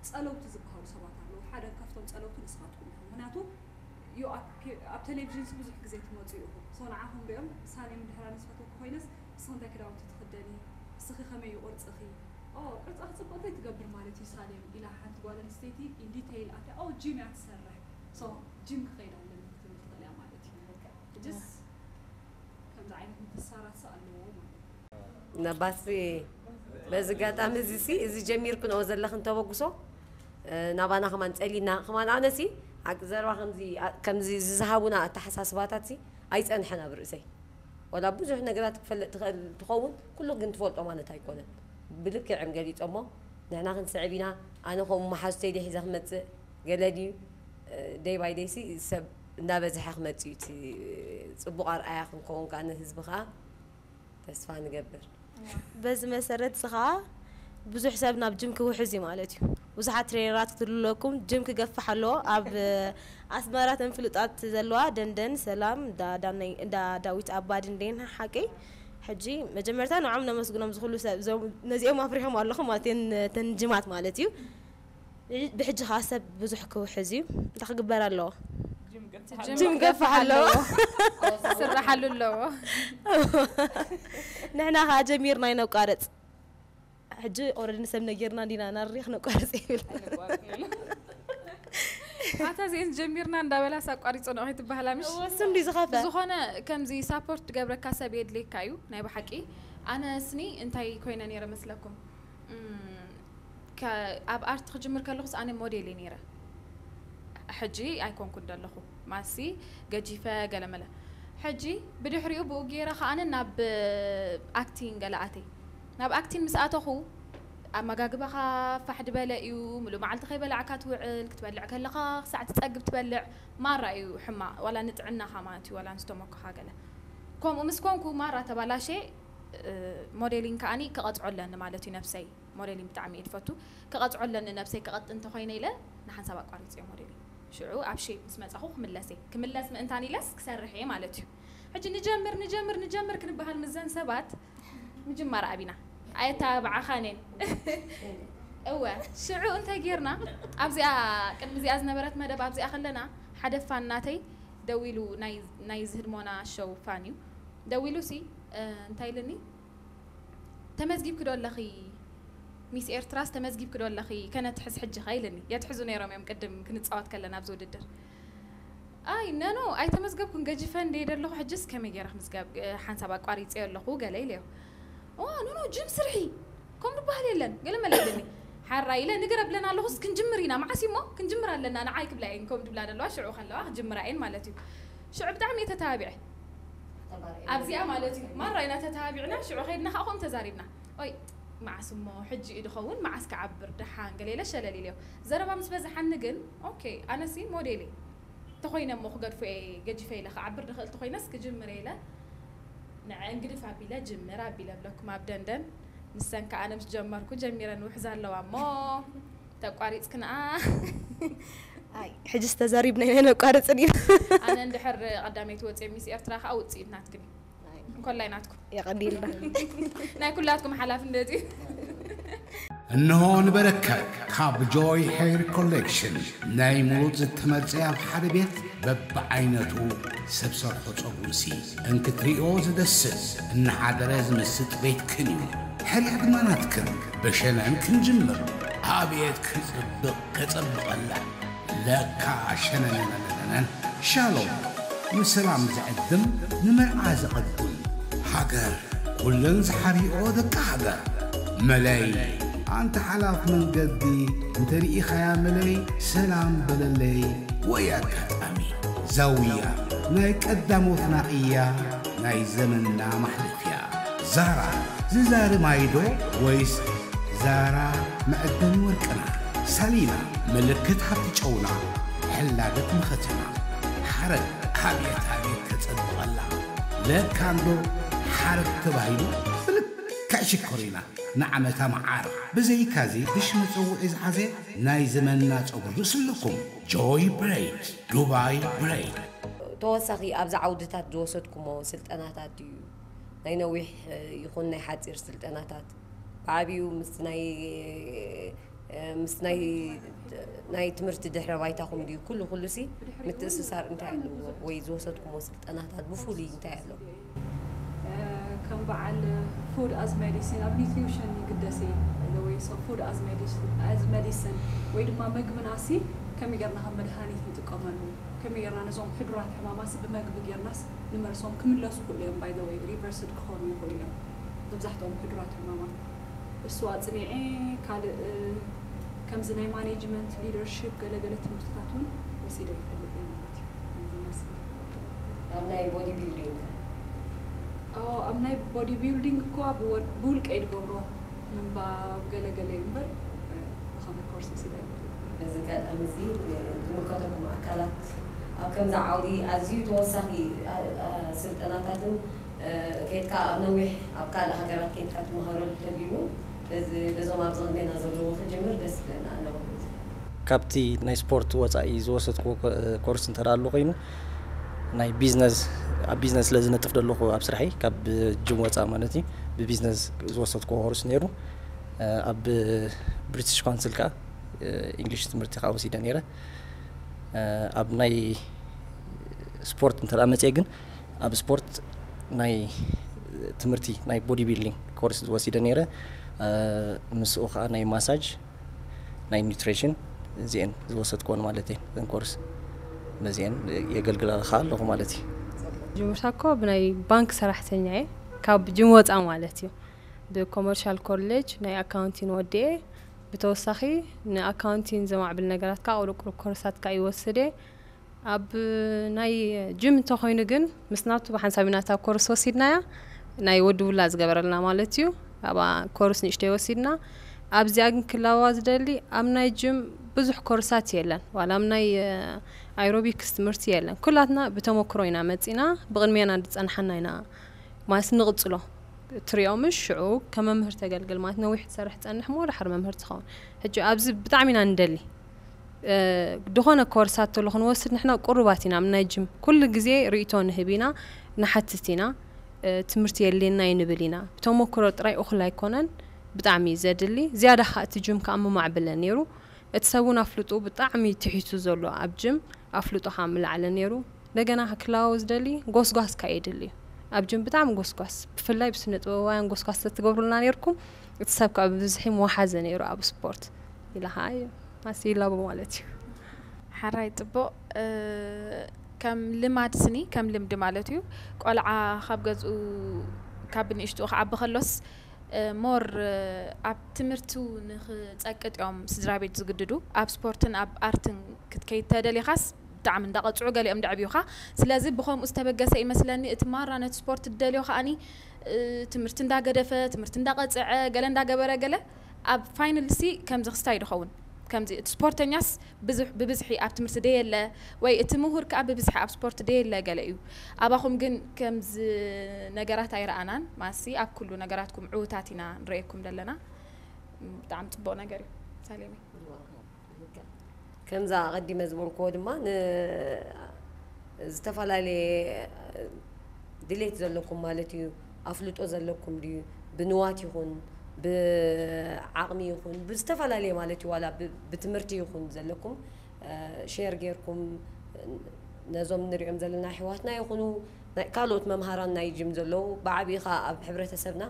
ጸለውቲ ዝበሃሉ ሰባት ኣለዉ። ሓደ ካብቶም ጸለውቲ ንስኻትኩም ኢኹም። ምኽንያቱ ዩ ኣብ ፔ-፣ ኣብ ቴሌቪዥን ሲ ብዙሕ ግዜ ትመጹ ኢኹም። ሶ ንዓኹም ሪኦም ሳሌም ድሕራ ንስፈተኩ ኮይነስ ንስኺ እንታይ ክዳውንቲ ትኽደኒ? እስኺ ከመይ እዩ ቅርጽኺ? ኦ፣ ቅርጻ ክጽብቕ እንታይ ትገብር ማለት እዩ ሳሌም? ኢላ ሓንቲ ጓል ኣንስተይቲ ኢን ዲቴይል ኣትያ፣ ኦ፣ ጂም እያ ትሰርሕ። ሶ ጂም ክኸይድ ኣለኒ ክትብል ትኽእል እያ ማለት እዩ። ሕጅስ ከምዚ ዓይነት ምትሳራት ሲ ኣለዎ ማለት እዩ። ነባሲ በዚ ኣጋጣሚ እዚ ሲ፣ እዚ ጀሚርክንኦ ዘለኽን ተበግሶ፣ እ፣ ናባና ከማን ጸሊና፣ ከማን ኣነሲ ሓቂ ዘረባ ከምዚ፣ ኣ-፣ ከምዚ ዝዝሃቡና ኣተሓሳስባታት ሲ ኣይጸንሐን ኣብ ርእሰይ። ዋላ ብዙሕ ነገራት ክፈልጥ ትኽእል ትኸውን፣ ኩሉ ግን ትፈልጦ ማለት ኣይኮነን። ብልክዕ እዮም ገሊጾሞ፣ ንሕና ክንስዕብ ኢና፣ ኣነ ከምኡ መሓዙተይ ድየ ሒዘ ክመጽእ፣ ገለ ድዩ፣ እ፣ ደይ ባይ ደይ ሲ ሰብ እናበዝሐ ክመጽእ እዩ፣ እቲ ጽቡቕ ኣርኣያ ክንከውን ከኣ ንህዝቢ ከኣ ተስፋ ንገብር። በዚ መሰረት እዚ ኸኣ ብዙሕ ሰብ ናብ ጅም ክውሕዝ እዩ ማለት እዩ። ብዙሓት ትሬነራት ክትህሉ ኣለኩም፣ ጅም ክገፍሕ ኣለዎ። ኣብ ኣስመራ ተን ፍሉጣት ዘለዋ ደንደን፣ ሰላም፣ እንዳ ዳነይ-፣ እንዳ ዳዊት ኣባዲ እንዴን ሓቂ። ሕጂ መጀመርታ ንዖም ነመስግኖም ዝኽሉ ሰብ፣ እዞም ነዚኦም ኣፍሪሖም ኣለኹም ማለት እየን፣ ተን ጅማት ማለት እዩ። ብሕጂ ኸኣ ሰብ ብዙሕ ክውሕዝ እዩ። እንታይ ክግበር ኣለዎ? ጅም ጅም ክገፍሕ ገፍሕ ኣለዎ። ኣለዎ። ክስራሓሉ ኣለዎ። ንሕና ኸኣ ጀሚርና ኣይነቋርጽ። ሕጂ ኦረዲ ንሰብ ነጊርና እንዲና ናሪ ክነቋርጽ ይብል። ኣታ እዚኤን ጀሚርና እንዳበላስ ኣቋሪጾ ነው ከይትበሃላ ምሽ? እወ፣ እሱ እንዲ ዝኸፈ። ብዝኾነ ከምዚ ሳፖርት ዝገብረካ ሰብ የድልየካ እዩ ናይ ብሓቂ። ኣነ ስኒ እንታይ ኮይነ ነይረ መስለኩም? እም፣ ከ-፣ ኣብ ኣርት ክጅምር ከለኹስ ኣነ ሞዴል እየ ነይረ። ሕጂ ኣይኮንኩን ዘለኹ። ማሲ ገጂፈ ገለመለ። ሕጂ ብድሕሪኡ ብኡ ገይረ ከኣነ ናብ ኣክቲንግ ገለ ኣተይ። ናብ ኣክቲንግ ምስ ኣተኹ ኣመጋግባኻ ፋሕ ድበለ እዩ። ምሉእ መዓልቲ ከይበላዕካ ትውዕል፣ ክትበልዕ ከለኻ ክሳዕ ትጸግብ ትበልዕ። ማራ እዩ ሕማቕ፣ ዋላ ንጥዕናኻ ማለት እዩ፣ ዋላ ንስተሞክኻ ገለ። ከምኡ ምስ ኮንኩ ማራ ተባላሸ፣ እ፣ ሞዴሊንግ ከኣኒ ክቐጽዖ ኣለኒ ማለት እዩ ነብሰይ። ሞዴሊንግ ብጣዕሚ እየ ዝፈቱ። ክቐጽዖ ኣለኒ ነብሰይ ክቐጥ እንተኾይነ ኢለ ንሓንሳብ ኣቋሪጸ ሞዴሊንግ። ሽዑ ኣብ ሼፕ ምስ መጻኹ ክምለስ እየ። ክምለስ ምእንታን ኢለስ ክሰርሕ እየ ማለት እዩ። ሕጂ ንጀምር፣ ንጀምር፣ ንጀምር ክንበሃል ምዘን ሰባት ምጅማር ኣቢና። ኣየተባብዓኻን እየን። እወ፣ ሽዑ እንታይ ጌርና? ኣብዚኣ፣ ቅድሚ እዚኣ ዝነበረት መደብ ኣብዚኣ ከለና፣ ሓደ ፋን ናተይ ደዊሉ ናይ፣ ናይ ዝህድሞና ሾው ፋን እዩ። ደዊሉ ሲ እንታይ ኢልኒ? ተመዝጊብኪ ዶ ኣለኺ? ሚስ ኤርትራስ ተመዝጊብኪ ዶ ኣለኺ? ከነትሕዝ ሕጂ ኸ ኢልኒ። የትሕዙ ነይሮም እዮም ቅድም ክንጻወት ከለና ኣብዚ ውድድር። ኣይ ነኖ ኣይተመዝገብኩን፣ ገጅፈ እንደ ዘለኹ ሕጅስ ከመይ ገይረ ክምዝገብ? ሓንሳብ ኣቋሪጸ ኣለኹ ገለ ኢለዮ። ኦ ኖኖ ጅም ስርሒ፣ ከም ዝበሃል የለን ገለ መለ ኢልኒ። ሓራ ኢለ ንገረ ብለን ኣለኹስ ክንጅምር ኢና፣ መዓስ እሞ ክንጅምር ኣለና፣ ንዓይ ክብላ እየን ከም ድብላ ዘለዋ ሽዑ ከለዋ ክጅምራ እየን ማለት እዩ። ሽዑ ብጣዕሚ እየ ተተባቢዐ። ኣብዚኣ ማለት እዩ ማራ ኢና ተተባቢዕና። ሽዑ ከይድና ከዓ ከምኡ ተዛሪብና። ኦይ መዓስ እሞ ሕጂ እዩ ድኸውን፣ መዓስ ክዓብር ደሓን ገለ ኢለ ሸለል ኢለዮ። ዘረባ ምስ በዝሓኒ ግን ኦኬ ኣነሲ ሞዴል እየ ተኾይነ እሞ ክገድፎ እየ፣ ገጂፈ ኢለ ክዓብር ድኽእል ተኾይነስ ክጅምር እየ ኢለ ንዐ እንግድፍ ኣቢለ ጅምር ኣቢለ ብለኩም ኣብ ደንደን። ንሰን ከዓ ኣነ ምስ ጀመርኩ ጀሚረን ውሕዛ ኣለዋ እሞ ተቋሪፅክንኣ። ኣይ ሕጅስ ተዛሪብና ኢና ነቋርፅን ኢና። ኣነ እንድሕር ቀዳመይቲ ወፅየ ሚስ ኤርትራ ከዓ ውፅኢት ናትክን እዩ። እንኮላይ ናትኩም የቐዲልና። ናይ ኩላትኩም ሓላፍነት እዩ። እነሆ ንበረከት ካብ ጆይ ሄር ኮሌክሽን ናይ ሙሉእ ዝተመርጸ ኣብ ሓደ ቤት በብዓይነቱ ሰብ ሰርሖ ጸጉርሲ እንክትሪኦ ዝደስስ እናሓደረ ዝምስጥ ቤትክን እዩ። ሕርያ ድማ ናትክን ብሸነን ክንጅምር። ኣቤት ክጽብቕ ከጸብቐላ ለካ ሸነነነነነን። ሻሎም ንሰላም ዝዕድም ንመርዓ ዝቐድም ሃገር ኩለን ዝሓሪኦ ደቂ ሃገር መለይ ኣንተ ሓላፍ መንገዲ እንተ ርኢኻያ መለይ ሰላም በለለይ ወይ ኣጋጣሚ ዛውያ ናይ ቀዳሞትና እያ ናይ ዘመንና ማሕለፍያ ዛራ ዝዛሪ ማይዶ ወይስ ዛራ መዕደኒ ወርቅና ሳሊና ምልክት ሃብቲ ጨውና ሕላገት መኸተና ሓረግ ኣብየት ኣብየት ከጸብቐላ ለካንዶ ሓረግ ተባሂሉ ብልክዕ ሽኮሪና ንዓመታ መዓር ብዘይካዚ ብሽ መጸውዒ ዝሓዘ ናይ ዘመንና ጸጉሪ ርእስልኩም ጆይ ብሬድ ዱባይ ብሬድ ተወሳኺ ኣብዚ ዓውድታት ዝወሰድኩሞ ስልጠናታት እዩ ናይ ነዊሕ ይኹን ናይ ሓፂር ስልጠናታት ብዓብዩ ምስ ናይ ምስ ናይ ናይ ትምህርቲ ድሕረ ባይታኹም ድዩ ኩሉ ኩሉ ሲ ምትእስሳር እንታይ ኣለዎ ወይ ዝወሰድኩሞ ስልጠናታት ብፍሉይ እንታይ ኣለዎ ከም በዓል food as medicine ኣብ nutrition ይግደስ እየ ወይ so food as medicine ወይ ድማ ምግብና ሲ ከመይ ጌርና ከም መድሃኒት ንጥቀመሉ ከመይ ጌርና ነዞም ሕዱራት ሕማማት ብመግቢ ጌርናስ ንመልሶም ክምለሱ ይኽእሉ እዮም by the way reversed ክኾኑ ይኽእሉ እዮም መብዛሕትኦም ሕዱራት ሕማማት እሱ ኣፅኒዐ ካልእ ከምዚ ናይ management leadership ገለገለ ትምህርትታት እውን ወሲደ ይፈልጥ እየ ማለት እዩ ኣብ ናይ body building ኣብ ናይ body building እኮ ብውልቀ ይድገብሮ ምንባብ ገለገለ እዩ እምበር ብኸመይ ኮርስ ወሲደ በዚ ኣጋጣሚ እዚ ዝምልከተኩም ኣካላት ኣብ ከምዚ ዓውዲ ኣዝዩ ተወሳኺ ስልጠናታትን ከድካ ኣብ ነዊሕ ኣብ ካልእ ሃገራት ከድካ ትመሃረሉ ተልዩ በዚ በዞም ኣብዚ ቅድሜና ዘለዉ ክጅምር ደስ ይብለና ኣለኹ ካብቲ ናይ ስፖርት ወፃኢ ዝወሰድክዎ ኮርስ እንተ ኣሎ ኮይኑ ናይ ቢዝነስ ኣብ ቢዝነስ ስለ ዝነጥፍ ዘለኹ ኣብ ስራሐይ ካብ ጅም ወፃ ማለት እዩ ብቢዝነስ ዝወሰድክዎ ኮርስ ነይሩ ኣብ ብሪቲሽ ካውንስል ከዓ ኢንግሊሽ ትምህርቲ ከዓ ወሲደ ነይረ ኣብ ናይ ስፖርት እንተ መፅአ ግን ኣብ ስፖርት ናይ ትምህርቲ ናይ ቦዲ ቢልዲንግ ኮርስ ዝወሲደ ነይረ ምስኡ ከዓ ናይ ማሳጅ ናይ ኒትሪሽን እዚአን ዝወሰድክወን ማለት እየን እዘን ኮርስ በዚአን የገልግላ ከዓ ኣለኹ ማለት እዩ ጅምርታ እኮ ብናይ ባንክ ሰራሕተኛ እየ ካብ ጅም ወፃ ማለት እዩ ብኮመርሻል ኮሌጅ ናይ ኣካውንቲን ወዲኤ ብተወሳኺ ንኣካውንቲን ዘማዕብል ነገራት ከዓ ቁሩብ ቁሩብ ኮርሳት ከዓ ይወስድ እየ ኣብ ናይ ጅም እንተኾይኑ ግን ምስ ናቱ ብሓንሳብ ኢና እታ ኮርስ ወሲድናያ ናይ ወዲ ውላ ዝገበረልና ማለት እዩ ኣብኣ ኮርስ ንእሽተይ ወሲድና ኣብዚኣ ግን ክላዋ ዝደሊ ኣብ ናይ ጅም ብዙሕ ኮርሳት የለን ዋላ ኣብ ናይ ኣይሮቢክስ ትምህርቲ የለን ኩላትና ብተመክሮ ኢና መፂና ብቕድሚያና ዝፀንሓና ኢና ማለት ንቕፅሎ ትሪኦምሽ ሽዑ ከመምህር ተገልግል ማለት ነዊሕ ትሰርሕ ትፀንሕ ሞ ድሓር መምህር ትኸውን ሕጂ ኣብዚ ብጣዕሚ ኢና ንደሊ ድኾነ ኮርሳት ተሎ ክንወስድ ንሕና ቁሩባት ኢና ናይ ጅም ኩሉ ግዜ ርእቶ ንህብ ኢና ንሓትት ኢና ትምህርቲ የድልየና እዩ ንብል ኢና ብተመክሮ ጥራይ እኹል ኣይኮነን ብጣዕሚ እዩ ዘድሊ ዝያዳ ከዓ እቲ ጅም ከዓ ምማዕብለ ነይሩ እቲ ሰብ እውን ኣፍልጡ ብጣዕሚ ትሒቱ ዘሎ ኣብ ጅም ኣፍልጡ ከዓ ምላዕለ ነይሩ እንደገና ክላወ ዝደሊ ጎስጓስ ከዓ የድሊ እዩ ኣብ ጅም ብጣዕሚ ጎስጓስ፣ ብፍላይ ብስነ ጥበባውያን ጎስጓስ ተትገብሩልና ነይርኩም፣ እቲ ሰብ ከዓ ብብዝሒ ምወሓዘ ነይሩ ኣብ ስፖርት ኢለ ከዓ እዩ ማሲ ይላቦ ማለት እዩ። ሓራይ ጽቡቕ። ከም ልማድ ስኒ ከም ልምዲ ማለት እዩ። ቆልዓ ካብ ገዝኡ ካብ ንእሽትኡ ክዓቢ ከሎስ ሞር ኣብ ትምህርቱ ንክጸቅጥ እዮም ስድራ ቤት ዝግድዱ። ኣብ ስፖርትን ኣብ ኣርትን ክትከይድ ተደሊኻስ ብጣዕሚ እንዳቐጽዑ ገሊኦም ደዕብዩኻ። ስለዚ ብኸምኡ ዝተበገሰ ይመስለኒ እቲ ማራ ነቲ ስፖርት ትደልዮ ከኣኒ ትምህርቲ እንዳገደፈ ትምህርቲ እንዳቐጽዐ ገለ እንዳገበረ ገለ ኣብ ፋይናል ሲ ከምዚ ክስታይ ድኸውን ከምዚ እቲ ስፖርተኛስ ብብዝሒ ኣብ ትምህርቲ ደየለ ወይ እቲ ምሁር ከዓ ብብዝሒ ኣብ ስፖርት ደየለ ገለ እዩ። ኣባኹም ግን ከምዚ ነገራት ኣይረኣናን ማሲ ኣብ ኩሉ ነገራትኩም ዕውታት ኢና ንርእየኩም ዘለና። ብጣዕሚ ፅቡቅ ነገር እዩ። ሳሌመ ከምዛ ኣቐዲመ ዝበልክዎ ድማ ን- ዝተፈላለየ ድሌት ዘለኩም ማለት እዩ። ኣፍልጦ ዘለኩም ድዩ ብንዋት ይኹን ብዓቕሚ ይኹን ብዝተፈላለየ ማለት እዩ ዋላ ብ- ብትምህርቲ ይኹን ዘለኩም ሸር ጌርኩም ነዞም ንሪኦም ዘለና ኣሕዋትና ይኹኑ ካልኦት መምሃራን ናይ ጅም ዘለዉ ብዓብኻ ኣብ ሕብረተሰብና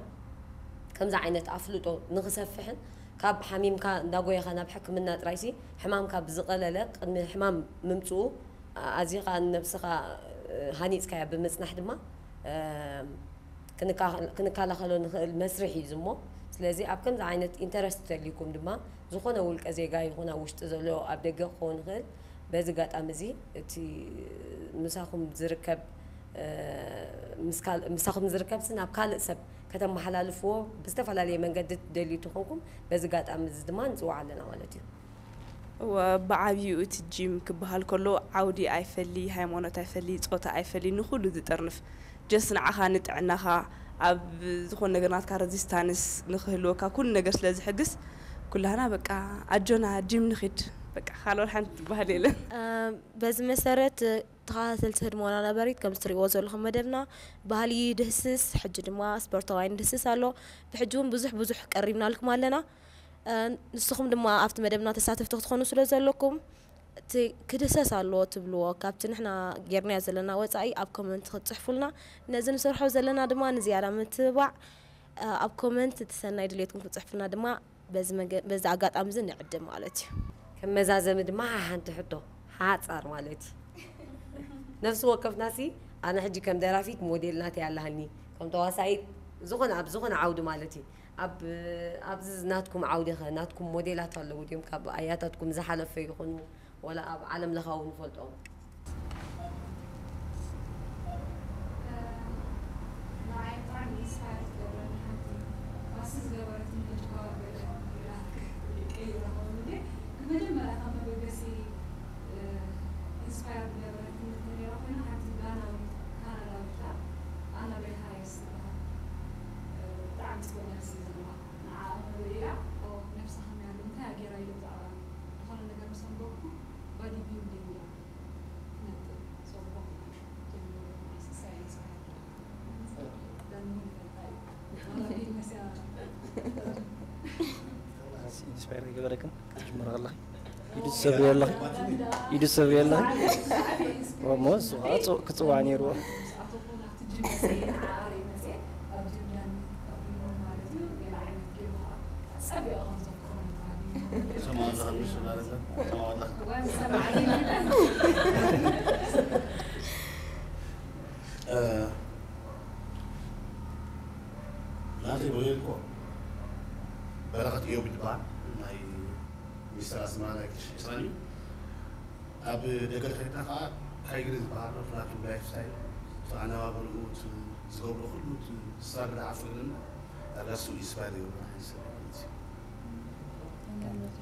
ከምዚ ዓይነት ኣፍልጦ ንኽሰፍሕን ካብ ሓሚምካ እንዳጎየኻ ናብ ሕክምና ጥራይሲ ሕማምካ ብዝቐለለ ቅድሚ ሕማም ምምፅኡ ኣዚኻ ንነብስኻ ሃኒፅካያ ብምፅናሕ ድማ ክንከላኸሎ ንኽእል መስርሕ እዩ ዝሞ ስለዚ ኣብ ከምዚ ዓይነት ኢንተረስት ተልይኩም ድማ ዝኾነ ውልቀ ዜጋ ይኹን ኣብ ውሽጢ ዘሎ ኣብ ደገ ክኸውን ይኽእል በዚ ጋጣሚ እዚ እቲ ምሳኹም ዝርከብ ምሳኹም ዝርከብሲ ናብ ካልእ ሰብ ከተመሓላልፍዎ ብዝተፈላለየ መንገዲ ትደልዩ ትኾንኩም በዚ ጋጣሚ እዚ ድማ ንፅዋዕ ኣለና ማለት እዩ። እወ ብዓብይኡ እቲ ጂም ክበሃል ከሎ ዓውዲ ኣይፈሊ፣ ሃይማኖት ኣይፈሊ፣ ፆታ ኣይፈሊ ንኹሉ ዝጥርንፍ just ንዓኻ ንጥዕናኻ ኣብ ዝኾነ ነገር ናትካ ረዚስታንስ ንክህልወካ ኩሉ ነገር ስለ ዝሕግዝ ኩላህና በቃ ኣጆና ጂም ንኺድ በቃ ካልኦት ሓንቲ ትበሃል የለን። በዚ መሰረት ተኸታተልቲ ህድሞና ነበሪት ከም እትሪእዎ ዘለኹም መደብና ባህሊ ይድህስስ ሕጂ ድማ ስፖርታውያን ይድህስስ ኣሎ። ብሕጂ እውን ብዙሕ ብዙሕ ቀሪብናልኩም ኣለና። ንስኹም ድማ ኣብቲ መደብና ተሳተፍቲ ክትኾኑ ስለ ዘለኩም እቲ ክድህሰስ ኣለዎ ትብልዎ ካብቲ ንሕና ጌርናዮ ዘለና ወፃኢ ኣብ ኮመንት ክትፅሕፉልና ነዚ ንሰርሖ ዘለና ድማ ንዝያዳ ምትብባዕ ኣብ ኮመንት እቲ ሰናይ ድሌትኩም ክትፅሕፉልና ድማ በዚ ኣጋጣሚ እዚ ንዕድም ማለት እዩ። ከም መዛዘሚ ድማ ሓንቲ ሕቶ ሓፃር ማለት እዩ ነፍሲ ወከፍናሲ ኣነ ሕጂ ከም ደራፊት ሞዴል ናተይ ኣለሃኒ ከም ተዋሳኢት ዝኾነ ኣብ ዝኾነ ዓውዲ ማለት እዩ ኣብ ኣብዚ ናትኩም ዓውዲ ኸ ናትኩም ሞዴላት ኣለዉ ድዮም ካብ ኣያታትኩም ዝሓለፈ ይኹኑ ወላ ኣብ ዓለም ለኻዊ ንፈልጦም ንዓይ ብጣዕሚ ኢንስፓየር ትገብረኒ ሓንቲ ባሲ ዝገበረትኒ ሕጂ ኳ ገለ ኢላ ቀይራ ኸውን እንዴ ግን መጀመርያ ካብ መበገሲ ኢንስፓየር ዝገበረትኒ እንተነይራ ኮይና ሓንቲ ጋናዊት ካናዳዊት እያ ኣናቤል ሃሪስ ትበሃል ብጣዕሚ ፅቡቅ መልሲ ዘለዋ ንዓኣ ርእያ ነብሳ ከመይ ኣሎ እንታይ ገይራ ኢለ ብዛዕባ ዝኾነ ነገር ምስ ኣንበብኩ body building እያ ትነጥብ so ብኸምኡ ጀሚረ ንዓይሲ ሳይንስ እያ ዳንሁን ይፈልጣ እዩ ኣናቤል መስያ ኢንስፓየር ይገበረክን ክትጅምር ከለኺ ኢዱ ትሰብርዮ ኣለኺ ኢዱ ትሰብርዮ ኣለኺ እሞ እሱ ከዓ ክፅዋዕ ነይርዎ ናተይ ሞዴል እኮ በረኸት እዮብ ይበሃል ናይ ሚስተር ኣስመራ ናይ ክልተ ሺሕ ዕስራን እዩ ኣብ ደገ ተኸድና ከዓ ካይግሪ ዝበሃል ናቱ ላይፍ ስታይል እቲ ኣነባብርኡ እቲ ዝገብሮ ኩሉ እቲ ስታግዳ ዓፈልና ዳርጋ እሱ ኢንስፓየር ይገብረና ዓይነት ሰብ ማለት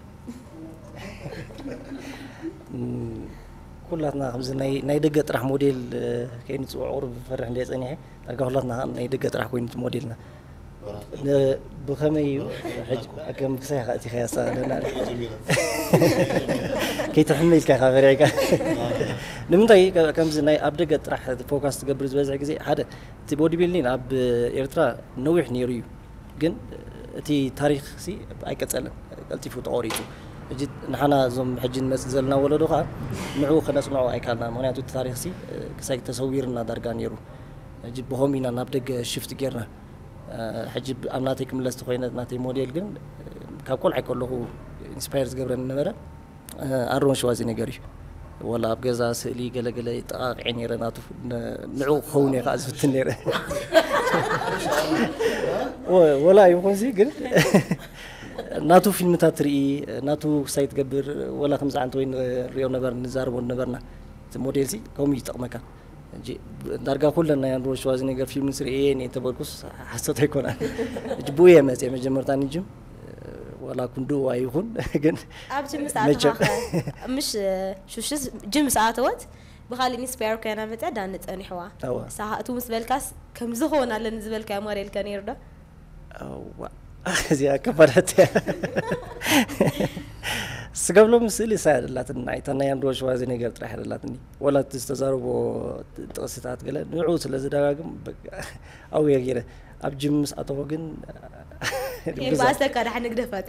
እዩ ኩላትና ከምዚ ናይ ደገ ጥራሕ ሞዴል ከይንፅውዕ ቁሩብ ፈርሕ እንደ ፀኒሐ ዳርጋ ኩላትና ናይ ደገ ጥራሕ ኮይኑ ሞዴልና ብኸመይ እዩ ከም ክሳይ ኢኻ እቲኻ ያሳለና ከይትሕመ ኢልካ ኢኻ ፈሪዕካ ንምንታይ ከምዚ ናይ ኣብ ደገ ጥራሕ ፎካስ ትገብር ዝበዝሕ ግዜ ሓደ እቲ ቦዲ ቢልዲንግ ኣብ ኤርትራ ነዊሕ ነይሩ እዩ ግን እቲ ታሪክ ሲ ኣይቀጸለን ቀልጢፉ ተቆሪጹ ሕጂ ንሓና እዞም ሕጂ ንመጽእ ዘለና ወለዶ ከዓ ንዕኡ ከነጽንዖ ኣይካልና ምክንያቱ እቲ ታሪክ ሲ ክሳይ ተሰዊርና ዳርጋ ነይሩ ሕጂ ብኸምኡ ኢና ናብ ደገ ሽፍት ጌርና። ሕጂ ኣብ ናተይ ክምለስ ተኾይነ፣ ናተይ ሞዴል ግን ካብ ቆልዓ ከለኹ ኢንስፓየር ዝገብረኒ ነበረ ኣሮን ሽዋዜ ነገር እዩ። ወላ ኣብ ገዛ ስእሊ ገለገለ ይጠቃቅዐ ነይረ፣ ናቱ ንዑ ክኸውን እየ ከዓ ዝፍትን ነይረ። ወላ ይኹንሲ ግን ናቱ ፊልምታት ትርኢ፣ ናቱ ክሳይ ትገብር፣ ወላ ከምዚ ዓንተ ወይ ንሪኦ ነበር፣ ንዛረቦ ነበርና። እቲ ሞዴል ሲ ከምኡ ይጠቕመካ። ዳርጋ ኩለን ናይ ኣርኖልድ ሽዋርዝኔገር ፊልም ስርኤ እየ ተበልኩስ ሓሰት ኣይኮናን። ብኡ እየ መፅየ መጀመርታ ንጅም፣ ዋላ ክንድኡ ኣይኹን ግን ኣብ ጅም ሰዓትኻ ምሽ ሹሽስ ጅም ሰዓተወት ብኻሊእ ኢንስፓየር ኮይና መፅያ ዳኒ ፀኒሕዋ። እቱ ምስ በልካስ ከምዚ ክኸውን ኣለኒ ዝበልካዮ ሞዴል ከ ነይሩ ዶ? እዚኣ ከባድ ሕቶ እያ። ስገብሎም ስእሊ እሳ እያ ደላትኒ፣ ናይታ ናይ ኣርኖልድ ሽዋርዝኔገር ጥራሕ እያ ደላትኒ። ወላ እቲ ዝተዛረቦ ጥቕስታት ገለ ንዕኡ ስለ ዝደጋግም ኣብየ ገይረ ኣብ ጅም ምስ ኣተኹ ግን ባስተካ ዳሕ ንግደፋት።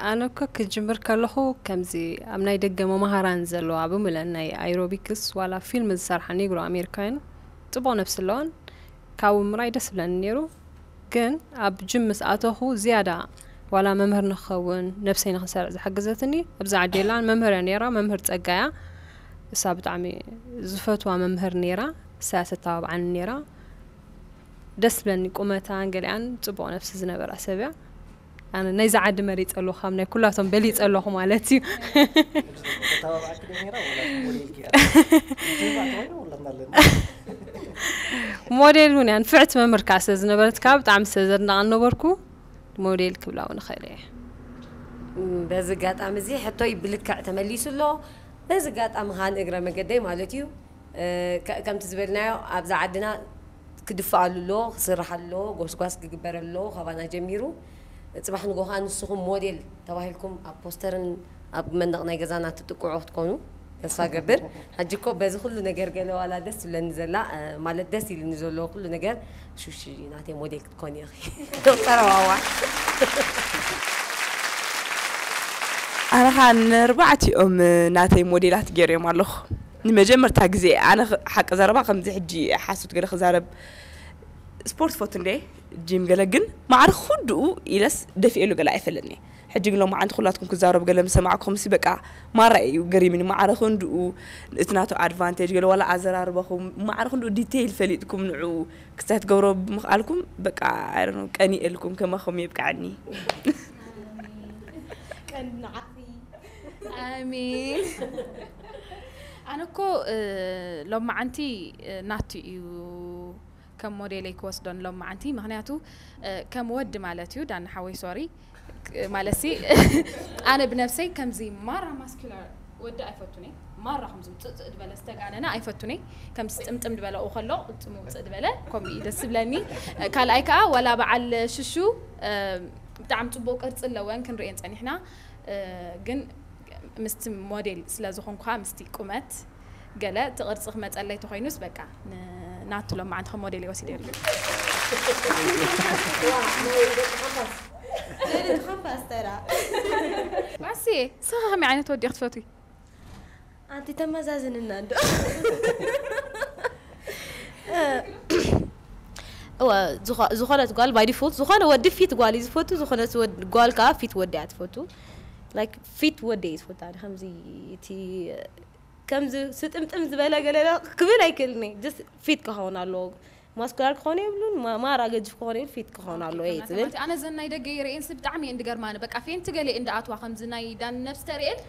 ኣነ እኮ ክጅምር ከለኹ ከምዚ ኣብ ናይ ደገ መማሃራን ዘለዋ ብምለን ናይ ኣይሮቢክስ ዋላ ፊልም ዝሰርሓ ኔግሮ ኣሜሪካውያን ፅቡቕ ነብሲ ኣለዋን ካብኡ ምራይ ደስ ብለኒ ነይሩ። ግን ኣብ ጅም ምስ ኣተኹ ዝያዳ ዋላ መምህር ንክኸውን ነብሰይ ንክሰርዕ ዝሓገዘትኒ ኣብዚ ዓዲ የላን መምህር እያ ነይራ፣ መምህር ፀጋያ። እሳ ብጣዕሚ ዝፈትዋ መምህር ነይራ፣ እሳ እያ ተተባብዓኒ ነይራ። ደስ ብለኒ ቁመታን ገሊኣን ፅቡቕ ነብሲ ዝነበራ ሰብ እያ። ኣነ ናይዚ ዓዲ መሪፀ ኣለኹ፣ ካብ ናይ ኩላቶም በሊፀ ኣለኹ ማለት እዩ። ሞዴል እውን እያ ንፍዕቲ መምህር ከዓ ስለ ዝነበረት ከዓ ብጣዕሚ ስለ ዘድንቓ ነበርኩ። ሞዴል ክብላ እውን እኽእል እየ። በዚ ኣጋጣሚ እዚ ሕቶይ ብልክዕ ተመሊሱ ኣሎ። በዚ ኣጋጣሚ ከዓ ንእግረ መገደይ ማለት እዩ ከምቲ ዝበልናዮ ኣብዛ ዓድና ክድፍኣሉ ኣሎ፣ ክስርሓሉ ኣሎ፣ ጎስጓስ ክግበረሉ ኣሎ ካባና ጀሚሩ። ፅባሕ ንጎ ከዓ ንስኹም ሞዴል ተባሂልኩም ኣብ ፖስተርን ኣብ መንደቕ ናይ ገዛና ትጥቅዑ ክትኮኑ ተስፋ ገብር። ሕጂ እኮ በዚ ኩሉ ነገር ገለ ዋላ ደስ ትብለኒ ዘላ ማለት ደስ ኢሉኒ ዘሎ ኩሉ ነገር ሹሺ ናተይ ሞዴል ክትኮኒ ኢኺ። ዶክተር ዋዋ ኣነ ኸዓ ንርባዕቲኦም ናተይ ሞዴላት ገይረዮም ኣለኹ። ንመጀመርታ ግዜ ኣነ ሓቂ ዘረባ ከምዚ ሕጂ ሓሶት ገለ ክዛረብ ስፖርት ፈቱ እንደ ጂም ገለ ግን ማዕረ ክንድኡ ኢለስ ደፊኤሉ ገለ ኣይፈለኒ። ሕጂ ግን ሎማዓንቲ ኩላትኩም ክዛረቡ ገለ ምስ ሰማዕኩኹም ሲ በቃ ማራ እዩ ገሪምኒ። ማዕረ ክንድኡ እቲ ናቱ ኣድቫንቴጅ ገለ ዋላ ኣዘራርባኹም ማዕረ ክንድኡ ዲቴይል ፈሊጥኩም ንዕኡ ክስታይ ትገብሮ ብምኽኣልኩም በቃ I don't know ቀኒኤልኩም ከማኹም የብቅዓኒ። ኣሜን። ኣነ እኮ ሎማዓንቲ ናቱ እዩ ከም ሞዴለይ ክወስዶ ንሎማዓንቲ ምክንያቱ ከም ወዲ ማለት እዩ ዳኒ ሓወይ ሶሪ ማለት ሲ ኣነ ብነብሰይ ከምዚ ማራ ማስኩላር ወዲ ኣይፈቱን እየ ማራ ከምዚ ውፅእ ዝበለ ዝተጋነነ ኣይፈቱን እየ ከምዚ ጥምጥም ዝበለ ከሎ ጥሙ ውፅእ ዝበለ ከምኡ እዩ ደስ ዝብለኒ ካልኣይ ከዓ ወላ በዓል ሽሹ ብጣዕሚ ፅቡቅ ቅርፂ ኣለወን ክንርእየን ፀኒሕና ግን ምስቲ ሞዴል ስለ ዝኾንኩ ከዓ ምስቲ ቁመት ገለ እቲ ቅርፂ ክመፀለይ ተኮይኑስ በቃ ናቱ ሎማዓንቲ ከም ሞዴል ወሲደ ካምፓስ ተራ ባስየ ንስኺ ከመይ ዓይነት ወዲ ክትፈትዊ ኣንቲ ተመዛዝንና እንዶ እወ ዝኾነት ጓል ባይ ዲፎልት ዝኾነ ወዲ ፊት ጓል እዩ ዝፈቱ ዝኾነት ጓል ከዓ ፊት ወዲ እያ ትፈቱ ላይክ ፊት ወዲ እዩ ዝፈቱ ኣነ ከምዚ እቲ ከምዚ ስጥምጥም ዝበለ ገለ ክብል ኣይክእልን ጀስት ፊት ክኸውን ኣለዎ ማስኩላር ክኾነ የብሉን ማራ ገጅፍ ክኾነ የብሉ ፊት ክኾነ ኣለዎ እየ ዝብል ኣነ ዘን ናይ ደገ ይርእየን ስ ብጣዕሚ እየን ድገርማኒ በቃ ፌንቲ ገለ እንድኣትዋ ከምዚ ናይ ዳኒ ነብሲ ተርእየን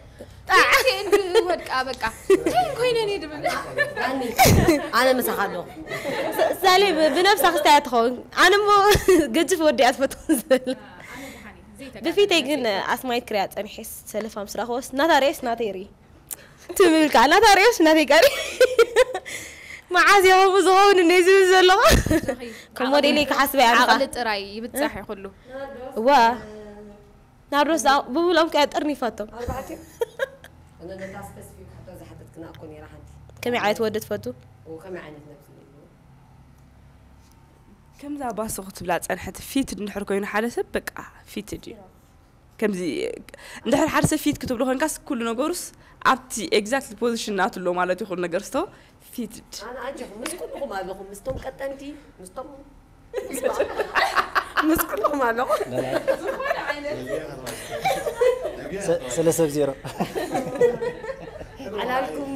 ፌንቲ እንድወድቃ በቃ እንታይ ኮይነን እየ ድብል ኣነ ምሳኻ ኣለኹ ሳሌ ብነብሳ ክስታይ ትኸውን ኣነ ሞ ገጅፍ ወዲኣ ትፈትውን ዝብል ብፊተይ ግን ኣስማይት ክሪያ ፀኒሐ ሰለፋ ምስ ረኸቦስ ናታ ርእየስ ናተይ ርኢ ትብል ከዓ ናታ ርእየስ ናተይ ጋር መዓዝ እየ ከምኡ ዝኸውን እነ ዝብል ዘለኹ ከም ሞዴለይ ክሓስበ እያ ዓቕሊ ጥራይ ይብፃሕ እዩ ኩሉ እዋ ናርዶስ ብብሎም ከያ ጥርኒፋቶም ነታ ስፐሲፊክ ሕቶ ዝሓተትክና እኮ ነይራ ሓንቲ ከመይ ዓይነት ወዲ ትፈቱ ከመይ ዓይነት ነብሲ ከምዛ ባሱ ክትብላ ጸንሐት ፊት እንድሕር ኮይኑ ሓደ ሰብ በቃ ፊት ድዩ ከምዚ እንድሕር ሓደ ሰብ ፊት ክትብሎ ኮንካስ ኩሉ ነገሩስ ኣብቲ exact position ናቱ ኣሎ ማለት እዩ። ኩሉ ነገር ስቶ ፊትድ ኣነ ኣጆኹም ምስ ኩልኹም ኣለኹም፣ ምስቶም ቀጠንቲ፣ ምስቶም ምስ ኩልኹም ኣለኹ። ስለ ሰብ ዜሮ ዓላልኩም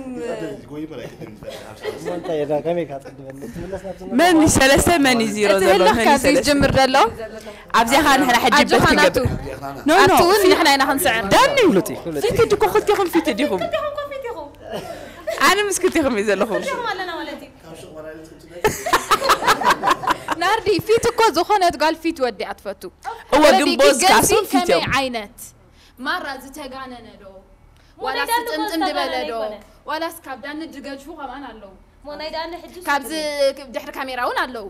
እንታይ ዳ ከመይ ካጸድበኒ ትምለስ ናብ ዝነበረ መን እዩ ሰለስተ መን እዩ ዜሮ እቲ ዘሎ ህልኽ መን እዩ ካብዚ ሰለስተ ዝጅምር ዘሎ ኣብዚ ኻ ንሕና ሕጂ ኣጆኻ ቤት ናቱ ክንገብር ኖ ኖ ኣብቲ እውን ንሕና ኢና ክንስዕር ዳኒ ፍሉጥ እዩ ፍሉጥ እዩ። ፊት ድኮ ክልቲኹም ፊት ዲኹም ኣነ ምስ ክልቲኹም እዩ ዘለኹም ናርዲ ፊት እኮ ዝኾነት ጓል ፊት ወዲ ኣትፈቱ እወ ግን ስለዚ ቦዝ ገልሲ ካሶም ፊት እዮም ከመይ ዓይነት ማራ ዝተጋነነ ዶ ዋላስ ጥምጥም ዝበለ ዶ ዋላስ ካብ ዳኒ ድገጅፉ ከምኣን ኣለዉ ሞናይ ዳኒ ሕጂ ካብዚ ድሕሪ ካሜራ እውን ኣለዉ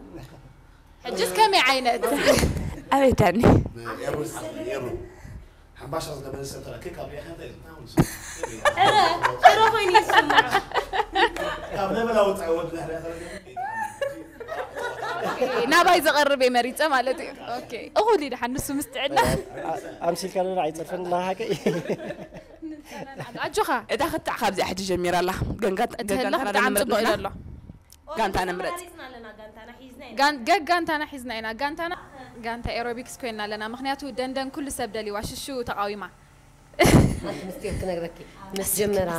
ሕጅስ ከመይ ዓይነት ኣበይ ዳኒ ኤሩ ሓምባሻ ዝነበረ ሰብ ተረክብ ካብ ሪኣኻ እንታይ ኢልካ ዕረ ዕረ ኮይኑ ይስምዖ ካብ ነበላ ወፃኢ ወዲ ድሕሪ ናባይ ዝቐርብ እየ መሪፀ ማለት እዩ ኦኬ እኹል እዩ ደሓን ንሱ ምስ ጥዕና ኣምሲልካ ዶ ኣይፀርፈን ና ሓቀይ ኣጆኻ እታ ክታዕ ካብዚኣ ሕጂ ጀሚራ ኣላ ገንጋ እቲ ህልኽ ብጣዕሚ ፅቡቅ ኢሉ ኣሎ ጋንታ ንምረፅ መራሪፅና ኣለና ጋንታና ሒዝና ኢና ጋን- ገግ ጋንታና ሒዝና ኢና ጋንታና ጋንታ ኤሮቢክስ ኮይና ኣለና ምክንያቱ ደንደን ኩሉ ሰብ ደሊዋ ሽሹ ተቃዊማ ምስጢር ክነግረኪ ምስ ጀመራ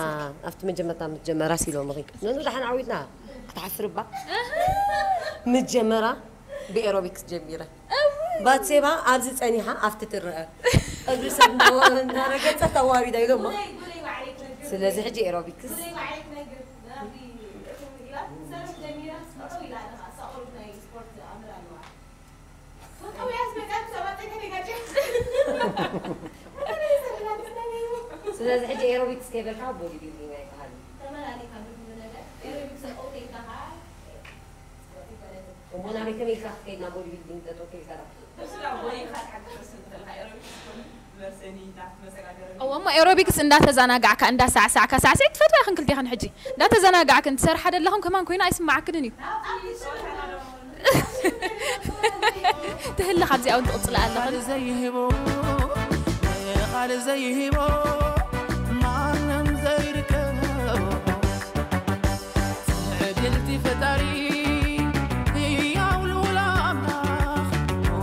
ኣብቲ መጀመርታ ምስ ጀመራ ሲሎምኺ ንኑ ደሓን ዓዊትና ክትሓፍርባ ምስ ጀመራ ብኤሮቢክስ ጀሚረ ባትሴባ ኣብዚ ጸኒሓ ኣብቲ ትረአ እግሪ ሰብ እናወ- እናረገጸ ተዋሪዳ ኢሎማ ስለዚ ሕጂ ኤሮቢክስ ስለዚ ሕጂ ኤሮቢክስ ከይበልካ ቦዲ ቢልዲንግ ኣይበሃል እሞ ናበይ ከመይ ኢልካ ክትከይድ ናብ ቦዲ ቢልዲንግ ጠጠው ከይልካ ዳ እሞ ኤሮቢክስ እንዳተዛናጋዕካ እንዳሳዕሳዕካ ሳዕስዒ ትፈትዋ ኢኽን ክልቴኽን ሕጂ እንዳተዛናጋዕክን ትሰርሓ ደለኽን ከማን ኮይና ኣይስማዓክንን እዩ ትህሊ ካብዚኣ እውን ትቕፅላ ኣለኽን ቃል ዘይህቦ ቃል ዘይህቦ ማንም ዘይርከቦ ትዕድልቲ ፈጣሪ ህያው ልዑል ኣምላኽ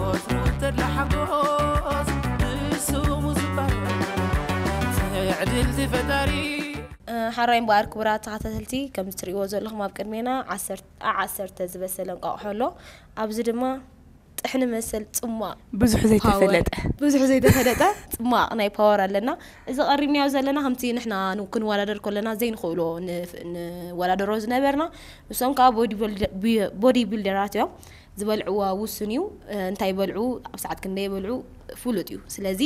ወትሩ ተድላ ሓጎስ ብስሙ ዝባረኽ ትዕድልቲ ፈጣሪ ሓራይ እምበኣር ክቡራት ተኸታተልቲ ከም እትርእይዎ ዘለኹም ኣብ ቅድሜና ዓሰርተ ዝበሰለ እንቋቑሖ ኣሎ ኣብዚ ድማ ጥሕኒ መሰል ጽሟቕ ብዙሕ ዘይተፈለጠ ብዙሕ ዘይተፈለጠ ጽሟቕ ናይ ፓወር ኣለና እዚ ቀሪብናዮ ዘለና ከምቲ ንሕና ክንወዳደር ከለና ዘይንኽእሎ ንወዳደሮ ዝነበርና ንሶም ከዓ ቦዲ ቢልደራት እዮም ዝበልዕዎ ውሱን እዩ እንታይ ይበልዑ ኣብ ሰዓት ክንደይ ይበልዑ ፍሉጥ እዩ ስለዚ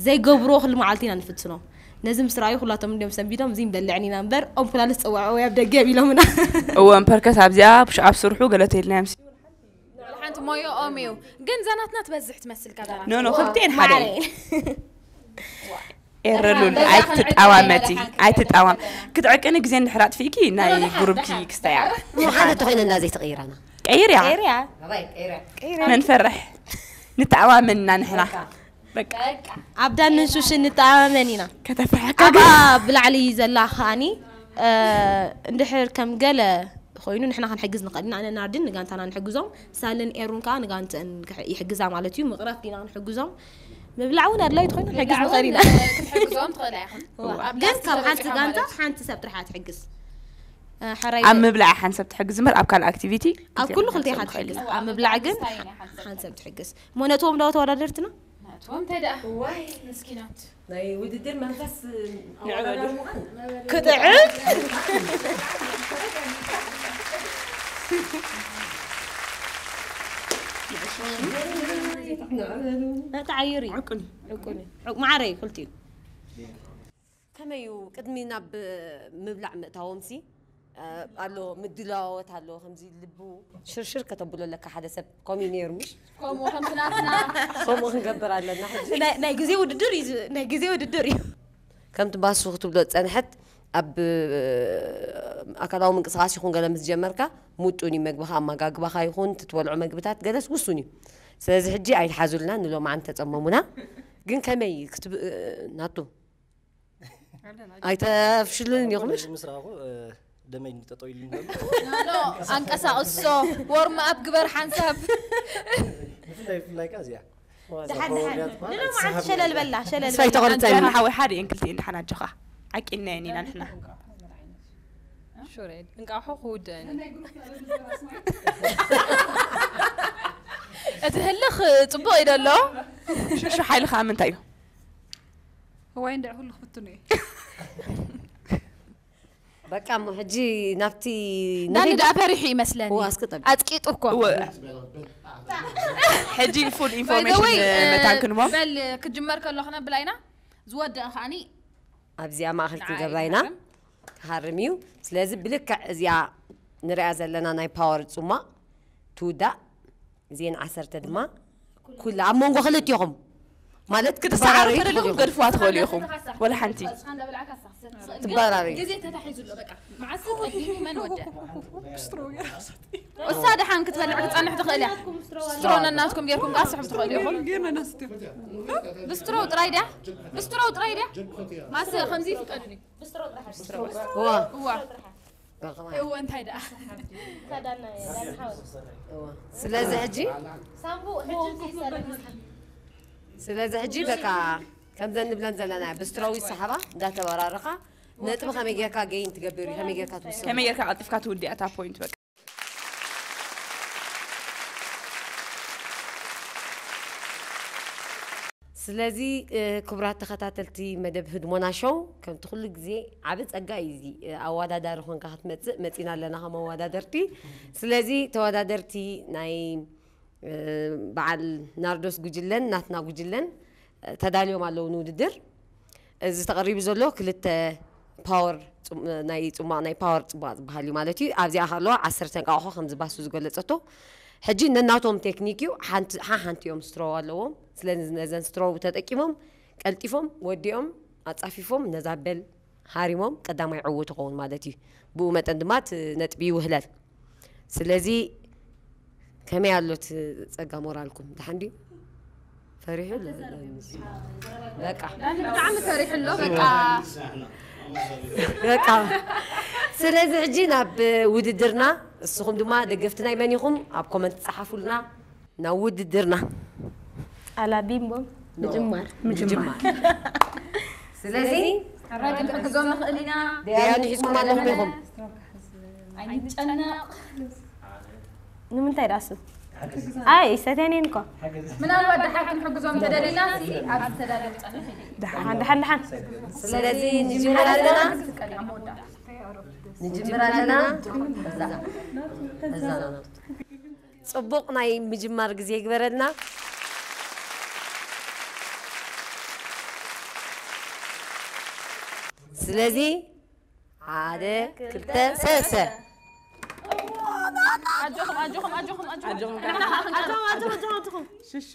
ዘይገብርዎ ክሉ መዓልቲ ኢና ንፍትኖም ነዚ ምስ ረኣዩ ኩላቶም እንዲዮም ሰንቢዶም እዚ ንበልዕን ኢና እምበር ኦምፕላልስ ፀዋዕዎ ኣብ ደገ እዮም ኢሎምና እወ እምፐርከስ ኣብዚኣ ፑሽኣፕ ስርሑ ገለ ተይልና ምስ ሓንቲ ሞዮኦም እዩ ግን ዛናትና ትበዝሕ ትመስል ካዳና ኖ ኖ ክልቴን ሓደ ኤረሉል ኣይትጣዋመቲ ኣይትጣዋም ክትዕቅኒ ግዜ እንድሕር ኣጥፊእኪ ናይ ጉሩብኪ ክስተያ ሓደ ተኮይነና ዘይተቀይራና ቀይርያ ኤርያ ኣባይ ቀይራ መን ፈርሕ ንተኣዋመንና ንሕና በቃ ኣብ ዳንን ሹሽን ንተኣማመን ኢና ከተፍርሐካ ኣብኣ ብላዕሊ ዘላ ከኣኒ እንድሕር ከም ገለ ኮይኑ ንሕና ክንሕግዝ ንኽእል ኢና ኣነ ናርድን ንጋንታና ንሕግዞም ሳልን ኤሩን ከዓ ንጋንተን ይሕግዛ ማለት እዩ ምቕራፍ ዲና ክንሕግዞም ምብላዕ እውን ኣድላይ ትኾይኑ ንሕግዝ ንኽእል ኢና ክትሕግዞም ትኽእላ ኢኹም ግን ካብ ሓንቲ ጋንታ ሓንቲ ሰብ ጥራሕ ትሕግዝ ሓራይ ኣብ ምብላዕ ሓንሰብ ትሕግዝ እምበር ኣብ ካልእ ኣክቲቪቲ ኣብ ኩሉ ክልቴኻ ትሕግዝ ኣብ ምብላዕ ግን ሓንሰብ ትሕግዝ እሞ ነቶም ዶ ተወዳደርትና ናቶም እንታይ ደኣ ዋይ መስኪናት ናይ ውድድር መንፈስ ክጥዕም ተዓይር እዩ ዕቁኒ ማዕረ እዩ ክልቲኡ ከመይ እዩ ቅድሚ ናብ ምብላዕ ምእታዎም ሲ ኣሎ ምድላዎት ኣሎ ከምዚ ልቡ ሽርሽር ከተብሎ ኣለካ ሓደ ሰብ ከምኡ ነይሩ ምሽ ከምኡ ከምቲ ናትና ከምኡ ክንገብር ኣለና ሕጂ ናይ ግዜ ውድድር እዩ ናይ ግዜ ውድድር እዩ ከምቲ ባሱ ክትብሎ ዝፀንሐት ኣብ ኣካላዊ ምንቅስቃስ ይኹን ገለ ምስ ጀመርካ ሙጡን እዩ መግብኻ ኣመጋግባኻ ይኹን ትትበልዖ መግብታት ገለስ ውሱን እዩ ስለዚ ሕጂ ኣይትሓዙልና ንሎማዓንቲ ተፀመሙና ግን ከመይ ክትብ ናቱ ኣይተፍሽሉን ኢኹምሽ? ምስ ረኣኹ ደመይ ጠጠው ኢሉ ኖ፣ ኖ፣ ኣንቀሳቕሶ፣ ወርም ኣፕ ግበር ሓንሳብ። ብፍላይ ብፍላይ ከ እዚኣ ደሓን ደሓን ንሎማዓት ሸለል በላ ሸለል ተስፋ ኣይተቆርፀን። ኣጆኻ ሓወይ ሓደ እየን ክልቲኤን ደሓን ኣጆኻ። ዓቂና እየን ኢና ንሕና። ሹሬድ እንቃሖ ክውድእን እቲ ህልኽ ጽቡቕ እዩ ደሎ። ሽሹ ሓይልኻ ምንታይ እዩ? እዋይ እንድዒ ኩሉ ክፍትኑ እየ። በቃ እሞ ሕጂ ናብቲ ዳኒ ደኣ ፈሪሑ ይመስለኒ። እዋ፣ እስኪ ጠብቂ። ኣጽቂጡ እኮ። ሕጂ ፉል ኢንፎርሜሽን መታን ክንቦም በል ክጅመር ከሎ ክነብላ ኢና። ዝወደአ ከዓኒ ኣብዚኣ ማእኸል ክንገብራ ኢና። ክሃርም እዩ። ስለዚ ብልክዕ እዚኣ ንሪኣ ዘለና ናይ ፓወር ጽሟቕ ትውዳእ። እዚአን ዓሰርተ ድማ ኩላ ኣብ መንጎ ክልቲኹም ማለት ክትሰዓሩ ከለኹም ገድፍዋ ትኽእሉ ኢኹም። ወላ ሓንቲ ትበራሪ ግዜ ተታሒዙ ኣሎ። በቃ መዓስ ቀዲሙ መን ወደ እሳ ደሓን ክትበልዕ ክትጸንሕ ትኽእል እያ። ስትሮ ነናትኩም ጌርኩም ከኣ ስሕቡ ትኽእሉ ኢኹም። ብስትሮ ጥራይ ድያ? ብስትሮ ጥራይ ድያ? ማሰ ከምዚ ይፍቀድኒ። እዋ እዋ እዎ እንታይ ደኣ እዋ። ስለዚ ሕጂ ስለዚ ሕጂ በቃ ከምዘን ንብለን ዘለና ብስትሮ ይሰሓባ እንዳተበራረኻ ነጥቢ ከመይ ጌርካ ገይን ትገብር እዩ ከመይ ጌርካ ትውስን ከመይ ጌርካ ቀልጢፍካ ትውድእ እታ ፖይንት በቃ ስለዚ ክቡራት ተኸታተልቲ መደብ ህድሞና ሾው ከምቲ ኩሉ ግዜ ዓቢ ጸጋ እዩ እዚ ኣወዳዳሪ ኮንካ ክትመጽእ መጺና ኣለና ከም ኣወዳደርቲ ስለዚ ተወዳደርቲ ናይ በዓል ናርዶስ ጉጅለን ናትና ጉጅለን ተዳልዮም ኣለዉ ንውድድር እዚ ተቐሪቡ ዘሎ ክልተ ፓወር ናይ ፅሟቕ ናይ ፓወር ፅሟቕ ዝበሃል እዩ ማለት እዩ ኣብዚኣ ከለዋ ዓሰርተ እንቃቑሖ ከም ዝባሱ ዝገለፀቶ ሕጂ ነናቶም ቴክኒክ እዩ ሓንቲ ሓንቲ እዮም ስትሮው ኣለዎም ስለዚ ነዘን ስትሮው ተጠቂሞም ቀልጢፎም ወዲኦም ኣፃፊፎም ነዛ በል ሃሪሞም ቀዳማይ ዕዉት ይኸውን ማለት እዩ ብኡ መጠን ድማ እቲ ነጥቢ ይውህለል ስለዚ ከመይ ኣሎ እቲ ጸጋ ሞራልኩም ደሓን ድዩ ፈሪሑ ኣሎ በቃ ብጣዕሚ ፈሪሑ ኣሎ በቃ በቃ ስለዚ ሕጂ ናብ ውድድርና እስኹም ድማ ደገፍቲ ናይ መን ኢኹም ኣብ ኮመንት ጸሓፉልና ናብ ውድድርና ቃላ ቢምቦ ምጅማር ምጅማር ስለዚ ሕራይ ክንሕግዞም ንኽእል ኢና ደያኑ ሒዝኩም ኣለኹም ኢኹም ኣይንጨነቕ ንምንታይ ዳሱ ኣይ ሰተኔን እኮ ምናልባት ደሓር ክንሕግዞም ተደሊና ኣብዚ ተዳለ ክፀንሕ ደሓን ደሓን ደሓን ስለዚ ንጅምር ኣለና ንጅምር ኣለና እዛ እዛ ጽቡቕ ናይ ምጅማር ግዜ ይግበረልና ስለዚ ሓደ ክልተ ሰለስተ ኣጆኹም ኣጆኹም ኣጆኹም ኣጆኹም ሽሹ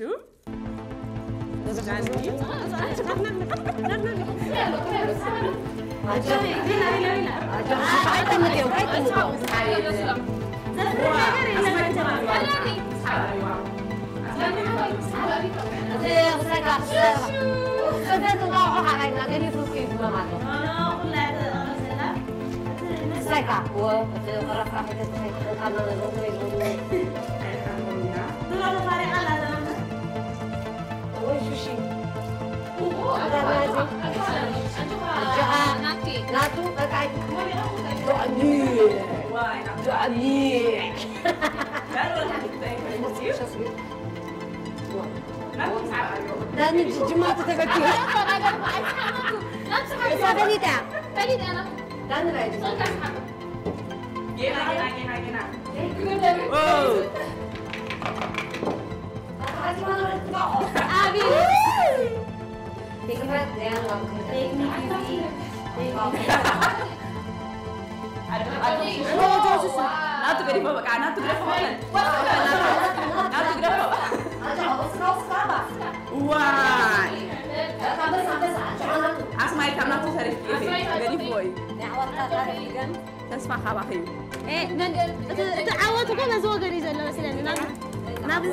ዳኒ ጅማቱ ተበኪ እሳ ፈሊጣ ዳኒ ላይ ናቱ ገዲፎ በቃ ናቱ ግደፎ ናቱ ግደፎ ዋይ ኣስማይ ካብ ናቱ ተሪፍ ገዲፎ እዩ ተስፋ ካባኺ እዩ እቲ ዓወት እኮ በዚ ወገን እዩ ዘሎ መስለኒ ናብ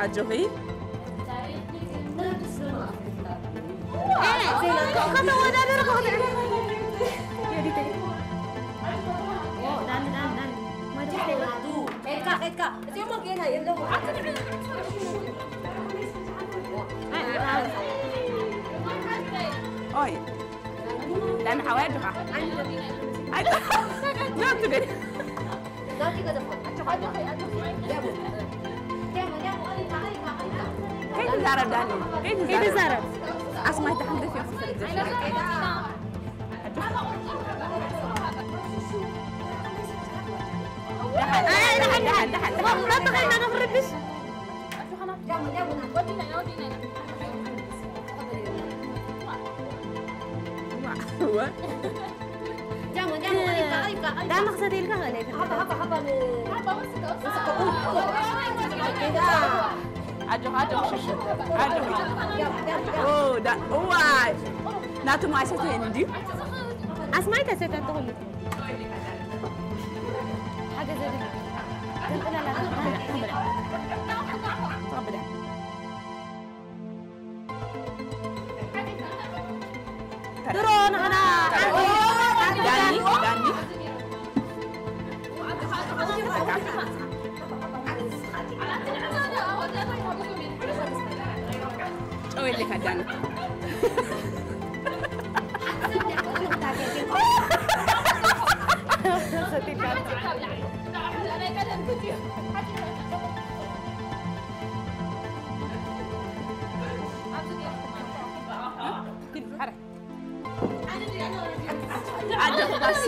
ኣጆኺ ከተወዳደር ከኽትዕ። ዳኒ፣ ዳኒ፣ ዳኒ። መድረኽ የብላ። ከድካ፣ ከድካ። እዚኦም ጌና የለዉ። ኣይ፣ ኣይ። ኦይ። ዳኒ ሓወይ ኣጆኻ። ኣይ፣ ናቱ ደል። ከይትዛረብ ዳኒ፣ ከይትዛረብ። ከይትዛረብ። ኣስማይ ተሓንገፍ እዮም ዝፈልግ ዘሎ። ደሓን፣ ደሓን፣ ደሓን፣ ደሓን፣ ደሓን። ዳማ ክሰተይልካ ኽእል ኣይፈልጥን። ኣጆኻ፣ ኣጆኻ፣ ሽሹ። ኣጆኻ። ኦ፣ ዳ-፣ እዋይ። ናቱ ማይ ሰተየኒ እንድዩ። ኣስማይ ተሰተት ትኹሉ። ሓገዝ የድሊ። ገንጥለላ። ተቐብለ። ድሮ ንዓና ዳኒ፣ ዳኒ። ጨው የለካ ዳኒ። ኣጆኺ ባሱ።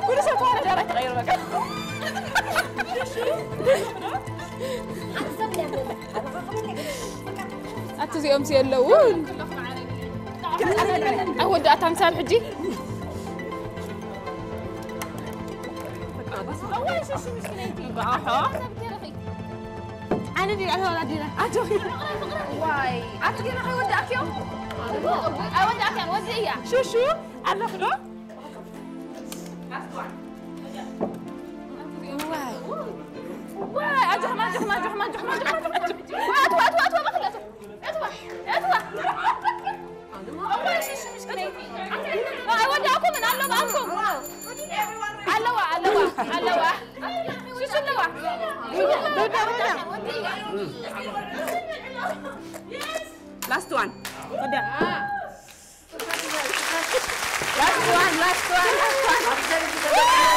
ኩሉ ሰብ ተዋረድ፣ ኣራይ ተቐይሩ በቃ። ኣቲ እዚኦም ሲ የለውን። ኣይወዳእታን ሳብ ሕጂ። ኣነ ድየ ኣተወዳዲረ። ኣጆኺ። ዋይ። ኣቲ ገና ከይወዳእክዮ? ኣይወዳእክያን፣ ወዲ እያ። ሹሹ፣ ኣለኹ ዶ? ዋይ። ዋይ፣ ኣጆኹም፣ ኣጆኹም፣ ኣጆኹም፣ ኣጆኹም፣ ኣጆኹም፣ ኣጆኹም። ኣትዋ፣ ኣትዋ፣ ኣትዋ፣ በኽለቱ። እትዋ፣ እትዋ። እዋይ፣ ሽሽ፣ ምሽክነይቲ። ኣይወዳእኩምን፣ ኣሎ በኣልኩም። ኣለዋ፣ ኣለዋ፣ ኣለዋ። ሽሽ ኣለዋ። Last one. Last one, last one, last one.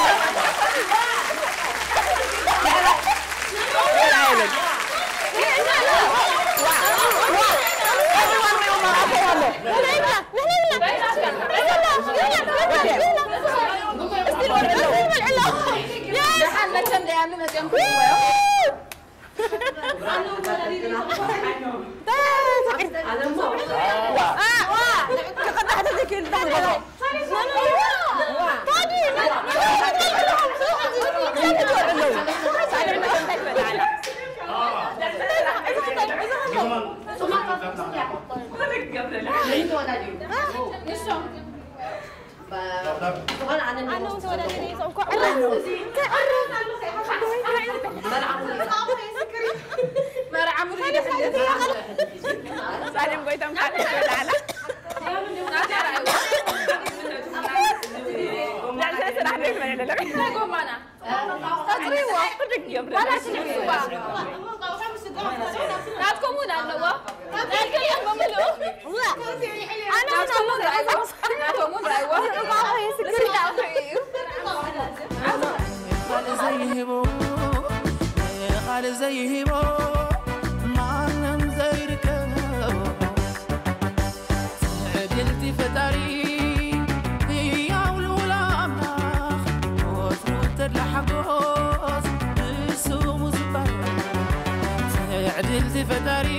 ሳሌም ጎይቶም ካልእ ይበላዕላ። ዳንሰ ስራሕ ዶ ይበለለለ? ጎማና። ተጽሪዎ። ብድግ እዮም። ዋላ ትንሕስዋ። ናትኩም እውን ኣለዎ። ናትኩም እዮም ብምልኡ። ኣነ እውን ኣለዎ። ናቶም እውን ረኣይዎ። ስክሪን ኣውሒ እዩ። ቃል ዘይህቦ፣ ቃል ዘይህቦ፣ ማንም ዘይርከቦ። ትዕድልቲ ፈጣሪ ህያው ልዑል ኣምላኽ፣ ወትሩ ተድላ ሓጎስ ብስሙ ዝባረኽ። ትዕድልቲ ፈጣሪ።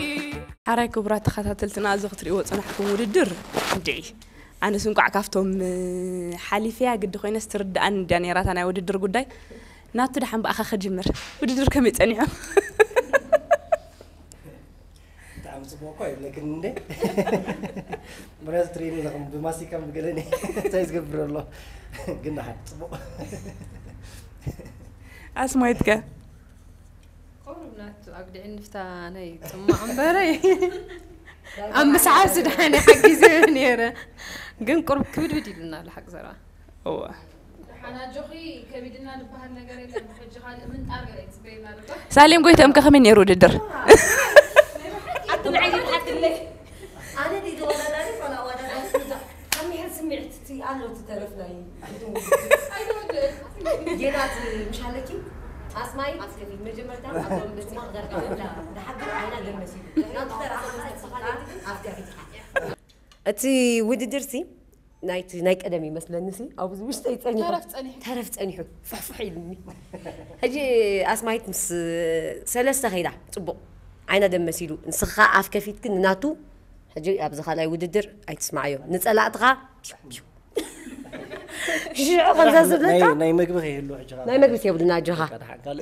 ሓራይ ክቡራት ተኸታተልትና፣ እዚ ክትሪእዎ ዝጸናሕኩም ውድድር እንድዒ። ኣነስ እንቋዕ ካብቶም፣ እ፣ ሓሊፈያ ግዲ ኮይነስ ትርድኣኒ እንድያ ነይራ እታ ናይ ውድድር ጉዳይ። ናቱ ደሓን ብኣኻ ክጅምር። ውድድር ከመይ ጸኒሑ? ብጣዕሚ ጽቡቕ እኮ ይብለክን እንዴ? ምክንያቱ ትርእይኒ ኣለኹም፣ ብማስቲካን ብገለን እንታይ ዝገብር ኣሎ። ግን ደሓን፣ ጽቡቕ። ኣስማይትከ? ቁሩብ ናቱ ኣብ ድዕንፍታ ናይ ጽማቕ እምበረይ። ኣብ ምስዓብ ስድሓን ሓጊዘ ነይረ። ግን ቁርብ ክብድብድ ኢሉና ኣሎ ሓቂ ዘረባ። እወ ሓና ጆኺ ከቢድና ዝበሃል ነገር የለን። ሕጂ ካልእ ምንጣር ገለ ይፅበየና ኣሎ። ሳሌም ጎይትኦም ከ ከመይ ነይሩ ውድድር? ኣቲ ንዓይ ይብሓትለይ ኣነ ዲ ተወዳዳሪ ኮላ ኣወዳዳሪ ካብ ምሕር ስምዒት እቲ ኣሎ እቲ ተረፍ ናይ ጌናት ምሻለኪ ኣስማይ ኣስከፊት መጀመርታ ኣብቶም በፂማ ክደርጋ ወላ ድሓግር ዓይና ደመሲሉ ናቱ ተራ ኣፍከፊት እቲ ውድድር ሲ ናይቲ ናይ ቀደም ይመስለኒ ሲ ኣብዚ ውሽጠይ ጸኒሑ ተረፍ ጸኒሑ። ተረፍ ጸኒሑ ፍሕፍሕ ኢሉኒ ሕጂ ኣስማይት ምስ ሰለስተ ከይዳ ጽቡቕ ዓይና ደም መሲሉ ንስኻ ኣፍ ከፊትክ ንናቱ ሕጂ ኣብዚ ካልኣይ ውድድር ኣይትስማዓዮ ንጸላእትኻ ሽዑ ከምዛ ዝብለካ ናይ መግቢ ከይህሉ ሕጂ ናይ መግቢ የብሉና ኣጆኻ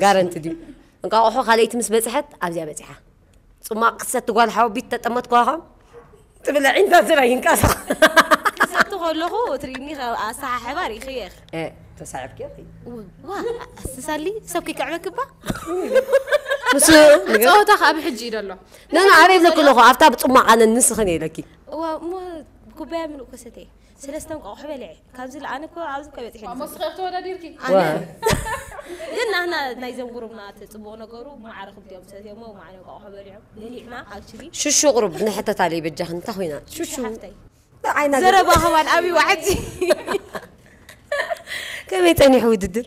ጋረንቲ ድዩ እንቃቑሖ ካልኣይቲ ምስ በጽሐት ኣብዚኣ በጺሓ ጽማቕ ክሰቲ ጓል ሓወቢት ተጠመትኳ ኸም ትብለ ዒንታ ዝራ ይንቀሳቕ ክሰቲ ከለኹ ትሪኒ ኣሰሓሕባ ርኢኽየ ተሳዕብኪ ኢኺ ዋ ኣስተሳሊ ሰብ ከይከዕበክባ ምስ ጸወታ ካብ ሕጂ እዩ ደሎ ነና ኣበይ ብለኪ ኣለኹ ኣብታ ብጽማቕ ኣነ ንስኽን ኢለኪ እዋ እሞ ኩባያ ምሉእ ከሰተ ሰለስተ እንቋቑሖ በልዐ ካብዚ ለኣነ እኮ ኣብዚ ከበፅሐ ሞስኸ ተወዳዲርኪ ግን ናህና ናይዞም ጉሩብና እቲ ፅቡቕ ነገሩ ማዕረ ክልቲኦም ሰትዮሞ ማዕረ እንቋቑሖ በሊዖም በሊዕና ኣክቹሊ ሽሹ ቁሩብ ንሕተት ኣለይ በጃኺ እንታይ ኮይና ሽሹ ሓፍተይ ዓይና ዘረባ ከማን ኣብይ ዋዕጂ ከመይ ጸኒሑ ውድድር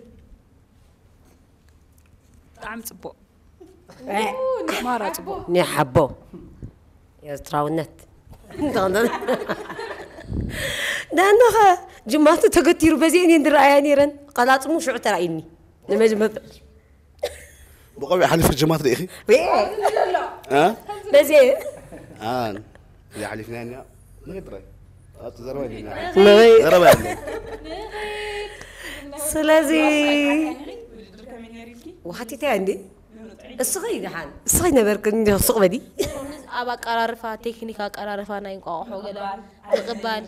ብጣዕሚ ፅቡቅ ማራ ፅቡቅ ኒሓቦ ኤርትራውነት ዳንዳኸ ጅማቱ ተገቲሩ በዚአን እየን ዝረኣያ ነይረን ቀላፅሙ ሽዑ ተራእዩኒ ንመጀመርታ ብቆቢዕ ሓሊፍ ጅማት ርኢኺ በዚ እዚኣ ሓሊፍና እኒኣ ንኸይድ ጥራይ ኣብቲ ዘረባ ይልና ንኸይድ- ዘረባ ያለ ስለዚ ውሓቲታ እንዲ እስኺ ይድሓን እስኺ ነበርክ እንዲ ሱቕ በዲ ኣብ ኣቀራርፋ ቴክኒክ ኣቀራርፋ ናይ እንቋቑሖ ገለ ምቕባል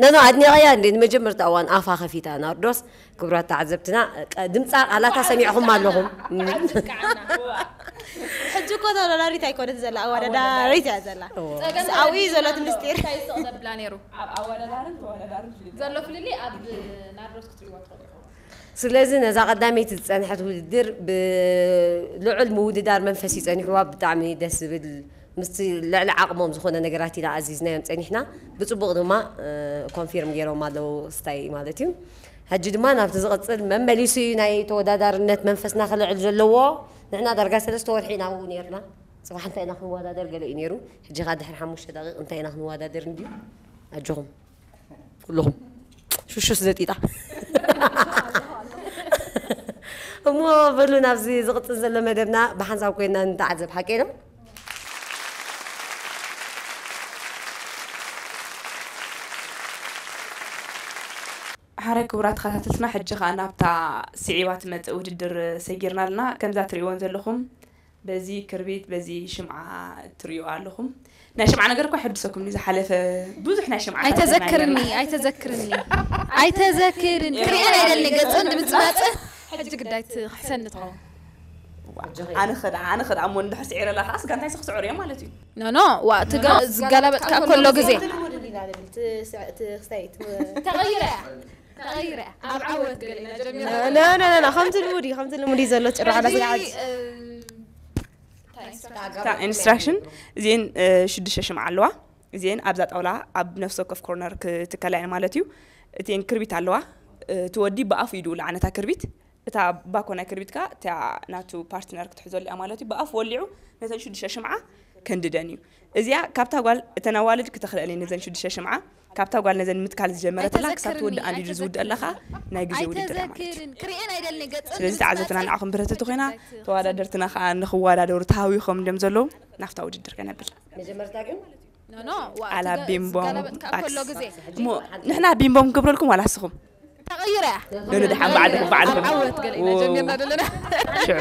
ነኖ ኣድኒቐያ እንዲ ንመጀመርታ እዋን ኣፋ ከፊታ ናርዶስ ክቡራት ተዓዘብትና ቀ- ድምፃ ቃላታ ሰሚዕኹም ኣለኹም ሕጂ እኮ ተወዳዳሪት ኣይኮነት ዘላ ኣወዳዳሪት እያ ዘላ ኣብኡ እዩ ዘሎ እቲ ምስጢር ዘብላ ነይሩ ዘሎ ፍልልይ ኣብ ናርዶስ ክትሪእዋ ትኽእሉ ኢኹም ስለዚ ነዛ ቀዳመይቲ ዝፀንሐት ውድድር ብልዑል ምውድዳር መንፈስ እዩ ፀኒሕዋ ብጣዕሚ ደስ ዝብል ምስቲ ልዕሊ ዓቕሞም ዝኾነ ነገራት ኢና ኣዚዝናዮም ፀኒሕና ብፅቡቕ ድማ ኮንፊርም ገይሮም ኣለዉ ስታይ ማለት እዩ ሕጂ ድማ ናብቲ ዝቕፅል መመሊሱ እዩ ናይ ተወዳዳርነት መንፈስና ክልዕል ዘለዎ ንሕና ዳርጋ ሰለስተ ወርሒ ኢና ኣብኡ ነርና ፅባሕ እንታይ ኢና ክንወዳደር ገለ እዩ ነይሩ ሕጂ ኻ ድሕሪ ሓሙሽተ ደቂቕ እንታይ ኢና ክንወዳደር እንድዩ ኣጆኹም ኩልኹም ሽሹ ስለ ጢጣ እሞ በሉ ናብዚ ዝቕፅል ዘሎ መደብና ብሓንሳብ ኮይና ንተዓዘብ ሓቂ ነው ሓራይ ክቡራት ተኸታተልትና ሕጂ ከዓ ናብታ ስዒባ ትመፅእ ውድድር ሰጊርና ኣለና ከምዛ ትሪእዎን ዘለኹም በዚ ክርቢት በዚ ሽምዓ ትሪኡ ኣለኹም ናይ ሽምዓ ነገር እኳ ሕድሰኩም ዝሓለፈ ብዙሕ ናይ ሽምዓ ኣይተዘክርኒ ኣይተዘክርኒ ኣይተዘክርኒ ክሪኤን ኣይደልኒ ገፅን ድምፅማፅ ሕጂ ግዳይ ትክሕሰኒ ትኸውን ኣነ ኸዳ ኣነ ኸዳ እሞ እንድሕር ስዒረ ኣለካ ስጋ እንታይ ክስዕር እየ ማለት እዩ ኖ ኖ ዋ ዝገላበጥካ ከሎ ግዜ ተቐይረ ተቐይረ ኣብ ዓወት ገለ ኢና ጀሚርና ኖ ኖ ኖ ከምቲ ልሙድ እዩ ከምቲ ልሙድ እዩ ዘሎ ጭራ ዓላ ስጋዓት ኢንስትራክሽን እዚአን ሽዱሽተ ሽምዓ ኣለዋ እዚአን ኣብዛ ጣውላ ኣብ ነፍሲ ወከፍ ኮርነር ክትከላ እየን ማለት እዩ እቲአን ክርቢት ኣለዋ እቲ ወዲ ብኣፉ እዩ ድኡ ለዓነታ ክርቢት እታ ባኮ ናይ ክርቢት ከኣ እታ ናቱ ፓርትነር ክትሕዘሉ እያ ማለት እዩ ብኣፉ ወሊዑ ነተን ሽዱሽተ ሽምዓ ከንድደን እዩ እዚኣ ካብታ ጓል እተን ኣዋልድ ክተኽልአን እየን ነዘን ሽዱሽተ ሽምዓ ካብታ ጓል ነዘን ምትካል ዝጀመረትላ ክሳብ ትወድእ ኣንዲዱ ዝውድእ ኣለኻ ናይ ግዜ ውድድር እያ ማለት እዩ ክሪኤን ኣይደልኒ ገጽ ስለዚ ተዓዘብትና ንዓኹም ብረተቲ ኮይና ተወዳደርትና ከዓ ንክወዳደሩ ተሃዊኾም እንዲዮም ዘለዉ ናብታ ውድድር ከነብል መጀመርታ ግን ኖ ኖ ዋ ኣላ ትገ- ቢምቦም ዝገላበጥካ ባክስ ከሎ ግዜ እሞ ንሕና ቢምቦም ክብረልኩም ዋላ ኣስኹም ተቐይረ ኖ ንድሓን ባዕልኹም ባዕልኹም ዓወት ገለ ኢና ጀሚርና ዘለና ሽዑ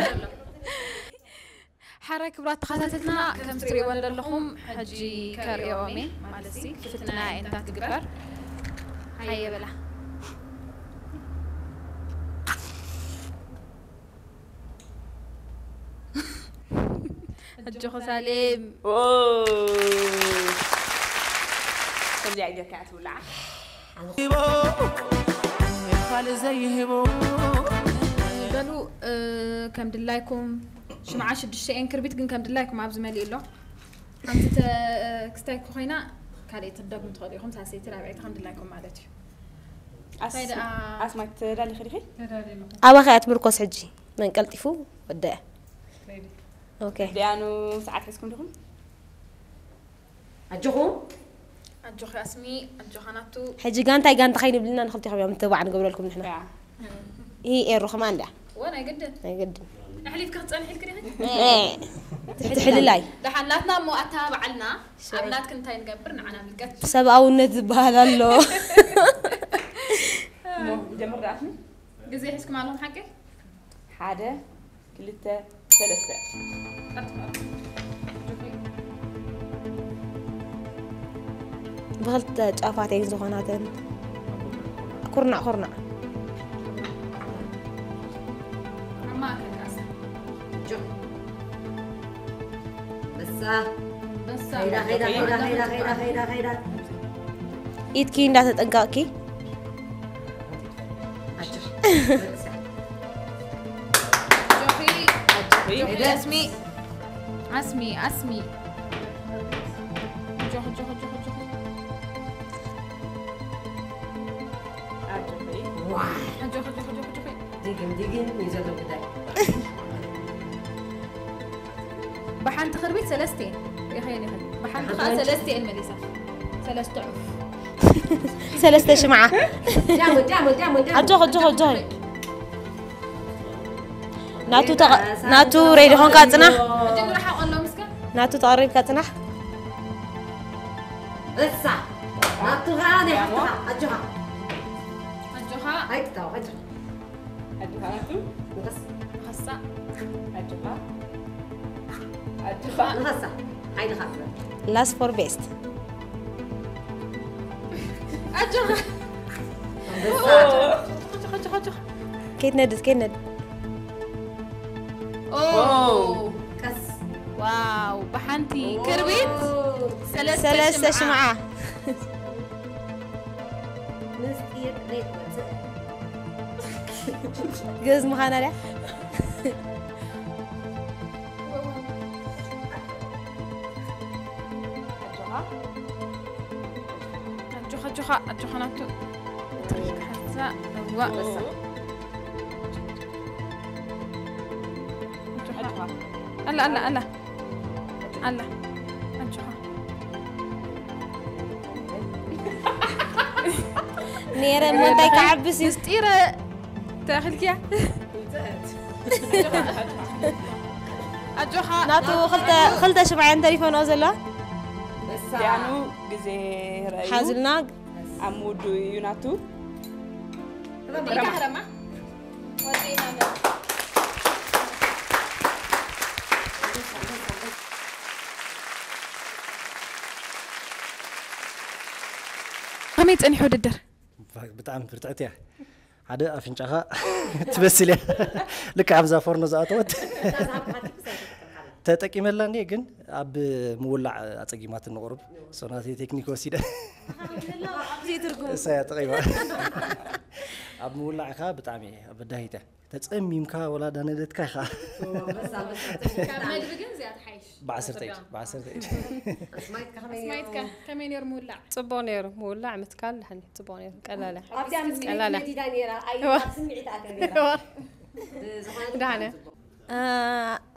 ሓራይ ክብራት ተኸታተልትና ከም ትሪእዎ ዘለኹም ሕጂ ከርእዮም እየ ማለት ሲ ክፍትና እንታይ ትግበር ሃየ በላ ሕጂ ኸሳሌም ኦ፣ እዚኣ ጌርካ እያ ትብልዓ። ሜኻል ዘይህቦ በሉ እ፣ ከም ድላይኩም ሽምዓ ሽዱሽተ እየን ክርቢት ግን ከም ድላይኩም ኣብዚ መሊእ ኣሎ። ሓንቲ ተ- ክስታይ ኮይና ካልእ ትደግሙ ትኽእሉ ኢኹም። ሳሰይቲ ራብዐይቲ ከም ድላይኩም ማለት እዩ። እንታይ ደኣ? ኣስማት ተዳሊኺ ዲኺ? ኣባኻ እያ ትምርኮስ ሕጂ። መን ቀልጢፉ ወደአ። ኦኬ። ደያኑ ሰዓት ሒዝኩም ዲኹም? ኣጆኹም ኣጆኺ ኣስሚ ኣጆኻ ናቱ። ሕጂ ጋንታይ ጋንታ ከይንብልና ንኽልቲኹም እዮም ምትብባዕ ንገብረልኩም ንሕና። ያ። ይሄ ኤሩ ከማን እንዳ ወን ኣይግድን ኣይግድን። ኣሕሊፍካ ክትጸንሒ ኢልክ ዲኺ? ትሕልላይ ደሓን ናትና እሞ ኣተባብዓልና። ኣብ ናትክ እንታይ ንገብር ንዓና ምልከት። ሰብኣውነት ዝበሃል ኣሎ። እሞ ጀምር ደኣ ኣስሚ። ግዜ ሒዝኩም ኣለኹም ሓቂ? ሓደ ክልተ ሰለስተ። ብኽልተ ጫፋት እየን ዝኾናተን። ኩርናዕ ኩርናዕ። ኣብ ማእከል ቃሳ። በሳ በሳ ከይዳ ከይዳ ከይዳ ከይዳ ከይዳ ከይዳ ከይዳ ኢድኪ እንዳተጠንቀቕኪ። ኣጆ በሳ ጆኺ ኣጆኺ። ጆኺ ኣስሚ ኣስሚ ኣስሚ ጆኺ ጆኺ ጆኺ ጆኺ ኣጆኺ። ዋይ ጆኺ ጆኺ ጆኺ ጆኺ ዲግን ዲግን እዩ ዘሎ ጉዳይ። ብሓንቲ ክርቢት ሰለስተ እየን ሪኸየን ኢኸ ብሓንቲ ከዓ ሰለስተ እየን መሊሳ ሰለስተ ዑፍ ሰለስተ ሽምዓ። ዳሞ ዳሞ ዳሞ ዳሞ ኣጆኺ ኣጆኺ ኣጆኺ። ናቱ ተቐ- ናቱ ሬዲ ኾንካ ጽናሕ። ሕጂ ንረሓቐሎም እስከ ናቱ ተቐሪብካ ጽናሕ። በሳ ናቱ ከዓ ናይ ሓፍትኻ ኣጆኻ ኣጆኻ ኣይትታወቕ ኣጆኻ ኣጆኻ ናቱ። ንኸስ ንኸሳ ኣጆኻ። ኣጆኻ። ንኸሳ ሓይልኻ ዝበል Last for best። ኣጆኻ በሳ ኣጆኻ ኣጆኻ ኣጆኻ ከይትነድድ ከይትነድድ። ኦ ቀስ ዋው ብሓንቲ ክርቢት ሰለስተ ሰለስተ ሽምዓ ሽምዓ። ምስጢር ዘይትወፅእ ግእዝ ምዃና ድያ? ኣጆኻ ኣጆኻ ኣጆኻ ናቱ ትሪክ ሓዛ እዋ ኣላ ኣላ ኣላ ኣላ ኣጆኻ ነይረ እሞ እንታይ ክዓብስ እዩ? ምስጢረ ተኣኽልክያ ኣጆኻ ናቱ ክልተ ክልተ ሽምዓ እየን ተሪፈንኦ ዘለዋ። ዳኑ ግዜ ረኣዩ። ሓዙልና ኣብ ምውድኡ እዩ ናቱ። ሪማ ረማ ወዲና ከመይ ጸኒሑ ውድድር? ብጣዕሚ ብርትዕቲ እያ። ሓደ ኣፍንጫኻ ትበስል እያ። ልክዕ ኣብዛ ፎርኖ ዝኣተወት ተጠቂመላ እንዴ፣ ግን ኣብ ምውላዕ ኣጸጊማት ንቑሩብ ሶናተይ ቴክኒክ ወሲደ እሳ እያ ጠቂማ። ኣብ ምውላዕ ኸዓ ብጣዕሚ በዳሂት እያ። ተጸሚምካ ወላ ዳነደትካ ኢኻ። ካብ መግቢ ግን እዚኣ ትሓይሽ ብዓሰርተ ኢድ ብዓሰርተ ኢድ። ስማይትካ ከመይ ነይሩ ምውላዕ? ጽቡቕ ነይሩ ምውላዕ ምትካል ድሓን እዩ። ጽቡቕ ነይሩ ቀላል እያ። ኣብዚኣ ምስ ቀላል እያ። መዲዳ ነይራ ኣይ እዋ። ኣብ ስምዒት ኣትያ ነይራ ብዝኾነ ደሓነ።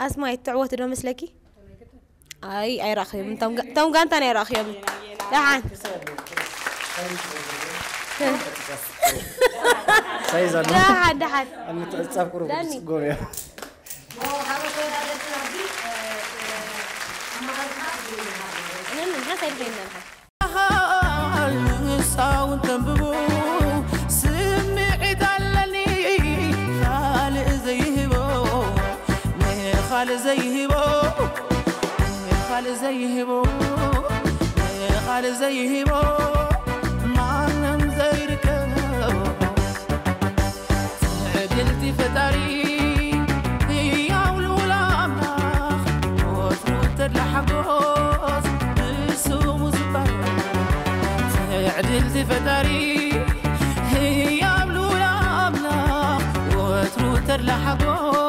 ኣስማይ ትዕወት ዶ መስለኪ? ኣይ ኣይረእኽዮም እቶም ጋ- እቶም ጋንታን ኣይረእኽዮም። ደሓን ሳይዝ ኣሎ። ደሓን ደሓን ኣብ ምትዕጻፍ ቁሩብ ዳኒ። ጽጎም እያ። እነን ሓሳይ ድኸይና ደሓን ንሳውን ተንብቡ ስምዒት ኣለኒ ካልእ ዘይህቦ ንኻልእ ዘይህቦ ንኻልእ ዘይህቦ ንኻልእ ዘይህቦ ማንም ዘይርከቦ ትዕድልቲ ፈጣሪ ህያው ልኡል ኣምላኽ ወትሩ ተድላ ሓጎስ ብስሙ ዝባረኽ ፈጣሪ ህያብ ልዑል ኣምላኽ ወትሩ ተድላ ሓጎስ